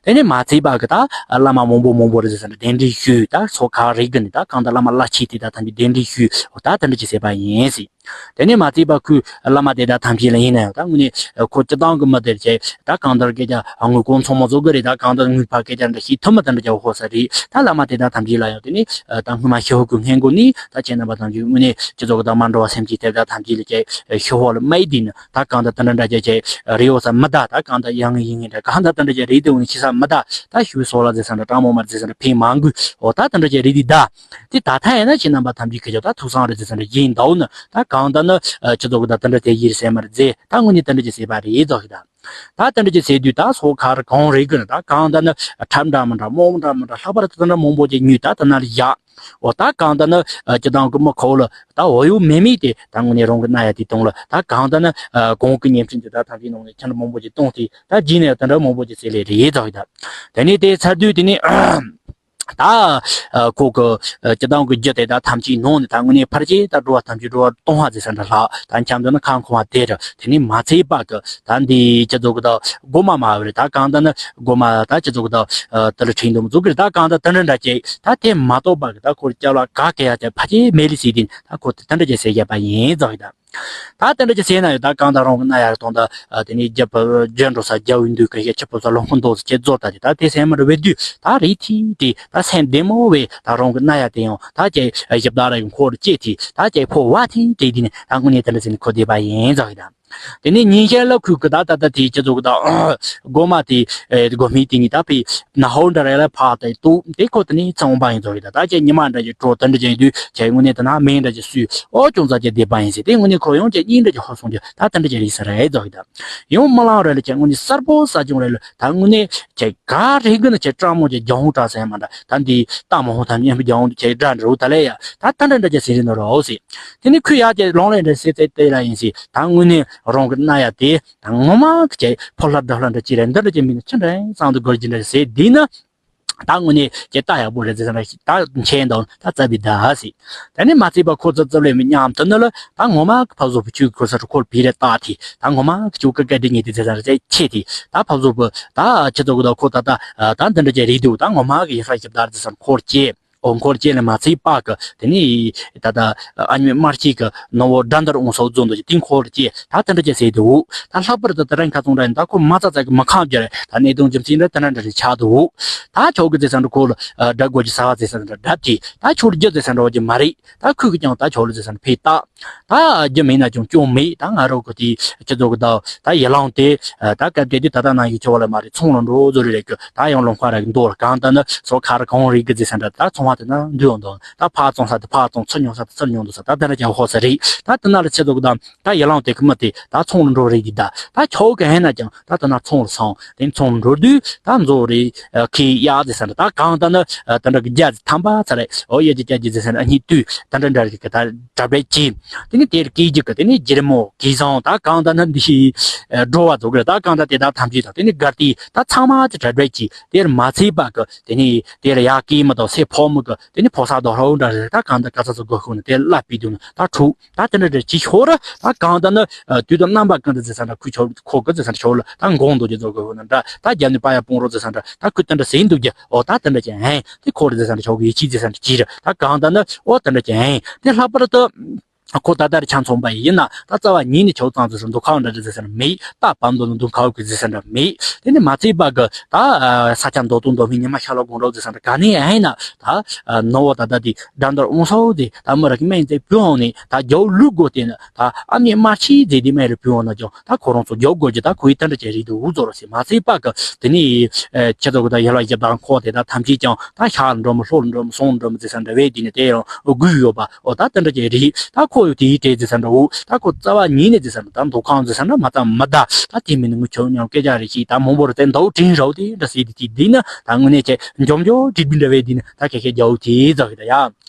དེ་ནས་མ་ཚད་པ་གི་ད་བླ་མ་མང་པོ་མང་པོ་རེ་ཟེར་ཟེར་འདྲ་གདན་འདྲེན་ཞུས། ད་སོ་ཁ་རི་གི་ནས་ད་གང་ལྟར་བླ་མ་བླ་ཆེ་དེ་ད་ཐམས་ཅད་གདན་འདྲེན་ཞུས། འོ་ད་དེ་འདྲ་ཅིག་ཟེར་བ་ཡིན་ཟེར། དེ་ནས་མ་ཚད་པ་ཁོས་བླ་མ་དེ་ད་ཐམས་ཅད་ལ་ཡིན་ན་ཡང་ད་དངོས་གནས་ཁོ་སྤྱི་བཏང་གི་མི་དེར་བྱས་ད་གང་ལྟར་སྐད་ཆ་དངུལ་གོང་ཚང་མ་བཟོ་གི་རེད། ད་གང་ལྟར་དངུལ་ཕར་སྐད་ཆ་འདྲ་ཞིག་ཐུབ་མི་དེ་འདྲ་ཅིག་ཧོ་ས་རེད། ད་བླ་མ་དེ་ད་ཐམས་ཅད་ལ་ཡང་དེ་ནས་ད་སྔོན་མ་ཤི་ཧོ་གི་སྔོན་འགོ་ནས་ད་ཁྱེད་རྣམ་པ་ཐམས་ཅད་དངོས་གནས་སྤྱི་ཚོགས་ཀྱི་ད་མ་འགྲོ་བ་སེམས་ཅན་དེ་ད་ཐམས་ཅད་ལ་ཅིག་ཤི་ཧོ་ལ་མེད་དེ་ནི། ད་གང་ལྟར་དེ་འདྲ་འདྲ་ཅིག་ཅིག་རེ་ཡོད་ས་མི་གདའ། ད་གང་ལྟར་ཡང་ཡིན་ངེས་འདྲ་གང་ལྟར་དེ་འདྲ་ཅིག་རེད་དེ་འོ་ནི་ཤི་ས་མི་གདའ། ད་ཤི་བའི་སོགས་ལ་ཟེར་ས་འདྲ་སྤྲང་མོ་མར་ཟེར་ས་འདྲ་ཕན་མ་འགུལ། འོ་ད་དེ་འདྲ་ཅིག་རེད་དེ་གདའ། དེ་ད་ཐ་ཡིན་ན་ཁྱེད་རྣམ་པ་ཐམས་ཅད་ཁྱེད་ཅག་ད་ཐུགས་བསམ་རེ་ཟེར་ས་འདྲ་ཡིན་འདའོ་ནི། ད་གང་ལྟར་ནི་ཁྱེད་ཚོ་གི་ད་དེ་འདྲ་དེ་ཡིར་ཟེར་མར་ཟེར། ད་དངོས་གནས་དེ་འདྲ་ཅིག་ཟེར་བ་རེད་ཙོག་གི་ད། ད་དེ་འདྲ་ཅིག་ཟེར་དུས་ད་སོ་ཁ་རི་གང་རེད་གི་ནི་ད་གང་ལྟར་ནི་ཁྲབ་འདྲ་མི་འདྲ་རྨོག་འདྲ་མི་འདྲ་ལྷག་པར་དུ་དེ་འདྲ་མང་པོ་ཅིག་ཉོས། ད་དེ་ན་ལ་བཞག་འོ་ད་གང་ལྟར་ནི་སྤྱི་བཏང་གི་མི་ཁོ་ལ་ད་འོ་ཡོད་མེད་མེད་དེ་ད་དངོས་གནས་རང་གི་རྣ་ཡ་དེ་དང་ལ་ད་གང་ལྟར་ནི་གོང་གི་བརྙན་འཕྲིན་དེ་ད་ཐམས་ཅད་ནང་ནས་ཁྱེད་འདྲ་མང་པོ་ཅིག་བཏང་སྟེ་ད་རྗེས་ནས་དེ་འདྲ་མང་པོ་ཅིག་ཟེར་ལེ་རེད་ཙོག་གི་ད། དེ་ནས་དེ་ཚར་དུས་དེ་ནས། ད་ཁོ་གི་སྤྱི་བཏང་གི་རྒྱུ་དེ་དག་ཐམས་ཅད་ནང་ནས་ད་དངོས་གནས་ཕལ་ཆེར་ད་འགྲོ་བ་ཐམས་ཅད་འགྲོ་བ་སྟོང་བ་ཟེར་ས་འདྲ་ལྷག་ད་འཁྱམ་དུ་ན་ཁ་འཁོང་བ་དེ་རེད། དེ་ནས་མ་ཚད་པ་གི་ད་འདི་སྤྱི་ཚོགས་ཀྱི་ད་སྒོ་མ་མ་བར་ད་གང་ལྟར་ན་སྒོ་མ་ད་སྤྱི་ཚོགས་ཀྱི་ད་དེ་ལ་ཁྲིད་འདུག་མི་ཚོགས་ཀྱི་ད་གང་ལྟར་དེ་འདྲ་འདྲ་ཅིག་ད་དེ་མ་གཏོགས་པ་གི་ད་ཁོར་སྐྱབས་ལ་ག་གེ་ཡ་དེ་ཕལ་ཆེར་མེད་ལི་ཟེར་དེ་ད་ཁོ་དེ་འདྲ་ཅིག་ཟེར་བཞག་པ་ཡིན་ཙོག་གི་ད། ད་དེ་འདྲ་ཅིག་ཟེར་ན་ཡང་ད་གང་ལྟར་རང་གི་རྣ་ཡར་གཏོང་ད་དེ་ནས་རྒྱབ་རྒྱབ་འགྲོ་ས་རྒྱབ་འོས་འདུག་གི་ཡ་ཆུ་ཕོ་ས་ལོང་ཁུ་འདོགས་ཟེར་ཁྱེད་ཚོ་ད་དེ་ད་དེ་སེམས་མར་བེད་དུས་ད་རེད་ཐི་དེ་ད་སེམས་བདེ་མོ་བས་ད་རང་གི་རྣ་ཡར་དེ་ཡང་ད་ཅིག་ཞིབ་ད་ར་ཡང་འཁོར་བཅད་དེ་ད་ཅིག་ཕོ་བ་ཐི་དེ་དེ་ནས་ད་དངོས་གནས་དེ་འདྲ་ཟེར་ནས་ཁོ་བསྡད་པ་ཡིན་ཙང་གི་ད། དེ་ནས་ཉིན་ཤར་ལ་ཁུག་གི་ད་ད་ད་དེ་སྤྱི་ཚོགས་ཀྱི་ད་སྒོ་མ་དེ་སྒོ་མི་དེ་ཉིད་ད་ཕི་ན་ཧོ་འདྲ་རེ་ལ་ཕ་དེ་ཏུ་དེ་ཁོ་དེ་ནས་ཚང་པ་ཡིན་ཙང་གི་ད་ད་ཅིག་ཉི་མ་འདྲ་ཅིག་དྲོ་དེ་འདྲ་ཅིག་དུས་ཅིག་དངོས་གནས་དེ་ན་མེ་འདྲ་ཅིག་སུས་ཨོ་ཅུང་ཙག་ཅིག་བསྡད་པ་ཡིན་ཟེར། དེ་དངོས་གནས་ཁོ་ཡང་ཅིག་གཉིད་འདྲ་ཅིག་ཧོ་སོང་ཅིག་ད་དེ་འདྲ་ཅིག་རེད་ས་རེད་ཙང་གི་ད། ཡང་རྨི་ལམ་རེ་ལ་ཅིག་དངོས་གནས་གསལ་པོ་གསལ་རྐྱང་རེ་ལ་ད་དངོས་གནས་ཅིག་ག་རེ་གི་ན་ཅིག་སྤྲང་མོ་ཅིག་རྒྱང་ཧོ་བྲག་ཟེར་མ་འདྲ་ད་འདི་ལྟ་མ་ཧོ་ཐམས་ཅད་རྒྱང་ཧོ་ཅིག་སྒྲ་འདྲ་བོ་ད་ལས་ཡ་ད་ད་འདྲ་འདྲ་ཅིག་ཟེར་རེད་འདུག་རོགས་ཟེར། དེ་ནས་ཁོས་ཡ་ཅིག་ལོང་ལེ་འདྲ་ཟེར་ཏེ་ལྟས་ལ་ཡིན་ཟེར། ད་དངོས་གནས་རང་གི་རྣ་ཡ་དེ་ད་ངོ་མ་གི་ཅིག་ཕོ་ལྷ་དགྲ་ལྷ་འདྲ་ཅིག་རེད། འདི་འདྲ་ཅིག་མིན་ན་ཅི་འདྲ་ཡིན་བསམ་དུ་དགོད་ཀྱི་འདྲ་ཟེར། དེས་ན་ད་དངོས་གནས་ཅིག་ལྟ་ཡག་པོ་རེད་ཟེར་ན་ད་མཁྱེན་དང་ད་རྩ་བའི་ད་ཟེར། དེ་ནས་མ་ཚད་པ་ཁོ་ཙི་ཙི་ལས་མི་མཉམ་དུ་ནི་ལ་ད་ངོ་མ་གི་ཕ་བཟོ་བུ་ཆུ་ཁོ་ས་ཁོར་བི་རེ་ལྟ་དེ་ད་ངོ་མ་གི་ཆུ་ཀ་ཀ་འདྲི་ཉེ་དེ་ཟེར་ས་རེད་ཆེ་དེ་ད་ཕ་བཟོ་བུ་ད་ཁྱེད་ཚོ་གི་ད་ཁོ་ད་ད་ད་འདི་འདྲ་ཅིག་རེད་འདུག་ད་ངོ་མ་གི་ཡ་ཧྲ་ཞིབ་ད་རེད་ཟེར་ཁོར་ཅེ། ཨོ་འཁོར་བཅས་ལས་མ་ཚད་པ་གི་དེ་ནི་ད་ལྟ་ཨ་མྱེས་དམར་ཁྱི་གི་ནོ་བོ་དགྲ་འདར་འོང་སོགས་རྫོང་དུ་ཅི་ཏིང་འཁོར་བཅས་ད་དེ་འདྲ་ཅིག་ཟེར་འདུག་ད་ལྷག་པར་དུ་དེ་རིང་ཁ་ཚོང་འདྲ་ཡིན་ད་ཁོ་མ་རྩ་རྩ་གི་མི་ཁམས་རྒྱལ་ད་གནས་དོན་རྒྱུ་མཚན་འདྲ་དེ་འདྲ་འདྲ་རེ་ཆགས་འདུག་ད་ཆོག་གི་ཟེར་ས་འདྲ་ཁོ་ལ་དགྲ་དགོས་ཀྱི་ས་བ་ཟེར་ས་འདྲ་དགྲ་དེ་ད་ཆོག་རྒྱུ་ཟེར་ས་འདྲ་བ་ཅི་མ་རེད། ད་ཁོས་ཀྱང་ད་ཆོག་ལ་ཟེར་ས་འདྲ་ཕེ་ད། ད་རྒྱུ་མེད་ན་ཀྱང་སྐྱོན་མེད། ད་ང་རང་གི་དེ་སྤྱི་ཚོགས་ཀྱི་ད་ད་ཡི་ལང་དེ་ད་སྐབས་དེ་དུས་ད་ལྟ་ནང་ཡི་ཆོག་ལ་མ་རེད། ཚོང་ལ་འགྲོ་བཟོ་རེ་རེད་གི་ད་ཡང་ལོང་ཁ་ར་གི་མདོ་ལ་གང་ལྟར་ནི་སོ་ཁ་ར་གང་རེད་གི་ཟེར་ས་འདྲ་ད་ཚོང་བ་དེ་ན་འདུས་འོང་དང་ད་ཕར་བཙོང་ས་དེ་ཕར་བཙོང་ཚུར་ཉོ་ས་དེ་ཚུར་ཉོ་འདུག་ས་ད་དེ་འདྲ་ཀྱང་ཧོ་ས་རེད། ད་དེ་ན་ལ་སྤྱི་ཚོགས་ཀྱི་ད་ད་ཡི་ལང་དེ་གི་མི་དེ་ད་ཚོང་ལ་འགྲོ་རེད་གི་ད་ད་ཆོག་གི་ཧེ་ན་ཀྱང་ད་དེ་ན་ཚོང་ལ་སོང་དེ་ཚོང་ལ་འགྲོ་དུས་ད་མཛོ་རེད་ཁི་གཡག་ཟེར་ས་འདྲ་ད་གང་ལྟར་ནི་དེ་འདྲ་གི་རྒྱ་ཐམ་པ་ཚ་རེད། ཨོ་ཡ་ཇི་ཀྱ་ཇི་ཟེར་ས་འདྲ་གཉིས་དུས་དེ་འདྲ་འདྲ་རེད་གི་ད། གྲ་སྒྲིག་གྱིས། དེ་ནས་དེར་སྐད་ཅིག་གི་དེ་ནས་སྒྱིར་མོ་གི་བཟང་ད་གང་ལྟར་ན་འདི་ཞིག་འགྲོ་བ་ཚོ་གི་ད་གང་ལྟར་དེ་དག་ཐམས་ཅད་དང་དེ་ནས་དགའ་ཏི་ད་ཚང་མ་དེ་གྲ་སྒྲིག་གྱིས་དེར་མ་ཚད་པ་གི་དེ་ནས་དེར་ཡག་གི་མི་དང་སེ་ཕོ་མི་གི་དེ་ནས་ཕོ་ས་རྡོ་ཧྲོ་འདྲ་རེད། ད་གང་ལྟར་ག་ས་ཚོ་དགོས་ཤོག་ནས་དེར་ལབ་པའི་དུས་ན་ད་ཁྲུག་ད་དེ་འདྲ་རེད་ཅི་ཤོར་ད་གང་ལྟར་ན་དུས་དང་རྣམ་པ་གང་དུ་ཟེར་ས་འདྲ་ཁུ་ཆོ་ཁོ་གི་ཟེར་ས་འདྲ་ཆོ་ལ་ད་འགོང་འདུག་ཅི་ཚོ་དགོས་ཤོག་ན་འདྲ་ད་རྒྱ་ནི་པ་ཡ་སྤུང་རོགས་ཟེར་ས་འདྲ་ད་ཁུ་དེ་འདྲ་ཟིན་འདུག་ཀྱི་ཨོ་ད་དེ་འདྲ་ཅན་ཧེ། དེ་ཁོ་རེ་ཟེར་ས་འདྲ་ཆོག་གི་ཡིད་ཆེས་ཟེར་ས་འདྲ་ཅི་རེད། ད་གང་ལྟར་ན་ཨོ་དེ་འདྲ་ཅན་དེ་ལྷག་པར་དུ་ཁོ་ད་ལྟར་ཆ་མཚོན་པ་ཡིན་ན་ད་རྩ་བ་ཉིད་ནས་ཆོག་ཙང་ཟེར་ས་འདུག་ཁ་འདྲ་རེ་ཟེར་ས་འདྲ་མེད། ད་བམ་དུ་ནི་འདུག་ཁ་འུ་གི་ཟེར་ས་འདྲ་མེད། དེ་ནི་མ་ཚད་པ་གི་ད་ས་ཆ་མདོ་དང་མདོ་མི་ཉི་མ་ཤར་ལ་དགོང་གྲོགས་ཟེར་ས་འདྲ་ག་ནས་ཡིན་ན་ད་ནོ་བོ་ད་ལྟ་དེ་དགྲ་འདར་འོང་སོ་དེ་ད་མི་ར་གི་སྨན་རྫས་བུ་འོང་ནས་ད་རྒྱའུ་ལུག་དགོས་ཏེ་ན། ད་ཨ་མྱེས་དམར་ཁྱི་མཛེས་ལྡན་མ་རེད་བུ་འོང་ན་ཀྱང་ད་ཁོ་རང་ཚོ་རྒྱབ་དགོས་ཀྱི་ད་ཁོའི་ཏན་ཏན་ཅན་རེད་འདུག་འུ་ཚོ་ར་ཟེར་མ་ཚད་པ་གི་དེ་ནི་ཁྱེད་ཚོ་གི་ད་ཡར་ལ་ཞབས་དང་ཁོག་དེ་ད་ཐམས་ཅད་ཀྱང་ད་ཤར་ལ་འགྲོ་མི་ལྷོ་ལ་འགྲོ་མི་སོང་ལ་འགྲོ་མི་ཟེར་ས་འདྲ་བས་དེ་ནི་དེ་ཡང་དགོས་ཡོད་པ་ཨོ་ད་ཏན་ཏན་ཅན་རེད། ད་ ཁོ་ཡོད་དེའི་གྲས་ཟེར་ས་འདྲ་བོ། ད་ཁོ་རྩ་བ་ཉིད་ནས་ཟེར་ས་འདྲ། ད་འདུ་ཁང་ཟེར་ས་འདྲ་མ་ཙམ་མི་གདའ། ད་དེ་མིན་ནི་ངུ་ཆོ་མཉམ་སྐད་ཆ་རེ་བཤད། ད་མང་པོ་རེ་དེ་འདུ་དྲན་རོགས་དེ་འདྲ་ཟེར་དེ་དེ་འདི་ན་ད་དངོས་གནས་ཆེ་འཇོམས་འཇོམས་སྒྲིག་སྒྲིག་འདྲ་བའི་དེ་ན་ད་ཁེ་ཁེ་རྒྱའུ་དེ་ཟེར་གི་ད་ཡ།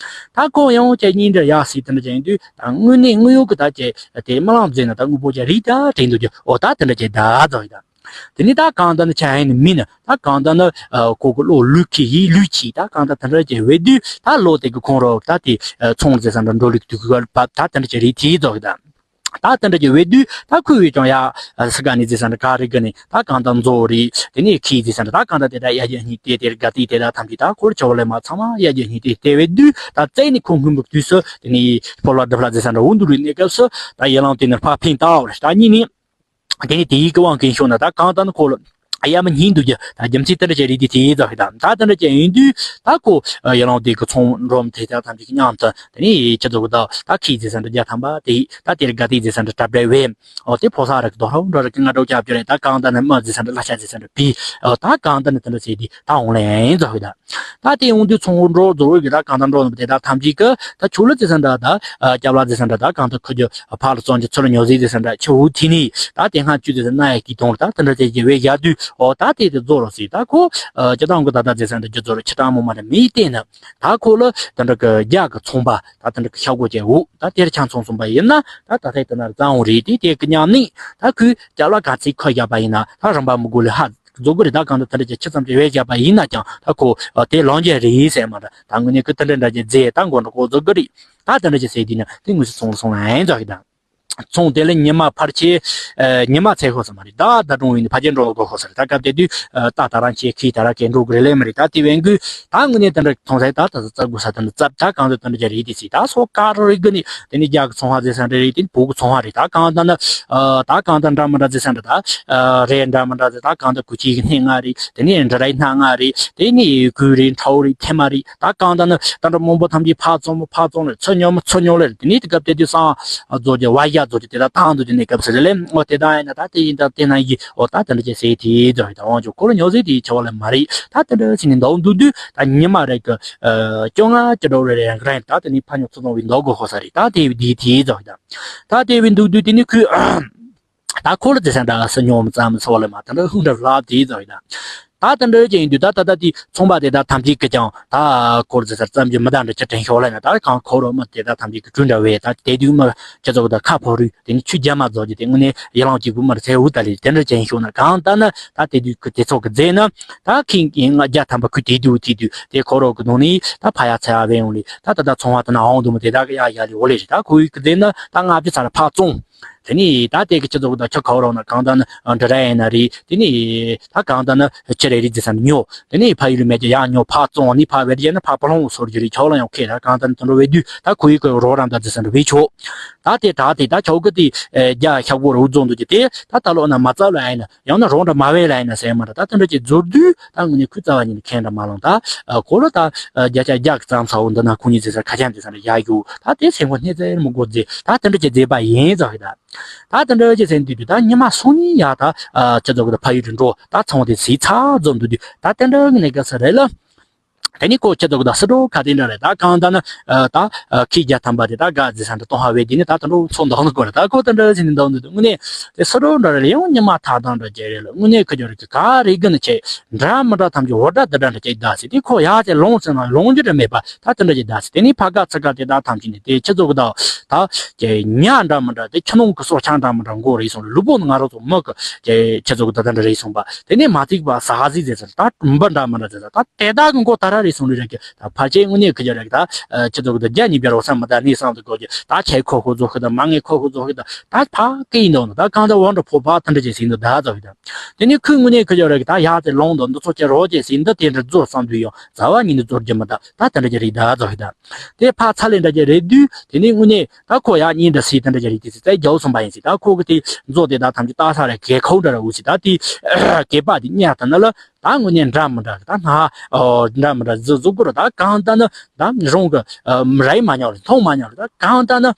ད་ཁོ་ཡང་ཆེ་གཉིས་འདྲ་ཡ་ཟེར་དེ་འདྲ་ཅན་དུས། ད་དངོས་གནས་དངོས་ཡོད་གི་ད་ཆེ་དེ་རྨི་ལམ་ཟེར་ན་ད་དངོས་པོ་ཆེ་རིག་ད་དྲན་འདུག་རྒྱུ། འོ་ད་དེ་འདྲ་ཆེ་ད་ཟེར་གི་ད། དེ་ནས་ད་གང་ལྟར་ནི་ཆ་ཧན་ནི་མིན་ན། ད་གང་ལྟར་ནི་ཨ་ཁོ་གི་བློ་ལུས་ཁྱི་ཡིས་ལུས་ཁྱི། ད་གང་ལྟར་དེ་འདྲ་ཅིག་བས་དུས། ད་ལོ་དེ་གི་ཁོང་རོགས་ད་དེ་ཨ་ཚོང་ཟེར་ས་འདྲ་འགྲོ་ལུགས་དུས་གི་བར་ད་དེ་འདྲ་ཅིག་རེད་དེ་ཙོག་གི་ད། ད་དེ་འདྲ་ཅིག་བས་དུས། ད་ཁོས་བས་ཀྱང་ཡ་ཨ་སི་ག་ནི་ཟེར་ས་འདྲ་ག་རེ་གི་ནི་ད་གང་ལྟར་མཛོ་རེད། དེ་ནས་ཁྱི་ཟེར་ས་འདྲ་ད་གང་ལྟར་དེ་ད་ཡ་ཡ་གཉིས་དེ་དེར་དགའ་དེ་དེ་ད་ཐམས་ཅད་ད་ཁོར་ཆོ་བ་ལས་མ་ཚང་མ་ཡ་ཡ་གཉིས་དེ་དེ་བས་དུས། ད་བཙལ་ནས་ཁོ་སྔོན་པོ་དུས་སུ་དེ་ནས་ཕོ་ལ་སྒྲུབ་ལ་ཟེར་ས་འདྲ་འུ་འདུག་ལུས་གནས་སྐབས་སུ་ད་ཡ་ལང་དེ་ནི་ཕ་ཕིན་ཏའོ་རེད། ད་གཉིས་ནི། དེ་ནི་དེའི་གི་དབང་གིས་ཤོག་ན་ད་གང་ལྟར་ནི་ཁོ་ལ་ཡ་མི་སྙིང་འདུག་རྒྱུ། ད་རྒྱུ་མཚན་དེ་འདྲ་ཅིག་རེད་དེ་དེའི་ཙོག་གི་ད། ད་དེ་འདྲ་ཅིག་ཡིན་དུས། ད་ཁོ་ཡ་ལང་དེ་གི་ཚོང་འགྲོམ་དེ་ད་ཐམས་ཅད་ཀྱི་མཉམ་དུ་དེ་ནི་ཁྱི་ཚོ་གི་ད་ད་ཁྱི་ཟེར་ས་འདྲ་བརྒྱ་ཐམ་པ་དེ་ད་དེར་དགའ་དེ་ཟེར་ས་འདྲ་གྲབས་འདྲ་བས། འོ་དེ་ཕོ་གསར་ར་གི་རྡོ་ཧྲ་འགྲོ་ར་གི་ང་འགྲོ་རྒྱབ་རྒྱུ་རེད། ད་གང་ལྟར་ནི་མི་ཟེར་ས་འདྲ་ལྷ་ཤ་ཟེར་ས་འདྲ་བི། འོ་ད་གང་ལྟར་ནི་དེ་འདྲ་ཟེར་དེ་ད་འོང་ལེ་ཡིན་ཙོག་གི་ད། ད་དེ་ཡོང་དུས་ཚོང་འགྲོ་རྫོགས་འོས་ཀྱི་ད་གང་ལྟར་འགྲོ་ནི་དེ་ད་ཐམས་ཅད་ཀྱི་ད་ཆུ་ལ་ཟེར་ས་འདྲ་ད་སྐྱབས་ལ་ཟེར་ས་འདྲ་ད་གང་ལྟར་ཁུ་རྒྱུ་ཕ་ལ་བཙོང་རྒྱུ་ཚུར་ཉོ་ཟིག་ཟེར་ས་འདྲ་ཆུ་བོ་ཐི་ནི་ད་དེ་སྔ་བཅུ་ཟེར་ས་ན་ཡ་གི་དོང་ད་དེ་འདྲ་ཅིག་བས་ཡ་དུས། འོ་ད་དེ་དེ་རྫོགས་རོགས་ཟིག་ད་ཁོ་སྤྱི་བཏང་གི་ད་ད་ཟེར་ས་འདྲ་རྒྱུ་རྫོགས་རོགས་ཆི་ཏྲ་མོ་མ་རེད་མི་བལྟས་ན། ད་ཁོ་ལ་དེ་འདྲ་གི་རྒྱ་གི་ཚོང་པ་ད་དེ་འདྲ་གི་ཤ་སྒོ་ཅན་འུ་ད་དེར་ཆང་ཚོང་གསུངས་པ་ཡིན་ན། ད་ད་ཐེག་དེ་ན་རྩ་འོང་རེད་དེ་དེ་གི་མཉམ་ནི་ད་ཁོས་སྐྱབས་ལ་ག་ཚིག་ཁ་བཞག་པ་ཡིན་ན་ད་རིན་པ་མི་དགོས་ལས་ཧ། རྫོགས་གི་རེད། ད་གང་ལྟར་དེ་འདྲ་ཅིག་ཆི་ཙམ་ཅིག་བས་བཞག་པ་ཡིན་ན་ཀྱང་ད་ཁོ་དེ་ལོང་རྒྱུ་རེད་ཟེར་མ་རེད། ད་དངོས་གནས་ཁོ་དེ་འདྲ་འདྲ་ཅིག་རྫས་ད་མགོ་འདྲ་ཁོ་རྫོགས་གི་རེད། ད་དེ་འདྲ་ཅིག་ཟེར་དུས་ན་དེ་དངོས་སུ་ཚོང་ལ་སོང་ལ་ཡིན་ཙོག་གི་ད། ཚོང་དེ་ལ་ཉི་མ་ཕལ་ཆེར་ཨ་ཉི་མ་ཚེ་ཧོ་ས་མ་རེད། ད་ད་འགྲོ་ཡིན་ཕ་རྒྱལ་འགྲོ་ལ་དགོས་ཧོ་ས་རེད། ད་སྐབས་དེ་དུས་ད་ད་རང་ཆེ་ཁི་ད་ར་གས་འགྲོ་གི་རེད་ལེ་མ་རེད། ད་དེ་བས་གི་ད་དངོས་གནས་དེ་འདྲ་མཐོང་ས་ད་ད་ད་རྩ་དགོས་ས་དེ་འདྲ་རྩ་ད་གང་ལྟར་དེ་འདྲ་ཅིག་རེད་དེ་ཟེར། ད་སོ་ཀ་རོ་རེད་གི་ནི་དེ་ནི་རྒྱ་གི་ཚོང་པ་ཟེར་ས་འདྲ་རེད། དེ་ནི་བོད་གི་ཚོང་པ་རེད། ད་གང་ལྟར་ན་ཨ་ད་གང་ལྟར་འདྲ་མི་འདྲ་ཟེར་ས་འདྲ་ད་ཨ་རེད་འདྲ་མི་འདྲ་ཟེར། ད་གང་ལྟར་གུ་ཅི་གི་སྣེ་ལྔ་རེད། དེ་ནི་འདྲ་རའི་སྣ་ལྔ་རེད། དེ་ནི་གུ་རེད་ཁྲའོ་རེད་ཐེ་མ་རེད། ད་གང་ལྟར་ན་ད་འདྲ་མང་པོ་ཐམས་ཅད་ཕར་བཙོང་མོ་ཕར་བཙོང་ལེ་ཚུར་ཉོ་མོ་ཚུར་ཉོ་ལེ། དེ་ནི་དེ་སྐབས་དེ་དུས་སང་རྫོགས་ཀྱི་བ་ཡ་རྫོགས་ཀྱི་དེ་དག་བཏང་འདུག་ཀྱི་གནས་སྐབས་སུ་རེད་ལེ། འོ་དེ་དག་ཡིན་ན་ད་དེ་ཡིན་ད་དེ་ན་ཡི་འོ་ད་དེ་འདྲ་ཅིག་ཟེར་དེ་རྫོགས་ཡི་ད་དབང་ཆོག་ཁོ་ལ་ཉོ་ཟེར་དེ་ཆེ་བ་ལེ་མ་རེད། ད་དེ་འདྲ་ཟེར་ནས་འདུག་འདུག་དུས་ད་ཉི་མ་རེ་གི་ཨ་བཅོ་ལྔ་ཅི་འདྲ་རེ་རེ་རང་རེད། ད་དེ་ནི་ཕ་ཉོ་ཚུར་བཏང་བའི་འདུག་དགོས་ཧོ་ས་རེད། ད་དེ་བའི་དེ་དེ་རྫོགས་ཡི་ད། ད་དེ་བའི་འདུག་འདུག་དེ་ནི་ཁོས་ད་ཁོ་ལ་ཟེར་ས་འདྲ་ཨ་སི་ཉོ་མི་ཙམ་སོགས་ལ་མ་ད་འདྲ་ཧུང་འདྲ་ལབ་དེ་ཙམ་ཡིན་ན། ད་དེ་འདྲ་ཅན་ཡིན་དུས་ད་ད་ད་དེ་ཚོང་པ་དེ་ད་ཐམས་ཅད་ཀྱི་ཀྱང་ད་ཁོ་ལ་ཟེར་ས་ཙམ་གྱི་མི་ད་འདྲ་ཅི་དྲན་ཤོག་ལ་ན། ད་གང་ཁོ་རོ་མི་དེ་ད་ཐམས་ཅད་ཀྱི་གྲུ་འདྲ་བས་ད་དེ་དུས་མི་ཁྱེད་ཚོ་གི་ད་ཁ་ཕོ་རུས་དེ་ནི་ཆུ་རྒྱ་མ་རྫོགས་ཀྱི་དེ་དངོས་གནས་ཡི་ལང་གཅིག་པུ་མར་ཚེ་འུ་ད་ལས་དེ་འདྲ་ཅན་ཤོག་ན། གང་ལྟར་ན་ད་དེ་དུས་ཀྱི་དེ་ཚོ་གི་རྫས་ན་ད་ཁིང་ཡིན་ང་རྒྱ་ཐམ་པ་ཁུ་དེ་དུས་དེ་དུས་དེ་ཁོ་རོ་གི་ནང་ནས་ད་ཕ་ཡ་ཚ་ཡ་བས་ཡོང་ལས་ད་ད་ད་ཚོང་པ་དེ་ན་འོང་དུ་མི་དེ་ད་གི་ཡ་ཡ་ལས་འོ་ལས་རེད། ད་ཁོ་ཡི་གི་རྫས་ན་ད་ལྔ་བཅུ་ཚར་ཕར་བཙོང་། དེ་ནས་ད་དེ་གི་སྤྱི་ཚོགས་ད་ཁྱི་ཁ་རོག་ན་གང་ལྟར་ན་འདྲ་ར་ཡིན་ན་རེད། དེ་ནས་ད་གང་ལྟར་ན་ཁྱི་རེ་རེ་ཟེར་ས་ནས་ཉོ། དེ་ནས་ཕ་ཡུལ་ལ་མེད་ཀྱི་ཡང་ཉོ་ཕར་བཙོང་ནས་ཕར་བེད་རྒྱ་ན་ཕར་པ་ལོང་སོར་རྒྱུ་རེད། ཆོག་ལ་ཡང་ཁེ་ད་གང་ལྟར་ན་དུད་འགྲོ་བེད་དུས་ད་ཁོ་ཡི་གི་རོགས་རམ་ད་ཟེར་ས་འདྲ་བེད་ཆོག་ད་དེ་ད་དེ་ད་ཆོག་གི་དེ་རྒྱ་ཤ་བོ་རུ་རྫོང་དུ་གྱི་དེ་ད་ད་ལོ་ན་མ་རྩ་ལ་ཡིན་ན་ཡང་ན་རོགས་འདྲ་མ་བེད་ལ་ཡིན་ན་ཟེར་མ་ར་ད་དེ་འདྲ་ཅིག་རྫོར་དུས། ད་དངོས་གནས་ཁོས་རྩ་བ་ཉིད་ནས་ཁེངས་འདྲ་མ་ལངས། ད་ཨ་ཁོ་ལ་ད་ཨ་བརྒྱ་ཆ་བརྒྱ་གི་རྩ་ཚ་བོ་འདི་ན་ཁོ་གཉིས་ཟེར་ས་ཁ་ཆེམས་ཟེར་ས་རེ་ཡ་ཡོད། ད་དེ་སེམས་ཁོ་སྣེ་རྩེར་མི་དགོས་རྫས་ད་དེ་འདྲ་ཅིག་རྫས་པ་ཡིན་ཙང་གི་ད། ད་དེ་འདྲ་ཅིག་ཟེར་འདུག་དུས་ད་ཉི་མ་སང་ཉིན་ཡ་ད་ཨ་ཁྱེད་ཚོ་གི་ད་ཕ་ཡུལ་དུ་འགྲོ་ད་ཚང་དེ་ཟིག་ཚ་འཛོམས་འདུག་དུས་ད་དེ་འདྲ་གི་གནས་སྐབས་སུ་རེད་ལ། དེ་ནི་ཁོ་ཁྱེད་ཚོ་གི་ད་སི་ཏྲོ་ཁ་དེ་འདྲ་རེད། ད་གང་ད་ན་ཨ་ད་ཨ་ཁི་རྒྱ་ཐམ་པ་དེ་ད་ག་ཟེར་ས་འདྲ་གཏོང་ཧ་བས་དེ་ནི་ད་དེ་འདྲ་ཚོ་འདང་ནི་དགོས་རེད། ད་ཁོ་དེ་འདྲ་ཟེར་ནས་འདང་འདུག་དུས་དངོས་གནས། དེ་སི་རོ་འདྲ་རེ་ལ་ཡང་ཉི་མ་ཐག་དང་འདྲ་ཅིག་རེད་ལ། དངོས་གནས་ཁ་ཅོ་རེ་གི་ག་རེ་གི་ནི་ཆེ་འདྲ་མི་འདྲ་ཐམས་ཅད་འོ་འདྲ་འདི་འདྲ་འདྲ་ཅིག་གདའ་སི། དེ་ཁོ་ཡག་ཅིག་ལོང་ཟེར་ན་ལོང་རྒྱུ་འདྲ་མེད་པ་ད་དེ་འདྲ་ཅིག་གདའ་སི། དེ་ནི་ཕ་ག་ཚ་ག་དེ་དག་ཐམས་ཅད་ནི་དེ་ཁྱི་ཚོ་གི་ད་ད་ཅེ་ཉ་འདྲ་མི་འདྲ་དེ་ཁྱི་ནང་གི་སྲོག་ཆགས་འདྲ་མི་འདྲ་མགོ་རེ་སོང་ལུས་པོ་ནི་ང་རང་ཚོ་མི་གི་ཅེ་ཁྱི་ཚོ་གི་ད་ད་འདྲ་རེ་སོང་པ། དེ་ནི་མ་ཚིག་པ་ཟ་ཟི་ཟེར་ཟེར་ད་འབུ་འདྲ་མི་འདྲ་ཟེར་ཟེར་ད་དེ་དག་གི་མགོ་ད་ར་རེ་སོང་ལུས་རེ་གི། ད་ཕལ་ཆེར་དངོས་གནས་ཁི་ཅོ་རེ་གི་ད་ཁྱི་ཚོ་གི་ད་རྒྱ་ཉིད་པའི་རོ་ས་མི་ད་ནི་སང་དུ་གོ་གི་ད་ཁྱེད་ཁོ་ཁོ་ཚོ་གི་ད་མ་ངེས་ཁོ་ཁོ་ཚོ་གི་ད། ད་ཕ་སྐད་ཡིན་འདུག་ན་ད་གང་ལྟར་དབང་འདྲ་ཕོ་ཕ་དེ་འདྲ་ཅིག་ཟིན་འདུག་ད་ཟོ་གི་ད། དེ་ནས་ཁོས་དངོས་གནས་ཁི་ཅོ་རེ་གི་ད་ཡག་དེ་ལོང་འདུག་འདི་ཚོ་ཅི་རོ་ཅིག་ཟིན་འདུག་དེ་འདྲ་རྫོར་བསམ་དུས་ཡང་རྩ་བ་ཉིད་ནས་རྫོར་རྒྱུ་མི་ད་ད་དེ་འདྲ་ཅིག་རེད་ད་ཟོ་གི་ད། དེ་ཕ་ཚ་ལེ་འདྲ་ཅིག་རེད་དུས་དེ་ནས་དངོས་གནས་ད་ཁོ་ཡག་གཉིས་འདྲ་སི་དེ་འདྲ་ཅིག་རེད་དུས་སི་ད་རྒྱའུ་སོང་པ་ཡིན་སི། ད་ཁོ་གི་དེ་མཛོ་དེ་ད་ཐམས་ཅད་ད་ས་རེ་གེ་ཁོ་འདྲ་ར་འུ་སི་ད་དེ་གེ་པ་དེ་གཉའ་ད་ན་ལ་ད་དངོས་གནས་འདྲ་མི་འདྲ་གི་ད་ན་འདྲ་མི་འདྲ་ཟི་ཟུག་གུ་ར་ད་གང་ད་ན་ད་རང་གི་རའི་མ་ཉོ་རེད་མཐོང་མ་ཉོ་རེད། ད་གང་ད་ན།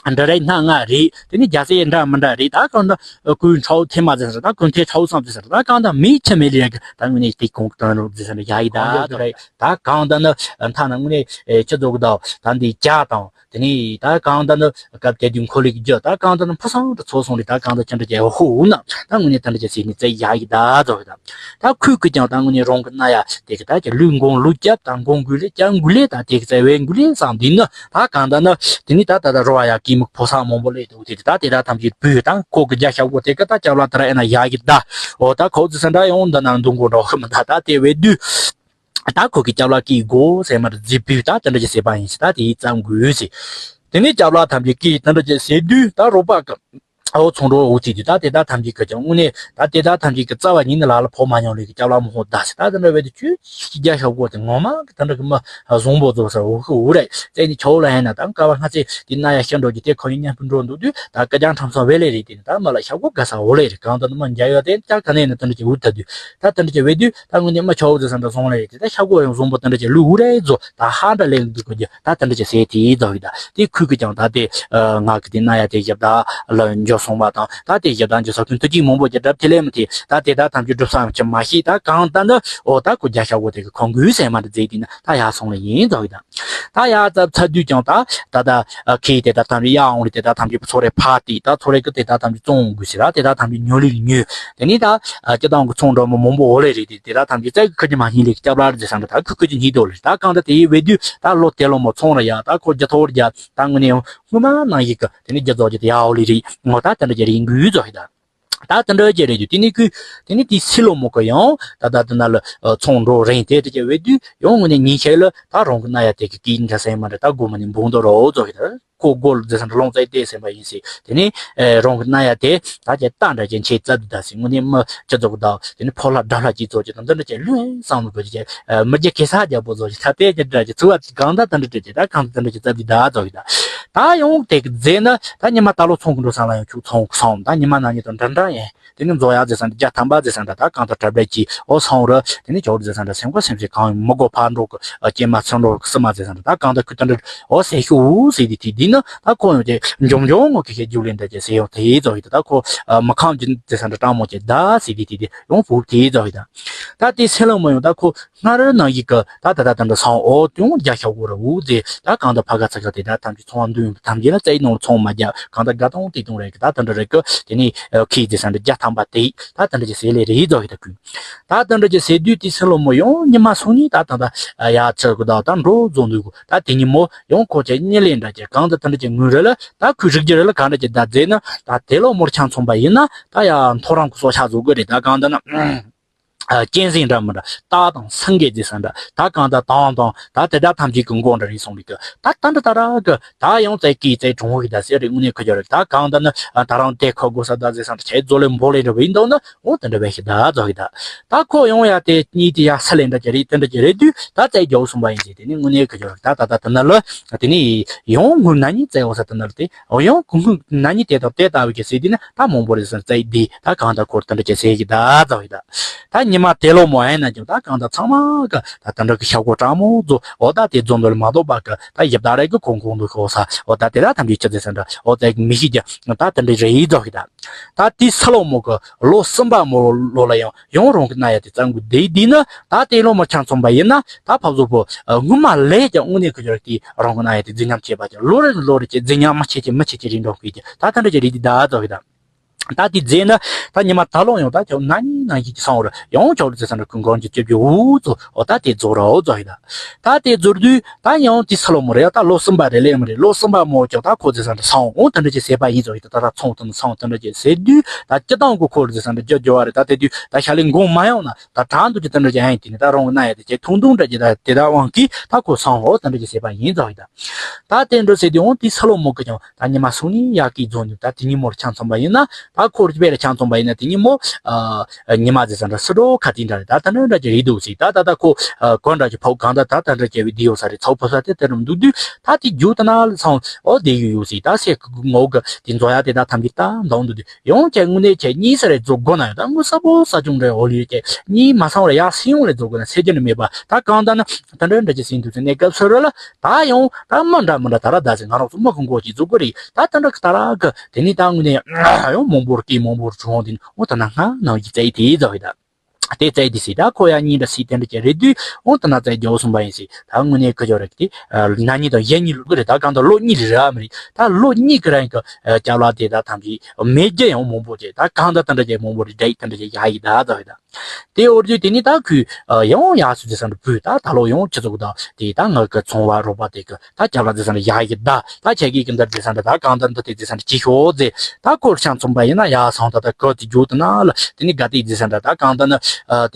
འདྲ་རེད། སྣ་ལྔ་རེད། དེ་ནས་རྒྱལ་སྲས་འདྲ་མི་འདྲ་རེད། ད་གང་ལྟར་ཀུན་ཁྲའོ་ཐེ་མ་ཟེར་ས་རེད། ད་ཀུན་ཐེ་ཁྲའོ་སམ་ཟེར་ས་རེད། ད་གང་ལྟར་མིའི་ཁྱིམ་མི་ལས་ཀྱི་ད་དངོས་གནས་དེ་གོང་གི་དོན་རུ་ཟེར་ས་རེད། ཡ་ཡི་ད་དོ་རེད། ད་གང་ལྟར་ནི་མཐའ་ན་དངོས་གནས་ཁྱི་ཚོ་གི་ད་ད་འདི་བྱ་དང་། དེ་ནས་ད་གང་ལྟར་ནི་སྐབས་དེ་དུས་འཁོར་ལོས་རྒྱུ་ད་གང་ལྟར་ནི་ཕུ་སང་དུ་ཚོ་སོང་རེད། ད་གང་ལྟར་ཅི་འདྲ་ཅི་ཧོ་ན་ད་དངོས་གནས་ད་འདྲ་ཅི་ཟེར་ནས་ཙེ་ཡ་ཡི་ད་དོ་རེད། ད་ཁོས་ཀྱི་ཀྱང་ད་དངོས་གནས་རང་གི་རྣ་ཡ་དེ་གི་ད་ཀྱི་ལུས་འགོང་ལུས་རྒྱབ་དང་འགོང་དགོས་ལས་ཀྱང་དགོས་ལས་ད་དེ་གི་ཙེ་བའི་དགོས་ལས་བསམ་འདི་ནི་ད་གང་ལྟར་ནི་དེ་ནས་ད་ད་ད་རོ་བ་ཡ་ཀི་མི་ཕོ་ས་མང་པོ་ལས་དུ་དེ་ད་དེ་ད་ཐམས་ཅད་བུས་ད་ཁོ་གི་རྒྱ་ཤ་བོ་དེ་གི་ད་སྐྱབས་ལ་ད་ར་ཨེ་ན་ཡ་གི་ད་འོ་ད་ཁོ་ཙི་ས་འདྲ་ཡོང་འདི་ན་འདུག་མགོ་འདྲ་ཧི་མི་ད་ད་དེ་བས་དུས། ད་ཁོ་གི་སྐྱབས་ལ་ཀི་དགོས་ཟེར་མ་རེད། རྫི་བུས་ད་དེ་འདྲ་ཅི་ཟེར་བ་ཡིན་ཞེས་ད་དེ་ཡིས་བརྩམ་དགོས་ཟེར། དེ་ནས་སྐྱབས་ལ་ཐམས་ཅད་ཀི་དེ་འདྲ་ཅི་ཟེར་དུས་ད་རོགས་པ་གི་ཨའོ་ཚོང་འགྲོ་འུ་ཚིག་དུས་ད་དེ་ད་ཐམས་ཅད་གི་ཀྱང་དངོས་གནས་ད་དེ་ད་ཐམས་ཅད་ཀྱི་རྩ་བ་ཉིད་ནས་ལ་ལ་ཕོག་མ་མྱོང་ལས་ཀྱི་སྐྱབས་ལ་མོ་ཧོ་ད་ཟེར། ད་དེ་འདྲ་བས་དུ་ཁྱོད་ཤི་རྒྱ་ཤ་གོ་དེ་ངོ་མ་གི་དེ་འདྲ་གི་མི་བཟང་པོ་བཟོ་ས་འུ་ཤི་འུ་རེད། ཙེ་ནི་ཆོག་ལ་ཧེ་ན་ད་ཀ་བ་སྔ་ཚེ་དེ་ན་ཡ་ཤི་འགྲོ་གི་དེ་ཁོ་ཡིན་ཉན་པུ་འགྲོ་འདུག་དུས་ད་ཀ་རྒྱང་ཁྲམ་སོང་བེ་ལེ་རེད། དེ་ནི་ད་མ་ལ་ཤ་གོ་ག་ས་འུ་ལེ་རེད། གང་ད་ནི་མ་འཇའ་ཡོད་དེ་ཀྱ་ག་ནས་ནི་དེ་འདྲ་ཅི་འུ་ད་དུས། ད་དེ་འདྲ་ཅི་བས་དུས་ད་དངོས་གནས་མ་ཆོག་ཟེར་ས་འདྲ་སོང་ལེ་རེད། དེ་ད་ཤ་གོ་ཡང་བཟང་པོ་དེ་འདྲ་ཅི་ལུས་འུ་རེད་བཟོ་ད་ཧ་འདྲ་ལེ་འདུག་གི་ད་དེ་འདྲ་ཅི་ཟེར་དེ་ཡིས་བཟོ་གི་ད་དེ་ཁུལ་གི་ཀྱང་ད་དེ་ང་གི་དེ་ན་ཡ་དེ་ཞབས་ད་ལ་འཇོ་སོང་བ་དང་ད་དེ་ཞབས་ད་འཇོ་ས་ཁུན་ཐུ་ཅིག་མང་པོ་ཅི་གྲབ་དེ་ལས་མི་དེ་ད་དེ་ད་ཐམས་ཅད་སྒྲུབ་བསམ་ཅི་མ་ཤེས། ད་གང་ད་ནི་འོ་ད་ཁོ་རྒྱ་ཤ་གོ་དེ་གི་ཁོང་གུས་ཟེར་མ་འདྲ་མཛད་དེ་ན་ད་ཡ་སོང་ལེ་ཡིན་བཟོ་གི་ད། ད་ཡ་ཙབ་ཚ་དུས་ཀྱང་ད་ད་ད་ཁེ་དེ་ད་ཐམས་ཅད་ཡ་འོང་རེད། དེ་ད་ཐམས་ཅད་ཚོ་རེ་ཕ་དེ་ད་ཚོ་རེ་གི་དེ་ད་ཐམས་ཅད་བཙོང་དགོས་ཟེར་ར། དེ་ད་ཐམས་ཅད་ཉོ་ལི་ཉོས། དེ་ནས་ད་སྤྱི་བཏང་གི་ཚོང་འགྲོ་མི་མང་པོ་འོ་ལེ་རེད། དེ་དེ་ད་ཐམས་ཅད་ཙག་གི་ཁུ་ཅི་མ་ཧིན་ལེ་གི་སྐྱབས་ལ་རེད་ཟེར་ས་འདྲ་ད་ཁུ་ཁུ་ཅི་ཉིད་དོ་ལེ་ད་གང་ད་དེ་ཡི་བས་དུས་ད་ལོ་དེ་ལོ་མོ་ཚོང་ར་ཡ་ད་ཁོ་རྒྱ་ཐོ་རྒྱ་ད་དངོས་གནས་ཡང་སྔོན་མ་ནང་ཡི་གི་དེ་ནས་རྒྱ་རྫོགས་ཀྱི་དེ་ཡ་འོ་ལེ་རེད། ངོ་ད་དེ་འདྲ་ཅི་རེད་འགུལ་རྫོགས་ཡི་ད། ད་དེ་འདྲ་ཅི་རེད་དུས་དེ་ནི་ཁུ་དེ་ནི་དེ་སི་ལོ་མོ་གི་ཡང་ད་ད་དེ་ན་ལ་ཚོང་འགྲོ་རིང་དེ་དེ་ཅི་བས་དུས་ཡང་དངོས་གནས་ཉིན་ཤས་ལ་ད་རང་གི་ན་ཡ་དེ་གི་ཀི་འདྲ་སེ་མ་འདྲ་ད་སྒོ་མ་ནི་འབུང་དོ་རོ་ཙོ་གི་ད་ཁོ་སྒོ་ལ་རྫི་སེ་འདྲ་ལོང་ཙེ་དེ་སེ་མ་ཡིན་སེ་དེ་ནི་རང་གི་ན་ཡ་དེ་ད་ཅི་ད་འདྲ་ཅི་ཆེ་ཙབ་ད་སེ་དངོས་གནས་མི་ཅི་ཙོ་གི་ད་དེ་ནི་ཕོ་ལྷ་དགྲ་ལྷ་ཅི་ཙོ་ཅི་ད་འདི་འདྲ་ཅི་ལུས་བསམ་ལ་གོ་ཅི་མི་རྒྱ་གེ་ས་རྒྱ་པོ་ཙོ་ཅི་ད་དེ་ཅི་འདྲ་ཅི་ཚུ་བ་གང་ད་དེ་འདྲ་ཅི་ཅི་ད་གང་ད་དེ་འདྲ་ཅི་ཙབ་དེ་ད་ཙོ་གི་ད། ད་ཡང་དེ་གི་རྫས་ན་ད་ཉི་མ་ད་ལོ་ཚོང་གི་འགྲོ་ས་ལ་ཡང་ཁྱུག་ཚོང་གི་སོང་ད་ཉི་མ་ན་ཉི་དང་འདྲ་འདྲ་ཡིན། དེ་ནི་མཛོ་ཡག་ཟེར་ས་འདྲ་རྒྱ་ཐམ་པ་ཟེར་ས་འདྲ་ད་གང་ལྟར་གྲབས་རེ་གྱིས་འོ་སོང་ར། དེ་ནི་ཇོ་རུ་ཟེར་ས་འདྲ་སེམས་ཁོ་སེམས་སེ་གང་ཡང་མི་དགོ་ཕར་འགྲོ་གི་སྐྱེས་མ་ཚུར་འགྲོ་གི་སི་མ་ཟེར་ས་འདྲ་ད་གང་ལྟར་ཁུ་ད་འདྲ་འོ་ཟེར་ཤུ་འུ་ཟེར་དེ་དེ་འདི་ནི་ད་ཁོ་ཡང་དེ་འཇོམས་འཇོམས་ངོ་གི་ཤེས་རྒྱུ་ལེན་འདྲ་ཅེ་ཟེར་ཡོང་དེ་ཡིས་ཙོ་ཡི་ད་ད་ཁོ་མི་ཁམས་ཀྱི་ཟེར་ས་འདྲ་སྤྲང་མོ་ཅེ་ད་ཟེར་དེ་དེ་དེ་ཡང་བུབ་དེ་ཡིས་ཙོ་ཡི་ད། ད་དེ་སེ་ལོ་མོ་ཡང་ད་ཁོ་སྔར་ནང་ཡི་གི་ད་ད་ད་ད་འདྲ་སང་འོ་དེ་འོང་རྒྱ་ཤ་འོ་ར་འུ་ཟེར་ད་གང་ད་ཕ་ག་ཚ་ག་དེ་ད་ཐམས་ཅད་ཚོང་བ་འདུས་ཐམས་ཅད་ལ་རྩེ་ནང་ཚོང་མ་རྒྱ་གང་ད་དགའ་ཏོང་དེ་ཏོང་རེད་གི་ད་ད་འདྲ་རེད་གི་དེ་ནི་ཁི་ཟེར་ས་འདྲ་རྒྱ་ཐམ་པ་དེ་ད་ད་འདྲ་ཅི་ཟེར་ལེ་རེད་ཡིད་རྫོགས་ཡི་ད་ཁུ་ད་ད་འདྲ་ཅི་ཟེར་དུས་དེ་སེ་ལོ་མོ་ཡང་ཉི་མ་སོང་ཉིན་ད་ད་ད་ཡ་ཚ་གི་ད་ད་འགྲོ་རྫོང་འདུས་གི་ད་དེ་ཉིན་མོ་ཡང་ཁོ་ཅེ་གཉིད་ལས་འདྲ་ཅེ་གང་ད་ད་འདྲ་ཅི་ངུ་རེ་ལ་ད་ཁུ་རིག་རྒྱུ་རེ་ལ་གང་འདྲ་ཅི་ད་ཟེར་ན་ད་དེ་ལོ་མོར་ཆང་ཚོང་པ་ཡིན་ན་ད་ཡ་མཐོ་རང་གི་སོ་ཆ་བཟོ་གི་རེད་ད་གང་ད་ན། ཨ་གཅན་གཟན་འདྲ་མི་འདྲ་སྟག་དང་སེང་གེ་ཟེར་ས་འདྲ་ད་གང་ད་དང་དང་ད་དེ་དག་ཐམས་ཅད་ཀྱི་མགོ་འདྲ་རིང་སོང་རིག་གི་ད་ད་འདྲ་ད་ར་གི་ད་ཡང་ཙེ་ཀི་ཙེ་གྲོང་བོ་གི་ད་ཟེར་རིག་དངོས་གནས་ཁ་སྦྱོར་རིག་ད་གང་ད་ནི་ད་རང་དེ་ཁ་དགོས་ས་ད་ཟེར་ས་འདྲ་ཆེ་རྫོ་ལེ་འབོ་ལེ་འདྲ་བའི་འདུག་ན་འོ་དེ་འདྲ་བས་ཤི་ད་རྫོགས་གི་ད་ད་ཁོ་ཡང་ཡ་དེ་གཉིས་དེ་ཡ་ས་ལེ་འདྲ་ཅི་རིག་དེ་འདྲ་ཅི་རེད་དུས་ད་ཙེ་རྒྱ་བོ་གསུངས་པ་ཡིན་ཟེར་དེ་ནི་དངོས་གནས་ཁ་སྦྱོར་རིག་ད་ད་ད་དེ་ན་ལ་དེ་ནི་ཡང་ངུ་ན་ནི་ཙེ་འོ་ས་དེ་ན་ལ་དེ། འོ་ཡང་ཀུན་ཀུན་ན་ནི་དེ་དང་དེ་ལྟ་བུ་གི་ཟེར་དུས་ནི་ད་མང་པོ་རེད་ཟེར་ཙེ་འདི་ད་གང་ད་ཁོར་དེ་འདྲ་ཅི་ཟེར་གི་ད་ཙོ་ཡི་ད། ད་ཉི་མ་དེ་ལོ་མོ་ཨེ་ན་ཀྱང་ད་གང་ད་ཚང་མ་གི་ད་དེ་འདྲ་གི་ཤ་གོ་གྲང་མོ་ཛོ་འོ་ད་དེ་ཛོ་འདོད་མ་གཏོགས་པ་གི་ད་ཡབ་ད་རེ་གི་གོང་གོང་དུ་ཤོ་ས་འོ་ད་དེ་ད་ཐམས་ཅད་ཅི་ཟེར་ས་འདྲ་འོ་ཙེ་མི་ཤི་ཀྱ་ད་དེ་འདྲ་རེ་ཡི་ཙོ་ཡི་ད། ད་དེ་སི་ལོ་མོ་གི་ལོ་གསུམ་པ་མོ་ལོ་ལ་ཡང་ཡང་རང་གི་ན་ཡ་དེ་ཙང་གུ་དེ་དེ་ནི་ད་དེ་ལོ་མོ་ཆང་ཚོང་པ་ཡིན་ན་ད་ཕབ་བཟོ་པོ་སྔོན་མ་ལས་ཀྱང་དངོས་གནས་ཁ་སྦྱོར་དེ་རང་གི་ན་ཡ་དེ་རྫི་ཉམས་ཆེ་བ་ཀྱང་ལོ་རེ་ལོ་རེ་ཀྱི་རྫི་ཉམས་མ་ཆེ་ཆེ་མ་ཆེ་ཆེ་རིང་འགྲོ་ཁུལ་གྱི་ད་ད་འདྲ་ཅི་རིག་དེ་ད་ཙོ་ཡི་ད། ད་དེ་རྫས་ན་ད་ཉི་མ་ད་ལོ་ཡང་ད་ཁྱོད་ན་ནི་ན་ཡི་ཀྱི་སང་བར་ཡང་ཁྱོད་རྫས་ས་འདྲ་ཀུན་གང་གི་སྐྱོབ་ཀྱི་འུ་ཙོ་འོ་ད་དེ་རྫོགས་ར་འོ་ཙོ་ཡི་ད། ད་དེ་རྫོགས་དུས་ད་ཡང་དེ་སི་ལོ་མོ་རེད་ཡ་ད་ལོ་གསུམ་པ་རེད་ལེ་མ་རེད་ལོ་གསུམ་པ་མོ་ཀྱང་ད་ཁོ་རྫས་ས་འདྲ་སང་འོ་ད་འདྲ་ཅི་ཟེར་པ་ཡིན་ཙོ་ཡི་ད་ད་ད་ཚོང་དུ་ནི་སང་ད་འདྲ་ཅི་ཟེར་དུས་ད་སྤྱི་བཏང་གི་ཁོ་རྫས་ས་འདྲ་རྒྱ་རྒྱ་བ་རེད་ད་དེ་དུས་ད་ཤ་ལེ་འགོང་མ་ཡོང་ན། ད་དྲང་དུ་ཅི་ད་འདྲ་ཅི་ཨ་ཡིན་དེ་ནི་ད་རང་གི་ན་ཡ་དེ་ཅི་ཐུང་ཐུང་འདྲ་ཅི་ད་དེ་ད་དབང་གིས་ད་ཁོ་སང་འོ་ད་འདྲ་ཅི་ཟེར་པ་ཡིན་ཙོ་ཡི་ད། ད་དེ་འདྲ་ཟེར་དུས་འོང་དེ་སི་ལོ་མོ་གི་ཀྱང་ད་ཉི་མ་སུ་ནི་ཡ་གི་རྫོང་ནི་ད་དེ་ཉིན་མོར་ཆང་ཚོམ་པ་ཡིན་ན་ ད་ཁོ་རུ་དཔེ་ལ་ཆ་མཚོན་པ་ཡིན་ན་དེ་ཉིན་མོ་ཉི་མ་ཟེར་ས་འདྲ་སུ་འགྲོ་ཁ་ཏིག་འདྲ་རེད། ད་ད་འདྲ་འདྲ་ཅིག་རེད་འདུག་ཟེར། ད་ད་ད་ཁོ་གོ་འདྲ་ཅིག་ཕོག་གང་ད་ད་ད་འདྲ་ཅིག་བའི་དེ་ཡོད་ས་རེད། ཚོགས་ཕོ་ས་དེ་དེ་རུ་འདུག་དུས་ད་དེ་རྒྱུ་ད་ན་ལ་སོང་ཨོ་དེ་ཡོད་ཡོད་ཟེར། ད་སེ་ངོ་གི་དེ་མཛོ་ཡ་དེ་ད་ཐམས་ཅད་ད་འདང་འདུག་དུས་ཡང་ཁྱེད་དངོས་གནས་ཁྱེད་གཉིས་ས་རེད་རྫོགས་དགོས་ན་ཡང་ད་དངོས་ས་པོ་ས་ཅུང་རེད། འོ་ལུས་ཁྱེད་གཉིས་མ་སོང་རེད། ཡ་སེ་ཡོང་རེད་རྫོགས་དགོས་ན་སེ་རྒྱུ་ནི་མེད་པ། ད་གང་ད་ན་ད་འདྲ་འདྲ་ཅིག་ཟིན་དུས་ཚེ་གནས་སྐབས་སུ་རོལ་ལ། ད་ཡང་ད་མི་འདྲ་མི་འདྲ་ད་ར་ད་ཟེར། ང་རང་ཚོ་མི་གི་མགོ་གཅིག་འཛུགས་དགོས་རེད། ད་ད་འདྲ་གི་ད་ར་གི་དེ་ནས་ད་དངོས་གནས་ཡང་མང་པོར་སྐད་མང་པོར་བྱུང་དེ་ནི་འོ་ད་ན་སྔ་ནང་གི་བཙལ་དེ་ཟ་བའི་ད་དེ་བཙལ་དེ་སྲིད་ད་ཁོ་ཡ་གཉིས་འདྲ་སྲིད་དེ་འདྲ་ཅིག་རེད་དུས་འོ་ད་ན་བཙལ་རྒྱག་སོང་པ་ཡིན་སྲིད། ད་དངོས་གནས་ཁ་ཅོག་རེད་དེ་ན་གཉིས་དང་གཞན་གཉིས་ལུག་གི་རེད། ད་གང་ལྟར་ལོ་གཉིས་རེད་ར་མི་རེད། ད་ལོ་གཉིས་ཀྱི་རིང་གི་སྐྱབས་ལ་དེ་ད་ཐམས་ཅད་མེད་རྒྱུ་ཡང་མང་པོ་ཅིག་ད་གང་ད་ད་འདྲ་ཅིག་མང་པོ་རེད། འདྲ་ཡི་ད་འདྲ་ཅིག་ཡ་ཡི་ད་ཟ་བའི་ད། དེ་འོར་དུས་དེ་ནི་ད་ཁོས་ཡང་ཡག་སུ་ཟེར་ས་འདྲ་བུས་ད་ད་ལོ་ཡང་ཁྱེད་ཚོ་གི་ད་དེ་ད་ང་གི་ཚོང་བ་རོགས་པ་དེ་གི་ད་སྐྱབས་ལ་ཟེར་ས་འདྲ་ཡག་གི་ད་ད་ཁྱེད་ཀྱིས་གི་འདིར་ཟེར་ས་འདྲ་ད་གང་ད་འདི་དེ་ཟེར་ས་འདྲ་ཅི་ཤོག་ཟེར། ད་ཁོར་ཆང་མཚོན་པ་ཡིན་ན་ཡག་སོང་། ད་ད་གི་དེ་རྒྱུ་དེ་ན་ལ་དེ་ནི་དགའ་དེ་ཟེར་ས་འདྲ་ད་གང་ད་ནི་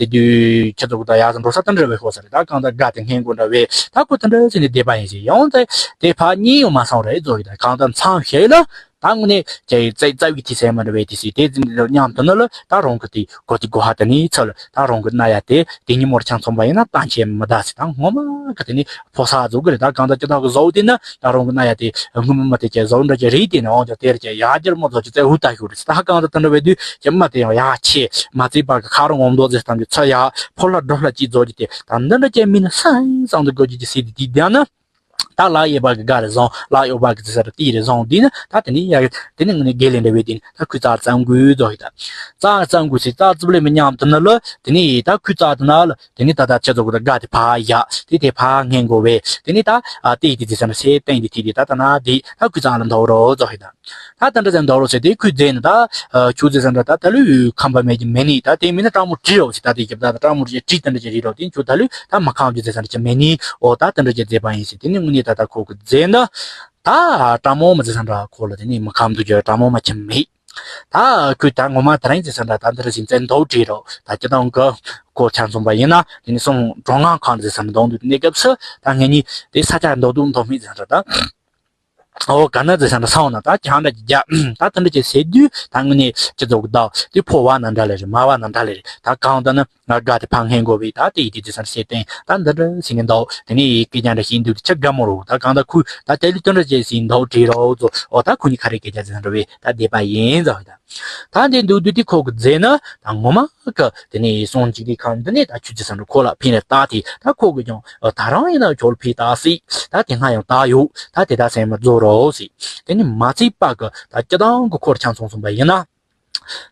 དེ་དུས་ཁྱེད་ཚོ་གི་ད་ཡག་སོང་འགྲོ་ས་ད་འདྲ་བའི་ཤོག་ས་རེད། ད་གང་ད་དགའ་དེ་སྔན་གོ་འདྲ་བས་ད་ཁོ་ད་འདྲ་ཟེར་ནས་བསྡད་པ་ཡིན་ཟེར། ཡང་ད་དེ་ཕ་གཉིས་ཡོང་མ་སོང་རེད་ཟོ་གི་ད་གང་ད་མཚམས་ཤིག་ལ། ད་དངོས་གནས་ཀྱི་རྩ་རྩ་བའི་དེ་སེམས་མ་འདྲ་བའི་དེ་སྲིད་དེ་ཙམ་མཉམ་དུ་ནི་ལ་ད་རང་གི་དེ་གོ་དེ་གོ་ཧ་ད་ནི་ཚ་ལ་ད་རང་གི་རྣ་ཡ་དེ་དེ་ཉིན་མོར་ཆང་ཚོམ་པ་ཡིན་ན་ད་ཆེ་མི་ད་སི་ད་ངོ་མ་གི་དེ་ནི་ཕོ་ས་བཟོ་གི་རེད། ད་གང་ད་ཅི་ད་གི་བཟོ་དེ་ན་ད་རང་གི་རྣ་ཡ་དེ་ངུ་མི་མ་དེ་ཀྱི་བཟོ་འདྲ་ཀྱི་རེད། དེ་ནི་འོང་ཀྱང་དེར་ཀྱི་ཡ་རྒྱལ་མོ་བཟོ་ཀྱི་ཙེ་ཧུ་ད་ཤུ་རེད། ད་གང་ད་ད་འདྲ་བའི་དུས་ཀྱི་མ་དེ་ཡང་ཡ་ཆེ་མ་ཚིག་པ་གི་ཁ་རང་ངོམ་དོ་ཟེར་ད་འདི་ཚ་ཡ་ཕོ་ལ་འགྲོ་ལ་ཅི་བཟོ་ཀྱི་དེ་ད་འདི་འདྲ་ཀྱི་མི་ན་སང་སང་དུ་གོ་ཀྱི་ཀྱི་སི་དེ་དེ་དེ་ན། ད་ལག་གཡས་པ་གི་དགའ་རེ་བཟང་། ལག་གཡོན་པ་གི་ཟེར་ཏི་རེ་བཟང་། འདི་ནི་ད་དེ་ནི་ཡ་དེ་ནི་ངི་ནི་དགེ་ལེན་འདྲ་བའི་དེ་ནི་ད་ཁུ་ཙག་ཙང་གུ་རྫོགས་ཡི་ད་ཙག་ཙང་གུ་སི་ཙག་ཙིབ་ལེ་མི་མཉམ་དུ་ནི་ལ་དེ་ནི་ད་ཁུ་ཙག་དུ་ན་ལ་དེ་ནི་ད་ད་ཆེ་ཙོག་གི་ད་དགའ་དེ་ཕ་ཡ་དེ་དེ་ཕ་ངན་གོ་བས་དེ་ནི་ད་ཨ་ཏི་དེ་དེ་ཟེར་ན་སེ་ཏན་དེ་ཐི་དེ་ད་ད་ན་དེ་ད་ཁུ་ཙག་ལ་འདོག་རོ་རྫོགས་ཡི་ད། ད་ད་འདྲ་ཟེར་འདོག་རོ་ཟེར་དེ་ཁུ་རྫས་ནི་ད་ཆུ་རྫས་ཟེར་འདྲ་ད་ད་ལུས་ཁམས་པ་མེད་ཀྱི་མེ་ནི་ད་དེ་མིན་ན་སྤྲང་མོ་བྲིས་རོ་ཟེར། ད་དེ་རྒྱབ་ད་ད་སྤྲང་མོ་བྲིས་བྲིས་ད་འདྲ་ཅིག་རིགས་རོ་དེ་ཆུ་ད་ལུས་ད་མ་ཁམས་ཀྱི་རྫས་ཟེར་འདྲ་ཅིག་མེ་ནི་ཨོ་ད་ད་འདྲ་ཅིག་རྫས་པ་ཡིན་ཟེར། དེ་ནི་དངོས་གནས་ད་ད་ཁོ་གི་རྫས་ནི་ད་སྤྲང་མོ་མ་རྫས་ཟེར་འདྲ་ཁོ་ལ་དེ་ནི་མ་ཁམས་དུ་གྱུར་སྤྲང་མོ་མ་ཁྱིམ་མེད། ད་ཁོས་ད་ངོ་མ་ད་རིང་རྫས་ཟེར་འདྲ་ད་འདི་ར་ཟིན་ཙན་འདོག་བྲིས་རོ། ད་ཅི་ད་འོང་གི་ཁོ་ཆ་མཚོན་པ་ཡིན་ན་དེ་ནི་སོང་གྲོང་ངང་ཁང་རྫས་ཟེར་འདྲ་འདོག་འདུག་གནས་སྐབས་སུ་ད་ངེད་གཉིས་དེ་ས་ཆ་འདོག་འདུག་འདོག་མེད་རྫས་ཟེར་འདྲ་ད། ཨོ་ག་ན་ཟེར་ས་འདྲ་སོང་ན་ད་ཀྱང་འདྲ་རྒྱ་ད་དེ་འདྲ་ཅིག་ཟེར་དུས་ད་དངོས་གནས་ཅི་ཙོག་གི་ད་དེ་ཕོ་བ་ན་འདྲ་ལེ་རེད། མ་བ་ན་འདྲ་ལེ་རེད། ད་གང་ད་ནི་ང་དགའ་དེ་ཕ་ངན་གོ་བས་ད་དེ་ཡི་དེ་ཟེར་ས་འདྲ་ཟེར་ཏེ་ད་འདི་འདྲ་ཟེར་ནས་འདུག་དེ་ནས་ཡི་སྐད་ཆ་འདྲ་ཞིག་འདུག་དེ་ཆ་དགའ་མོ་རུ་ད་གང་ད་ཁུ་ད་དེ་ལུས་དོན་འདྲ་ཅིག་ཟིན་འདུག་བྲིས་རོགས་ཚོ་ཨོ་ད་ཁུ་གཉིས་ཁ་རེ་སྐད་ཆ་ཟེར་ས་འདྲ་བས་ད་བསྡད་པ་ཡིན་ཟེར་བས་ད། ད་འདི་འདུག་དུས་དེ་ཁོ་གི་རྫས་ནི་ད་ངོ་མ་གི་དེ་ནས་སོང་ཅིག་དེ་ཁང་འདི་ནས་ད་ཆུ་ཚོད་ཟེར་འདྲ་ཁོ་ལ་ཕན་རེ་ལྟ་དེ་ད་ཁོ་གི་ཀྱང་ད་རང་ཡིན་ན་ཁྱོད་ལ་ཕན་ལྟ་སྲིད། ད་དེ་སྔ་ཡང་ལྟ་ཡོད། ད་དེ་ད་སེམས་མ་རྫོགས་རོགས་སྲིད། དེ་ནི་མ་ཚིག་པ་གི་ད་སྤྱི་བཏང་གི་ཁོར་ཆང་ཚོང་སོང་པ་ཡིན་ན།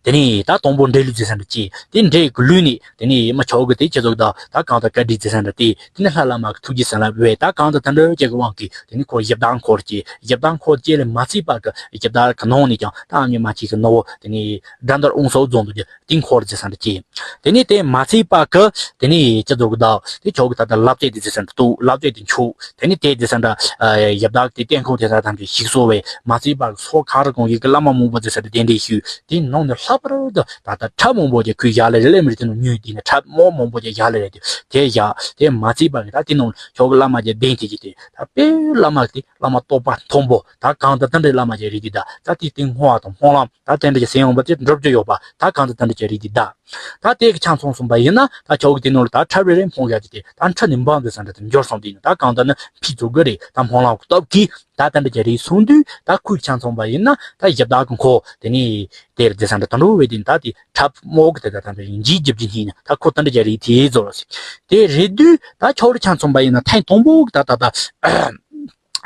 དེ་ནི་ད་དང་པོ་འདྲེ་ལུས་རྫས་ཟེར་འདྲ་ཅི་དེ་འདྲེ་གི་ལུས་ནི་དེ་ནི་མ་ཆོག་གི་དེ་ཁྱེད་ཚོ་གི་ད་ད་གང་ད་བཀའ་དྲིན་རྫས་ཟེར་འདྲ་དེ་དེ་ནི་ལྷ་བླ་མ་གི་ཐུགས་རྗེ་ཟེར་ལ་བས་ད་གང་ད་ད་འདྲ་ཅིག་གི་དབང་གིས་དེ་ནི་ཁོ་ཡི་དྭགས་འཁོར་སྐྱེས་ཡི་དྭགས་འཁོར་སྐྱེས་ལས་མ་ཚིག་པ་གི་ཡི་དྭགས་གི་ནང་ནས་ཀྱང་ད་ཨ་མྱེས་མ་གཅིག་གི་ནོ་བོ་དེ་ནི་དགྲ་འདར་ཨུང་སོགས་རྫོང་དུ་གི་དེ་འཁོར་རྫས་ཟེར་འདྲ་ཅི། དེ་ནས་དེ་མ་ཚིག་པ་གི་དེ་ནས་ཅི་ཚོགས་གི་ད་དེ་ཆོག་གི་ད་ལྟ་ལབ་ཙེ་དེ་རྫས་ཟེར་འདྲ་ཏུ་ལབ་ཙེ་དེ་མཆོག་དེ་ནས་དེ་རྫས་ཟེར་འདྲ་ཡབ་དག་དེ་བསྟན་ཁོང་དེ་ཚ་ཐམས་ཅད་ཞིག་གསོ་བས་མ་ཚིག་པ་གི་སོ་གང་རུ་གང་ཡིན་གི་བླ་མ་མང་པོ་རྫས་ཟེར་འདྲ་གདན་འདྲེན་ཞུས་དེ་ནང་ནས་ལྷག་པར་དུ་ད་ལྟ་ཁྲབ་མང་པོ་ཅིག་ཁོས་བཞག་ལེ་རེ་ལེ་མི་རེ་དེ་ནང་ཉོས་དེ་ནས་ཁྲབ་མོ་མང་པོ་ཅིག་བཞག་ལེ་རེ་དེ་དེ་བཞག་དེ་མ་ཚིག་པ་གི་ད་དེ་ནང་ཆོག་གི་བླ་མ་ཅིག་གདན་དེ་ཅིག་དེ་ད་དཔེ་བླ་མ་དེ་བླ་མ་རྟོགས་པ་མཐོན་པོ་ད་གང་ད་ད་འདྲའི་བླ་མ་ཅིག་རིགས་དེ་ད་ད་དེ་དེ་བསྔོ་བ་དང་སྨོན་ལམ། ད་དེ་འདྲ་ཅིག་སེམས་ཡོང་བ་དེ་འགྲུབ་རྒྱུ་ཡོད་པ་ད་གང་དུ་དེ་འདྲ་ཅིག་རིགས་དེ་གདའ། ད་དེ་གི་ཆ་མཚུངས་གསུངས་པ་ཡིན་ན་ད་ཆོག་གི་དེ་ནོར་ལ་ད་ཁྲབ་རེ་རེ་འཕོང་བཞག་རྒྱུ་དེ་ད་ཁྲབ་ནི་འབངས་དེ་ས་འདྲ་དེ་འབྱོར་སོང་དེ་ཡིན་ད་གང་ལྟར་ནི་ཕི་ཚུ་གི་རེད་ད་སྨོན་ལམ་གི་སྟོབས་ཀྱིས་ད་དེ་འདྲ་ཅིག་རིགས་སོང་དུས་ད་ཁོའི་ཆ་མཚུངས་པ་ཡིན་ན་ད་ཡབ་དག་གི་འཁོར་དེ་ནི་དེར་དེ་ས་འདྲ་དུད་འགྲོ་བས་དེ་ད་དེ་ཁྲབ་རྨོག་གི་དེ་ད་ད་འདྲ་ཡིན་འཇིགས་རྒྱབ་ཀྱི་ནི་ཡིན་ད་ཁོ་དེ་འདྲ་ཅིག་རིགས་དེ་ཟོ་ར་སི་དེ་རེད་དུས་ད་ཆོག་རི་ཆ་མཚུངས་པ་ཡིན་ན་ཐེངས་དང་པོ་གི་ད་ད་ད།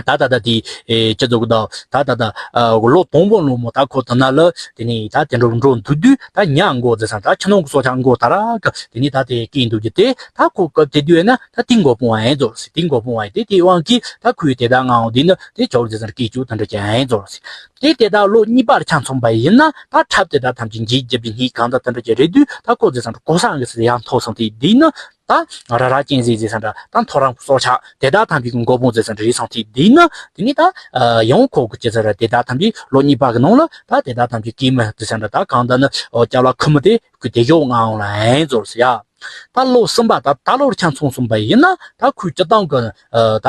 ད་ད་ད་དེ་ཨེ་ཅི་ཟེར་གི་ད་ད་ད་ད་ཨ་ལོ་དང་པོ་ལོ་མོ་ད་ཁོ་ད་ན་ལ་དེ་ནས་ད་དེ་འགྲོ་འགྲོ་འདུག་དུས་ད་ཉ་མགོ་ཟེར་ས་ད་ཁྱི་ནང་གི་སྲོག་ཆགས་མགོ་ད་ར་གི་དེ་ནས་ད་དེ་སྐད་འདུག་རྒྱུ་དེ་ད་ཁོ་སྐབས་དེ་དུས་ན་ད་དེ་མགོ་སྤུངས་པ་ཡིན་ཟོ་སི་དེ་མགོ་སྤུངས་པ་ཡིན་དེ་དེའི་དབང་གིས་ད་ཁོའི་དེ་ད་ངའང་དེ་ནི་དེ་ཆོག་ཟེར་ས་སྐད་ཅིག་ད་འདྲ་ཅིག་ཡིན་ཟོ་སི་དེ་དེ་ད་ལོ་གཉིས་པར་ཆ་མཚུངས་པ་ཡིན་ན་ད་ཁྲབ་དེ་ད་ཐམས་ཅད་འཇིགས་རྒྱབ་ཀྱི་སྙིང་གང་ད་ད་འདྲ་ཅིག་རེད་དུས་ད་ཁོ་ཟེར་ས་འདྲ་གོ་སངས་གི་སི་ཡང་མཐོ་སོང་དེ་དེ་ནི། ད་ར་ར་ཅན་ཟེར་ཟེར་ས་འདྲ་ད་མཐོ་རིམ་སྲོག་ཆགས་དེ་དག་ཐམས་ཅད་ཀྱི་མགོ་དཔུང་ཟེར་ས་འདྲ་རེད་སོང་དེ་དེ་ནི་དེ་ནི་ད་ཡང་ཁོ་གི་ཅི་ཟེར་ར་དེ་དག་ཐམས་ཅད་ལོ་གཉིས་པ་གི་ནང་ལ་ད་དེ་དག་ཐམས་ཅད་སྐྱེས་མི་ཟེར་ས་འདྲ་ད་གང་ད་ནི་སྐྱབས་ལ་ཁུ་མི་དེ་ཁུ་དེ་ཞོག་ང་འོང་ལ་ཨེ་ཟོར་ཟེར་ཡ། ད་ལོ་གསུམ་པ་ད་ད་ལོར་ཆ་མཚོན་སོང་པ་ཡིན་ན་ད་ཁོའི་སྤྱི་བཏང་གི་ད་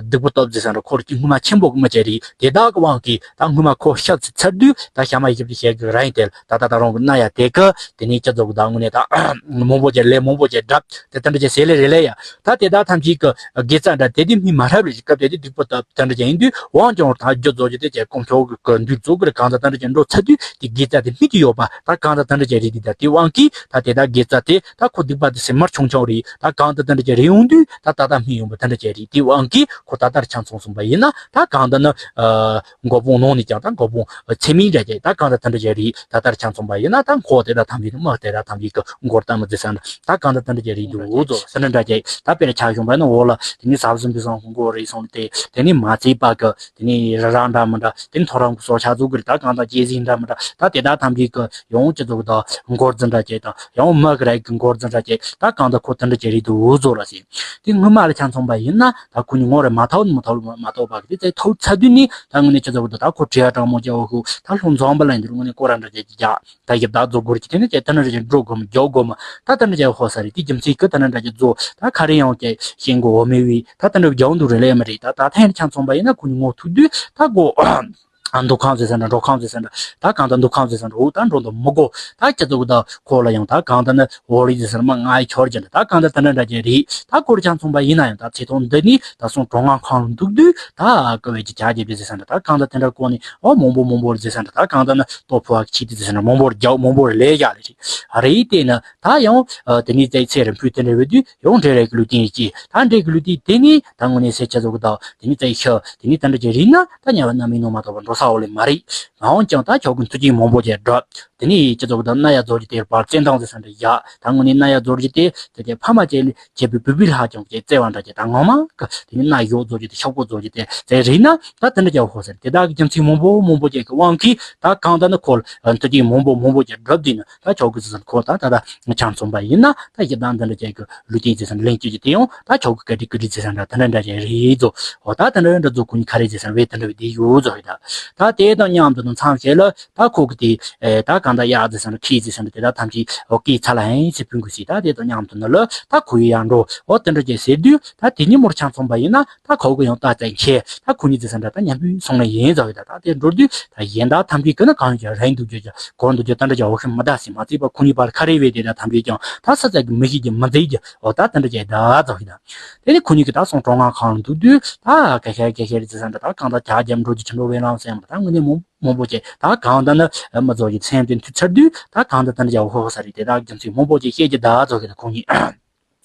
སྡིག་པ་སྟོབས་ཟེར་ས་འདྲ་ཁོར་གྱི་སྔོན་མ་ཆེན་པོ་གི་མི་བྱེད་རེད། དེ་དག་གི་དབང་གིས་ད་སྔོན་མ་ཁོ་ཤ་ཚ་ཚར་དུས་ད་ཤ་མ་ཞིབ་ཏུ་བཤད་གི་ར་ཡིན་དེ་ད་ད་ད་རང་གི་ན་ཡ་དེ་གི་དེ་ནས་སྤྱི་ཚོགས་གི་ད་དངོས་གནས་ད་མང་པོ་བྱས་ལས་མང་པོ་བྱས་སྒྲབ་དེ་ད་འདྲ་བྱས་ཟེར་ལེ་རེ་ལེ་ཡ། ད་དེ་དག་ཐམས་ཅད་ཀྱི་དགེ་རྩ་འདྲ་དེ་དུས་མི་མ་རབས་རེ་ཞིག་སྐབས་དེ་དུས་སྡིག་པ་ད་ད་འདྲ་ཅན་ཡིན་དུས་དབང་ཀྱང་ད་རྒྱུ་རྫོགས་རྒྱུ་དེ་ཅན་དཀོན་མཆོག་གི་འདུས་རྫོགས་གི་རེད། གང་ད་ད་འདྲ་ཅན་འགྲོ་ཚར་དུས་དེ་དགེ་རྩ་དེ་སྨིན་གྱི་ཡོད་པ་ད་གང་ད་ད་འདྲ་ཅན་རེད། དེ་ད་དེ་དབང་གིས་ད་དེ་ད་དགེ་རྩ་དེ་ད་ཁོ་སྡིག་པ་དེ་སེམས་མར་ཆུང་ཆུང་རེད། ད་གང་ད་ད་འདྲ་ཅན་རེད་ཡོང་དུས་ད་ད་ད་སྨིན་ཡོང་པ་ད་འདྲ་ཅན་རེད། དེ་དབང་གིས་ཁོ་ད་ལྟར་ཆ་མཚོན་སོང་པ་ཡིན་ན་ད་གང་ད་ནི་མགོ་དཔོན་ནང་ནས་ཀྱང་ད་མགོ་དཔོན་ཚད་མིན་འདྲ་ཅན་ད་གང་ད་ད་འདྲ་ཅན་རེད། ད་ལྟར་ཆ་མཚོན་པ་ཡིན་ན་ད་མགོ་དེ་ད་ཐམས་ཅད་མི་དེ་ད་ཐམས་ཅད་ཀྱི་མགོར་ད་མི་ཟེར་ས་འདྲ། ད་གང་ལྟར་དེ་འདྲ་ཅིག་རེད་འདུག་ཟོ། དེ་འདྲ་འདྲ་ཅིག་ད་དཔེར་ཆ་བཞག་པ་ན་འོག་ལ་དེ་ནི་ཟབ་ཟིན་པའི་སང་ཁོང་གོ་རེད་སོང་སྟེ་དེ་ནི་མ་ཚད་པ་གི་དེ་ནི་རི་རབ་འདྲ་མི་འདྲ་དེ་ནི་ཐོ་རངས་གི་སོར་ཆ་བཟོ་གི་རེད། ད་གང་ལྟར་སྐྱེ་ཟིན་འདྲ་མི་འདྲ་ད་དེ་དག་ཐམས་ཅད་གི་ཡང་སྤྱི་ཚོགས་དང་འགོར་འཛིན་འདྲ་ཅིག་དང་ཡང་མི་གི་རིགས་གི་འགོར་འཛིན་འདྲ་ཅིག་ད་གང་ལྟར་ཁོ་དེ་འདྲ་ཅིག་རེད་འདུག་ཟོ་ལ་ཟེར། དེ་སྔོན་མ་ལ་ཆ་མཚོན་པ་ཡིན་ན་ད་ཁོ་ནི་ངོ་རེ་མ་ཐོབ་མི་ཐོབ་མ་ཐོབ་པ་གི་དེ་ཚེ་ཐོབ་ཚར་དུས་ནི་ད་དངོས་གནས་སྤྱི་ཚོགས་དང་ད་ཁོ་བྲེལ་བ་དྲང་མོ་ཅིག་འོ་ཧུ་ད་ལྷོ་འཛོམས་པ་ལ་ཡིན་དུས་དངོས་གནས་སྐོར་ར་འདྲ་ཅིག་རྒྱག་ད་ཞིབ་ད་རྫོགས་སྐོར་གྱི་དེ་ནི་ཅེ་ད་ནི་རེ་ཅན་འགྲོ་དགོས་མི་རྒྱག་དགོས་མི་ད་ད་ནི་ཅེ་ཧོ་ས་རེད། དེ་རྒྱུ་མཚན་གི་ད་ནི་འདྲ་ཅེ་རྫོགས་ད་ཁ་རེ་ཡང་ཅེ་ཤེས་དགོས་འོ་མི་བི་ད་ད་ནི་རྒྱག་འདུག་རེ་ལས་མི་རེད། ད་ད་ཐེངས་ཆ་མཚོན་པ་ཡིན་ན་ཁོ་ནི་ངོ་ཐུག་དུས་ད་གོ་ཨ་འདུ་ཁང་ཟེར་ས་འདྲ་འགྲོ་ཁང་ཟེར་ས་འདྲ་ད་གང་ད་འདུ་ཁང་ཟེར་ས་འདྲ་འུ་ད་འགྲོ་འདུག་མི་གོ་ད་ཅི་ཚོགས་ད་ཁོ་ལ་ཡང་ད་གང་ད་ནི་འོ་རི་ཟེར་ས་འདྲ་མ་ང་ཡི་ཆོར་ཅན་ད་གང་ད་ད་འདྲ་འདྲ་ཅེ་རེད། ད་ཁོར་ཆ་མཚོན་པ་ཡིན་ན་ཡང་ད་ཚེ་ཐོག་འདི་ནི་ད་སོང་གྲོང་ཁང་ཁང་ལ་འདུག་དུས་ད་ཀ་བའི་ཅི་ཆ་རྒྱས་པའི་ཟེར་ས་འདྲ་ད་གང་ད་དེ་འདྲ་གོ་ནི་འོ་མང་པོ་མང་པོ་རེད་ཟེར་ས་འདྲ་ད་གང་ད་ནི་ལྟོ་ཕོ་བ་གི་ཆེད་དུ་ཟེར་ས་འདྲ་མང་པོ་རྒྱག་མང་པོ་ལས་རྒྱག་ལས་རེད། རེད་དེ་ནི་ད་ཡང་དེ་ནི་ཚེ་ཚེ་རིང་པོའི་དེ་འདྲ་བའི་དུས་ཡང་འདྲེ་རེ་གི་ལུས་རྟེན་ཡིན་གྱི་ད་འདྲེ་གི་ལུས་རྟེན་དེ་ནི་ད་དངོས་གནས་ཟེར་ཆ་ཚོགས་གི་ད་དེ་ནི་ཚེ་ཤི་དེ་ནི་ད་འདྲ་ཅིག་རེད་ན་ད་དམྱལ་བ་རྣམ་སྨིན་ནོ་མ་གཏོགས་པ་འགྲོ་ས་འོག་ལས་མ་རེད། མ་འོངས་ཀྱང་ད་ཁྱོད་ཀྱི་མཐུ་རྐྱེན་མང་པོ་ཅིག་སྒྲུབ་དེ་ནི་ཅི་ཚོགས་གི་ད་ན་ཡ་རྫོགས་རྒྱུ་དེ་བར་བཙན་དང་ཟེར་ས་འདྲ་ཡ་ད་དངོས་གནས་ན་ཡ་རྫོགས་རྒྱུ་དེ་དེ་ཀྱི་ཕ་མ་ཅིག་ལས་བྱས་པའི་བུ་བུའི་ལྷག་ཀྱང་ཀྱི་བརྩེ་བ་འདྲ་ཅིག་ད་ངོ་མ་གི་དེ་ནི་ན་ཡོག་རྫོགས་རྒྱུ་དེ་ཤོག་གོ་རྫོགས་རྒྱུ་དེ་ཟེར་རེད་ན་ད་དེ་འདྲ་ཅིག་ཧོ་ཟེར་དེ་དག་གི་རྒྱུ་མཚན་མང་པོ་མང་པོ་ཅིག་གི་དབང་གིས་ད་གང་ལྟར་ནི་ཁོ་ལ་མཐུ་རྐྱེན་མང་པོ་མང་པོ་ཅིག་བསྒྲུབས་དུས་ནི་ད་ཁྱོད་ཀྱི་ཟེར་ཁོ་ད་ད་ད་ཆང་འཚོང་པ་ཡིན་ན་ད་ཞེ་སྡང་འདི་འདྲ་ཅིག་གི་ལུས་རྟེན་ཟེར་ས་ལེན་སྤྱོད་ཀྱི་དེ་ཡང་ད་ཁྱོད་ཀྱི་ག་དྲི་གི་དྲི་ཟེར་ས་འདྲ་དེ་འདྲ་འདྲ་ཅིག་རེད་ཟོ། འོ་ད་དེ་འདྲ་འདྲ་ཟོ་ཁོ་ནི་ག་རེ་ཟེར་ས་བས་དེ་འདྲ་བས་དེ་ཡོད་ཟོ་རེད་ད། ད་དེ་དང་མཉམ་དུ་ནི་མཚམས་བཞག་ལ་ད་ཁོ་གི་དེ་ད་གང་ད་ཡག་ཟེར་ས་འདྲ་ཁྱི་ཟེར་ས་འདྲ་དེ་ད་ཐམས་ཅད་འོ་ཀི་ཚ་ལ་ཧན་སི་ཕུན་གི་སི་ད་དེ་དང་མཉམ་དུ་ནི་ལ་ད་ཁོ་ཡི་ཡང་འགྲོ་འོ་དེ་འདྲ་ཅིག་ཟེར་དུས་ད་དེ་ཉིན་མོར་ཆང་འཚོང་པ་ཡིན་ན། ད་ཁོ་གི་ཡང་ད་བཙན་ཆེ་ད་ཁོ་གཉིས་ཀྱི་ས་འདྲ་ད་མཉམ་པོའི་སོང་ནས་ཡིན་ཟེར་བའི་ད་ད་དེ་འགྲོ་དུས་ད་གཞན་དག་ཐམས་ཅད་ཀྱི་ནི་གང་ཡོད་ཀྱང་རེད་འདུག་རྒྱུ་ཀྱང་གོ་འདུག་རྒྱུ་ད་འདྲ་ཀྱང་འོ་ཤི་མི་ད་སྲིད་མ་བརྩིས་པ་ཁོ་གཉིས་བར་ཁ་རེ་བའི་དེ་ད་ཐམས་ཅད་ཀྱང་ད་ས་ཚ་གི་མི་ཤེས་ཀྱི་མི་མཛེས་ཀྱི་འོ་ད་དེ་འདྲ་ཀྱང་ད་ཟེར་བའི་ད། དེ་ནི་ཁོ་གཉིས་ཀྱི་ད་སོང་གྲོང་ཁང་ཁང་ལ་འདུག་དུས་ད་ག་ཤེར་ག་ཤེར་ཟེར་ས་འདྲ་ད་གང་ད་ཇ་རྒྱབ་འགྲོ་རྒྱུ་ཆུ་འགྲོ་བའི་ལམ་སེམས་ད་དངོས་གནས་མང་མང་པོ་ཅིག་ད་གང་ད་ནི་མི་ཚོགས་ཀྱི་སེམས་དེ་མཐུ་ཚར་དུས་ད་གང་ད་ད་འདྲ་ཀྱང་འོ་ཧོ་ས་རེད་དེ་ད་རྒྱུ་མཚན་མང་པོ་ཅིག་བཤད་ཀྱི་ད་ཟེར་བའི་ད་ཁོ་གཉིས།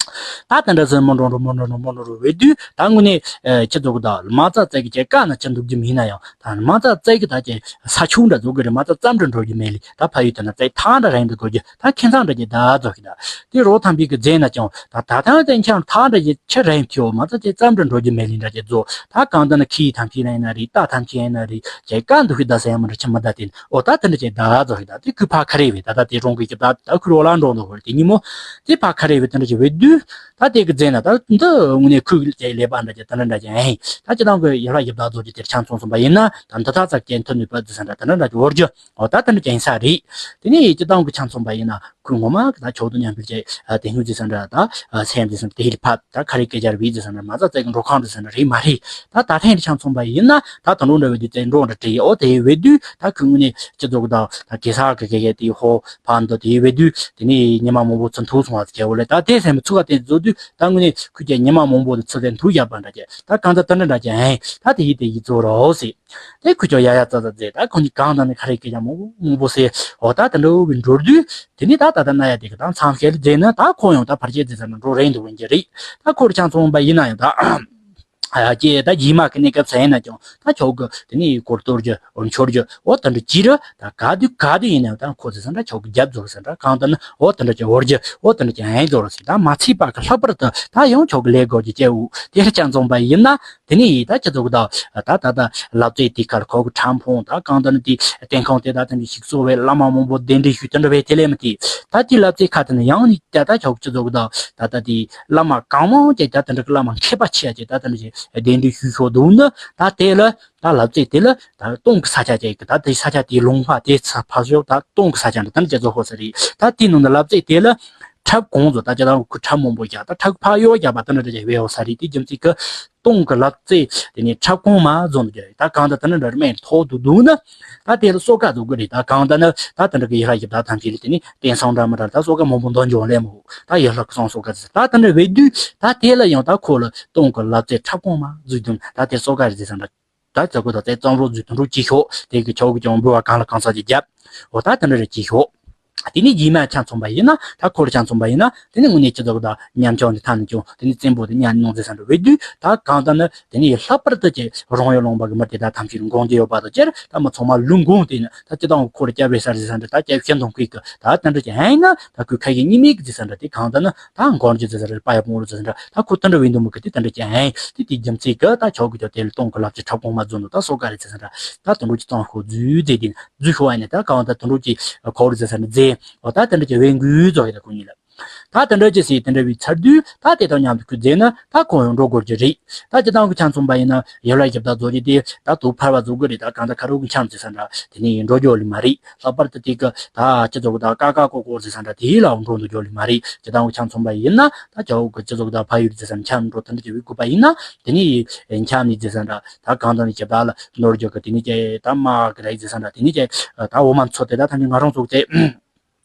ད་དེ་འདྲ་ཟེར་མོ་འགྲོ་འགྲོ་མོ་འགྲོ་འགྲོ་མོ་འགྲོ་འགྲོ་བའི་དུས་ད་དངོས་གནས་ཨེ་ཅི་ཚོགས་ཀྱི་ད་མ་རྩ་རྩ་གི་ཅེ་ཀ་ན་ཅི་འདུག་རྒྱུ་མིན་ན་ཡང་ད་མ་རྩ་རྩ་གི་ད་ཅེ་ས་ཆུང་འདྲ་ཚོགས་ཀྱི་རེད། མ་རྩ་ཙམ་འདྲ་འགྲོ་རྒྱུ་མེད་ལི་ད་ཕ་ཡུལ་དེ་ན་རྩ་ཐང་འདྲ་རེད་འདུག་དགོས་རྒྱུ་ད་ཁྱིམ་ཚང་འདྲ་ཅེ་ད་ཚོགས་ཀྱི་ད་དེ་རོ་ཐམ་པའི་གི་རྫས་ན་ཀྱང་ད་ད་ཐང་དེ་འཁྱམ་ཐང་འདྲ་ཅེ་ཆ་རེད་ཐིའོ་མ་རྩ་ཅེ་ཙམ་འདྲ་འགྲོ་རྒྱུ་མེད་ལི་འདྲ་ཅེ་ཚོགས་ད་གང་ད་ན་ཁྱི་ཐམ་ཁྱི་ན་ཡིན་ན་རེད་རྟ་ཐམ་ཁྱི་ཡིན་ན་རེད་ཅེ་ཀ་འདུག་གི་ད་ཟེར་ཡ་མ་འདྲ་ཆ་མ་ད་དེ་ཨོ་ད་དེ་འདྲ་ཅེ་ད་ཚོགས་ཀྱི་ད་དེ་ཁུ་ཕ་ཁ་རེ་བས་ད་ད་དེ་རོང་གི་ཀྱི་ད་ད་ཁུ་རོ་ལ་འགྲོ་འདུག་གོ་དེ་ཉིན་མོ། དེ་ཕ་ཁ་རེ་བའི་དེ་འདྲ་ཅིག་བའི་དུས་ད་དེ་གི་རྫས་ན་ད་འདི་དངོས་གནས་ཁུལ་གྱི་ལས་པ་འདྲ་ཅིག་དེ་འདྲ་འདྲ་ཅིག་ཨེ་ད་ཅི་དང་གི་ཡར་ལ་ཡབ་ད་རྫོགས་ཀྱི་དེར་ཆང་ཚོང་སོང་པ་ཡིན་ན་ད་འདི་ད་ཙག་ཅན་མཐུ་ནུས་པ་འདི་ས་འདྲ་དེ་འདྲ་འདྲ་ཅིག་འོར་རྒྱུ་འོ་ད་དེ་འདྲ་ཅིག་ཡིན་ས་རེད། དེ་ནས་ཅི་དང་གི་ཆང་ཚོང་པ་ཡིན་ན་ཁུལ་ངོ་མ་གི་ད་ཆོག་ཏུ་མཉམ་འབུལ་ཅིག་དེ་སྨྱུག་འདི་ས་འདྲ་ད་སེམས་འདི་ས་དེ་ཧིར་ཕབ་ད་ཁ་རེ་སྐད་ཆ་རེ་བའི་འདི་ས་འདྲ་མ་ཙག་ཙག་གི་འགྲོ་ཁང་འདི་ས་འདྲ་རེད་མ་རེད། ད་ད་ཐེངས་ཆང་ཚོང་པ་ཡིན་ན་ད་དུང་འགྲོ་འདྲ་བའི་དུས་ཙེ་འགྲོ་འདྲ་བྲིས་ཨོ་དེ་བའི་དུས་ད་ཁུལ་ངོས་ནས་སྤྱི་ཚོགས་ཀྱི་ད་ད་གེ་སར་གི་གེ་གེ་དེ་ཧོ། ཕར་འདུག་དེའི་བའི་དུས་དེ་ནས་ཉི་མ་མང་པོ་ཚུར་འཐུང་སོང་བ་ཟེར་བ་ལས་ད་དེ་སེམས་ཚུགས་ཀ་དེ་བཟོ་དུས་ད་དངོས་གནས་ཁུལ་གྱི་ཉི་མ་མང་པོ་དེ་ཚུར་དེ་འཐུང་བཞག་པ་འདྲ་ཅེ་ད་གང་ལྟར་དེ་འདྲ་འདྲ་ཅེ་ཧེ་ད་དེ་ཡིད་དེ་ཡིད་ཚོར་རོ་ཟེར། དེ་ཁུལ་ཀྱི་ཡ་ཡ་ཙ་ཙ་ཟེར་ད་ཁོ་གཉིས་གང་དང་ནི་ཁ་རེ་སྐད་ཆ་མང་པོ་མང་པོ་ཟེར་འོ་ད་དེ་འདྲ་བའི་འགྲོ་དུས་དེ་ནས་ད་ད་ད་ན་ཡ་དེ་གི་ད་མཚམས་བཤད་ལ་ཟེར་ན་ད་ཁོ་ཡང་ད་ཕར་ཆེར་ཟེར་ཟེར་ན་འགྲོ་རེད་འདུག་ཡིན་གྱི་རེད། ད་ཁོར་ཆང་ཚོང་པ་ཡིན་ན་ཡང་ད། ཨ་ཀྱེ་ད་རྗེས་མ་གི་གནས་སྐབས་ཟེར་ན་ཀྱང་ད་ཁྱོད་ཀྱི་དེ་ནས་སྐོར་གཏོར་རྒྱུ་འོ་འཆོར་རྒྱུ་འོ་དེ་འདྲ་ཅི་ར་ད་ག་དུས་ག་དུས་ཡིན་ན་ད་ཁོ་ཚོ་ས་འདྲ་ཁྱོད་ཀྱི་རྒྱབ་རྫོགས་ས་འདྲ་གང་ལྟར་ན་འོ་དེ་འདྲ་ཅི་འོར་རྒྱུ་འོ་དེ་འདྲ་ཅི་ཨེ་རྫོགས་ར་ཟེར་ད་མ་ཚིག་པ་གི་ལྷག་པར་དུ་ད་ཡང་ཁྱོད་ཀྱི་ལས་དགོས་རྒྱུ་ཅི་འུ་དེ་ར་ཅང་འཛོམས་པ་ཡིན་ན་དེ་ནས་ཡིན་ད་ཅི་ཚོགས་ད་ད་ད་ད་ལབ་ཙེ་དེ་ཁར་ཁོ་གི་ཁྲམ་ཕུང་ད་གང་ལྟར་ན་དེ་སྟེང་ཁང་དེ་ད་དེ་འདྲ་ཞིག་གསོ་བའི་བླ་མ་མང་པོ་གདན་འདྲེན་ཞུས་དེ་འདྲ་བས་དེ་ལས་མི་དེ་ད་དེ་ལབ་ཙེ་ཁ་དེ་ནས་ཡང་ནི་ད་ད་ཁྱོད་ཀྱི་ཚོགས་ད་ད་ད་དེ་བླ་མ་གང་མང་ཅིག་ད་དེ་འདྲ་གི་བླ་མ་མཁས་པ་ཆེ་ཡ་ཅིག་ད་དེ་འདྲ་ཅིག་གདན་འདྲེན་ཞུས་ཤོག་འདུག་ནི་ད་དེ་ལ་ད་ལབ་ཙེ་དེ་ལ་ད་སྟོང་གི་ས་ཆ་ཅིག་གི་ད་དེ་ས་ཆ་དེའི་ལུང་པ་དེ་ཚ་ཕ་ཤོག་ད་སྟོང་གི་ས་ཆ་འདྲ་ད་འདྲ་ཅིག་བཟོ་ཧོ་ས་རེད། ད་དེ་ནང་ནས་ལབ་ཙེ་དེ་ལ་ ཁྲབ་གོང་བཟོ་ད་ཅི་ད་ཁོ་ཁྲབ་མང་པོ་རྒྱག་ད་ཁྲབ་ཕར་གཡོ་རྒྱག་པ་དེ་འདྲ་འདྲ་ཅིག་བས་ཡོད་ས་རེད། དེ་རྒྱུ་མཚན་གྱིས་སྟོང་གི་ལབ་ཙེ་དེ་ནས་ཁྲབ་གོང་མ་བཟོ་འདུག་ད་གང་ལྟར་དེ་འདྲ་འདྲ་རེ་མེད་ཐོག་ཏུ་འདུག་ན། ད་དེ་ལ་གསོལ་ཁ་བཟོ་དགོས་རེད། ད་གང་ལྟར་ན་ད་དེ་འདྲ་གི་ཡུལ་ལྷ་གཞི་བདག་ཐམས་ཅད་ལ་དེ་ནས་རྟེན་བཟང་འདྲ་མི་འདྲ་ད་གསོལ་ཁ་མང་པོ་འདོན་འཇོག་ལས་མོ། ད་ཡུལ་ལྷ་གི་གསང་གསོལ་ཁ་ཟེར་ད་དེ་འདྲ་བས་དུས་ད་དེ་ལ་ཡང་ད་ཁོ་ལ་སྟོང་གི་ལབ་ཙེ་ཁྲབ་གོང་མ་བཟོས་དུས་ད་དེ་གསོལ་ཁ་རེད་ཟེར་ས་འདྲ། ད་ཅི་གོ་ད་ཙེ་གཙང་རོགས་རྫུས་དུང་རུ་ཅི་ཤོག་དེ་གི་ཆོག་གི་ཀྱང་འབུལ་བ་གང་ལ་གང་ས་ཅི་རྒྱབ། འོ་ད་དེ་འདྲ་རེ་ཅི་ཤོག་དེ་ནས་རྗེས་མ་ཆ་མཚོན་པ་ཡིན་ན་ད་ཁོ་ལ་ཆ་མཚོན་པ་ཡིན་ན་དེ་ནས་དངོས་གནས་ཅི་ཟེར་གི་ད་ཉམས་ཆག་འདི་ཐ་ནི་ཀྱང་དེ་ནས་བཙན་པོ་དེ་ཉམས་ནོ་ཟེར་ས་འདྲ་བས་དུས་ད་གང་ལྟར་ན་དེ་ནས་ལྷག་པར་དུ་ཅི་རང་ཡུལ་ལུང་པ་གི་མི་དེ་ད་ཐམས་ཅད་དགོངས་ཀྱི་ཡོད་པ་དང་ཅིར་ད་མི་ཚང་མ་ལུང་དགོངས་དེ་ནི་ད་ཅི་ད་ཁོ་ལ་སྐྱབས་རེ་ས་རེ་ཟེར་ས་འདྲ་ད་སྐྱབས་ཤི་མཐོང་ཁུལ་གི་ད་དེ་འདྲ་ཅི་ཨེ་ན་ད་ཁོས་ཁ་ཡི་གཉིས་མེད་གི་ཟེར་ས་འདྲ་དེ་གང་ལྟར་ན། ད་མགོན་གྱི་ཟེར་ས་རེད། པ་ཡ་པོང་རུ་ཟེར་ས་འདྲ་ད་ཁོ་དེ་འདྲ་བའི་འདུག་མི་གི་དེ་དེ་འདྲ་ཅན་དེ་དེ་རྒྱུ་མཚན་གི་ད་ཆོག་གི་ཅོ་དེ་ལ་སྟོང་གི་ལབ་ཙེ་ཁྲབ་གོང་མ་བཟོ་འདུག་ད་གསོལ་ཁ་རེད་ཟེར་ས་འདྲ་ད་དུང་རུ་ཅི་གཙང་ཤོག་རྫུས་རྫས་དེ་རྫུས་ཤོག་ཨ་ནི་ད་གང་ད་དུང་རུ་ཅི་ཁོ་རུ་ཟེར་ས་འདྲ་རྫས་འོ་ད་དེ་འདྲ་ཅན་བའི་འགུལ་བཟོ་ཡི་ད་ཁོ་གཉིས་ལ་ད་དེ་འདྲ་ཅི་སི་དེ་འདྲ་བའི་ཚར་དུས་ད་དེ་དང་མཉམ་དུ་ཁོས་རྫས་ན་ད་ཁོ་ཡང་འགྲོ་དགོས་ཀྱི་རེད། ད་ཅི་ད་ཁོ་ཆ་མཚོན་པ་ཡིན་ན་ཡབ་ལ་ཡབ་ད་བཟོ་རྒྱུ་དེ་ད་དུ་ཕར་བ་བཟོ་དགོས་རེད། ད་གང་ད་ཁ་རུ་གི་ཆ་མཚོན་ས་འདྲ་དེ་ནི་འགྲོ་རྒྱུ་ལི་མ་རེད། ལྷག་པར་དུ་དེ་གི་ད་སྤྱི་ཚོགས་ཀྱི་ད་ཀ་ཀ་ཀོ་ཀོ་ཟེར་ས་འདྲ་དེའི་ལའང་འགྲོ་འདུག་རྒྱུ་ལི་མ་རེད། སྤྱི་བཏང་གི་ཆ་མཚོན་པ་ཡིན་ན་ད་ཅའོ་གི་སྤྱི་ཚོགས་ཀྱི་ད་ཕ་ཡུལ་ཟེར་ས་འདྲ་ཆ་འགྲོ་དེ་འདྲ་བྱེད་དགོས་པ་ཡིན་ན་དེ་ནི་འཁྱམ་ནི་ཟེར་ས་འདྲ་ད་གང་ལྟར་ནི་ཇི་ལྟར་ལ་ནོར་རྒྱུ་གི་དེ་ནི་ཀྱེ་ད་མ་གི་རེད་ཟེར་ས་འདྲ་དེ་ནི་ཀྱེ་ད་འོ་མ་ཚོ་དེ་ད་ཐམས་ཅད་ང་རང་ཚོ་དེ་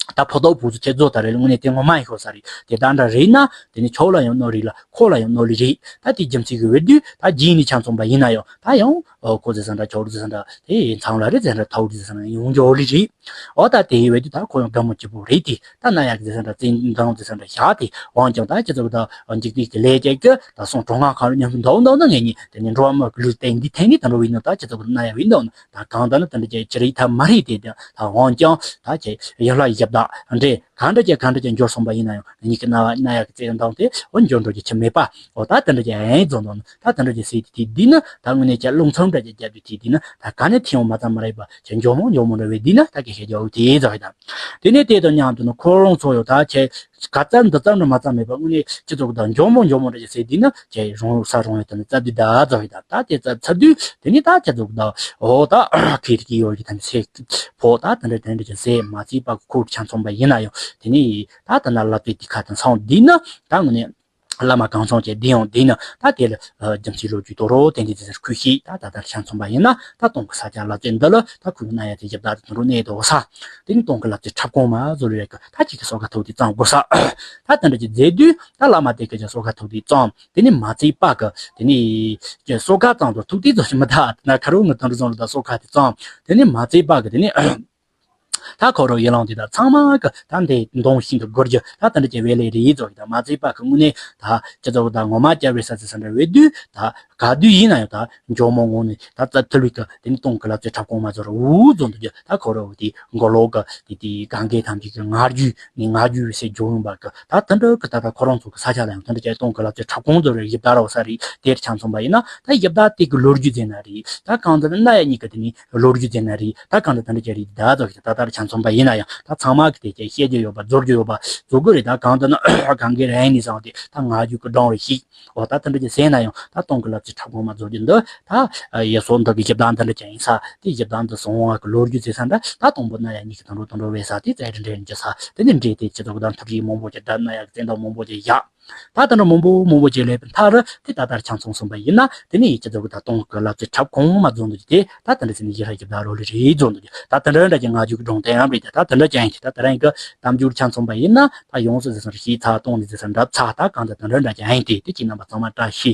ད་ཕོ་ཐོག་བུ་ཚོ་ཁྱེད་ཚོ་ད་རེད་ལ་དངོས་གནས་དེ་ངོ་མ་ཡིན་ཤོག་ས་རེད། དེ་ད་འདྲ་རེད་ན་དེ་ནི་ཆོག་ལ་ཡང་ནོར་རེད་ལ་ཁོ་ལ་ཡང་ནོར་ལི་རེད། ད་དེ་རྒྱུ་མཚན་གི་འོས་དུས་ད་རྗེས་ནི་ཆ་མཚོན་པ་ཡིན་ན་ཡང་ད་ཡང་། ཨོ་ཁོ་ཟེར་ས་འདྲ་ཁྱོ་རུ་ཟེར་ས་འདྲ་དེ་ཡིན་ཚང་ལ་རེད་ཟེར་ས་འདྲ་ཐའུ་རི་ཟེར་ས་འདྲ་ཡོང་རྒྱུ་ལི་རེད། ཨོ་ད་དེ་ཡི་བས་དུས་ད་ཁོ་ཡང་དགའ་མོ་སྐྱིད་པོ་རེད་དེ་ད་ན་ཡག་ཟེར་ས་འདྲ་བཙན་འདང་ཟེར་ས་འདྲ་བཞག་དེ་འོང་ཀྱང་ད་སྤྱི་ཚོགས་ད་འཇིག་རྟེན་གྱི་ལས་ཀྱི་ད་སོང་གྲོང་ཁ་ཁ་རུ་མཉམ་དུ་འདུག་འདུག་ན་ངེད་གཉིས་དེ་ནས་འགྲོ་བ་མི་གི་ལུས་རྟེན་འདི་ཐད་ནས་ད་འགྲོ་བའི་ནང་ད་སྤྱི་ཚོགས་ན་ཡག་བའི་འདུག་ན་ད་གང་ད་ནི་དེ་འདྲ་ཅི་ཅི་རེད་ཐབས་མ་རེད་དེ་ད་འོང་ཀྱང་ད་ཅི་ཡར་ལ་ཡབ་ད་འདྲེ་ག་འདྲ་ཅི་ག་འདྲ་ཅི་འབྱོར་སོང་པ་ཡིན་ན་ཡང་གཉིས་ཀྱི་ན་ན་ཡག་གི་བཙན་འདང་དེ་འོ་འབྱོར་འགྲོ་རྒྱུ་ཆི་མེད་པ། འོ་ད་དེ་འདྲ་ཅིག་ཨེ་རྫོང་དང་ད་དེ་འདྲ་ཅིག་ཟེར་དེ་དེ་འདི་ནི་ད་དངོས་གནས་ཀྱི་རླུང་འཚུབ་འདྲ་ཅིག་བརྒྱབ་དུས་དེ་འདི་ནི་ད་ག་ནས་ཐེངས་མ་ཙམ་མ་རེད་པ་ཅི་འཇོག་མོ་འཇོག་མོ་འདྲ་བའི་འདི་ནི་ད་གི་ཤེས་རྒྱ་འོ་དེ་ཙམ་རེད་ད། དེ་ནས་དེ་དང་མཉམ་དུ་ནི་ཁོ་རང་ཚོ་ཡོད་ད་ཁྱེད་ག་ཙམ་འདི་ཙམ་འདྲ་མ་ཙམ་མེད་པ་དངོས་གནས་སྤྱི་ཚོགས་ད་འཇོག་མོ་འཇོག་མོ་འདྲ་ཅིག་ཟེར་དེ་ནི་ཁྱེད་རང་ས་རང་ཡོད་དེ་ནི་རྩ་དུས་ད་ཙམ་རེད་ད། ད་དེ་རྩ་ཚར་དུས་དེ་ནི་ད་སྤྱི་ཚོགས་ད་འོ་ད་ཁེ་རི་ཀི་ཡོད་ཀྱི་ད་ནི་སེ་ཕོ་ད་དེ་འདྲ་དེ་འདྲ་ཅིག་ཟེར་མ་ཚིག་པ་ཁོ་ཆ་མཚོན་པ་ཡིན་ན་ཡང་དེ་ནི་ད་དེ་ན་ལབ་དུས་དེ་ཁ་དང་སང་འདི་ནི་ད་དངོས་གནས། བླ་མ་གང་བྱུང་བཅས་འདི་ཡང་འདི་ནི་ད་དེ་ལ་རྒྱུ་མཚན་ལོ་རྒྱུས་དོ་རོ་དེ་འདི་དེ་ཟེར་ཁུལ་ཤེས་ད་ད་ལྟར་ཆ་མཚོན་པ་ཡིན་ན་ད་སྟོང་གི་ས་ཆ་ལ་བཙན་འདི་ལ་ད་ཁུལ་ན་ཡ་དེ་ཞབས་ད་དེ་དོ་རོ་གནས་དོ་ས་དེ་ནི་སྟོང་གི་ལ་བཙན་ཁྲབ་གོང་མ་བཟོ་ལུས་ཡ་གི་ད་ཅིག་གི་སོ་ག་ཐུག་དེ་གཙང་དགོས་ས་ད་དེ་འདྲ་ཅིག་མཛད་དུས་ད་བླ་མ་དེ་གི་ཅིག་སོ་ག་ཐུག་དེ་གཙང་དེ་ནི་མ་ཚིག་པ་གི་དེ་ནི་ཅིག་སོ་ག་གཙང་དུ་ཐུག་དེ་བཟོ་ཞིག་མི་ད་དེ་ན་ཁ་རུ་ངི་དོན་རུ་བཟང་ལ་ད་སོ་ག་དེ་གཙང་དེ་ནི་མ་ཚིག་པ་གི་དེ་ནི། ད་ཁོ་རང་ཡི་ལང་དེ་དག་ཚང་མ་གི་ད་འདི་འདོང་ཤིན་ཏུ་དགོར་རྒྱུ་ད་དེ་འདྲ་ཅན་བེ་ལེ་རེ་ཡིས་ཙོག་གི་ད་མ་ཚད་པ་གི་དངོས་གནས་ད་སྤྱི་ཚོགས་ད་ངོ་མ་སྐྱབས་རེ་ས་ཚེ་ས་འདྲ་བའི་དུས་ད་ག་དུས་ཡིན་ན་ཡང་ད་འཇོག་མོ་ངོ་ནས་ད་རྩ་ཐུལ་བའི་གི་དེ་ནི་སྟོང་གི་ལབ་ཙེ་ཁྲབ་གོང་མ་ཚོ་ར་འུ་ཙོག་འདུག་རྒྱུ་ད་ཁོ་རང་དེ་མགོ་ལོག་གི་དེ་དེ་གང་གའི་ཐམས་ཅད་ཀྱི་ང་རྒྱུད་ནས་ང་རྒྱུད་སེ་འཇོག་ཡོང་པ་གི་ད་དེ་འདྲ་གི་ད་ད་ཁོ་རང་ཚོ་གི་ས་ཆ་ལ་ཡང་དེ་འདྲ་ཅན་སྟོང་གི་ལབ་ཙེ་ཁྲབ་གོང་ཚོ་རེ་ཡིབ་ད་ར་བ་ས་རེད། དེར་ཆ་མཚོན་པ་ཡིན་ན་ད་ཡིབ་ད་དེ་གི་ལོ་རྒྱུས་ཟེར་ན་རེད། ད་གང་ལྟར་ན་ཡ་གཉིས་ཀྱི་དེ་ནི་ལོ་རྒྱུས་ཟེར་ན་རེད། ད་གང་ལྟར་ད་འདྲ་ཅན་རེད། ད་ཙོག་ད་ལྟར་ཆ་མཚོན་པ་ཡིན་ན་ཡང་ད་ཚང་མ་གི་དེ་ཅན་བཤད་རྒྱུ་ཡོད་པ་རྫོགས་རྒྱུ་ཡོད་པ་རྫོགས་དགོས་རེད། ད་གང་ལྟར་ན་གང་གི་རེད་ནི་བཟང་སྟེ་ད་ང་རྒྱུད་ཀྱི་སྒྲུང་རེ་ཞིག་འོ་ད་ད་འདྲ་ཅན་ཟེར་ན་ཡང་ད་སྟོང་གི་ལབ་ཙེ་ཁྲབ་གོང་མ་རྫོགས་རྒྱུ་འདི་ད་ཡ་སོ་འདི་གི་ཞབས་ད་ད་འདྲ་ཅན་ཡིན་ས་དེ་ཞབས་ད་འདི་སོང་བ་གི་ལོ་རྒྱུས་ཟེར་ས་འདྲ་ད་སྟོང་པོ་ན་ཡ་གཉིས་ཀྱི་དང་འགྲོ་དང་འགྲོ་བས་ས་དེ་ཙ་རི་འདྲེ་རིན་གྱི་ས་དེ་ནི་འདྲེ་དེ་ཅི་ཙོག་ད་མཐུ་རིགས་མང་པོ་ཅིག་ད་ན་ཡ་གི་བཙན་ད་མང་པོ་ཅིག་ཡ། ད་ལྟ་འདྲ་མང་པོ་མང་པོ་ཅིག་ལས་པའི་མཐར་དེ་ད་ལྟར་ཆ་མཚུངས་གསུངས་པ་ཡིན་ན་དེ་ནི་ཡིད་ཀྱི་རྫོགས་ཀྱི་ད་སྟོང་གི་ལབ་ཙེ་ཁྲབ་གོང་མ་རྫོགས་འདུག་དེ་ད་ལྟ་འདྲ་ཟེར་ནས་ཡིད་ལྷ་ཡིད་བདག་རོ་ལི་རེད་རྫོགས་འདུག་ད་ལྟ་འདྲ་འདྲ་ཅན་ང་རྒྱུད་ཀྱི་སྒྲུང་དེ་ཡང་རེད། ད་ལྟ་འདྲ་ཅན་ཡིན་དེ་ད་ལྟ་རང་གི་གཏམ་རྒྱུད་ཆ་མཚུངས་པ་ཡིན་ན་ད་ཡོངས་སུ་ཟེར་སོང་ཞེས་ཚ་སྟོང་ནས་ཟེར་སོང་འདྲ་ཚ་ད་གང་ད་ལྟ་འདྲ་འདྲ་ཅན་ཡིན་དེ་དེ་ཅི་རྣམ་པ་ཚང་མ་བཀྲ་ཤིས།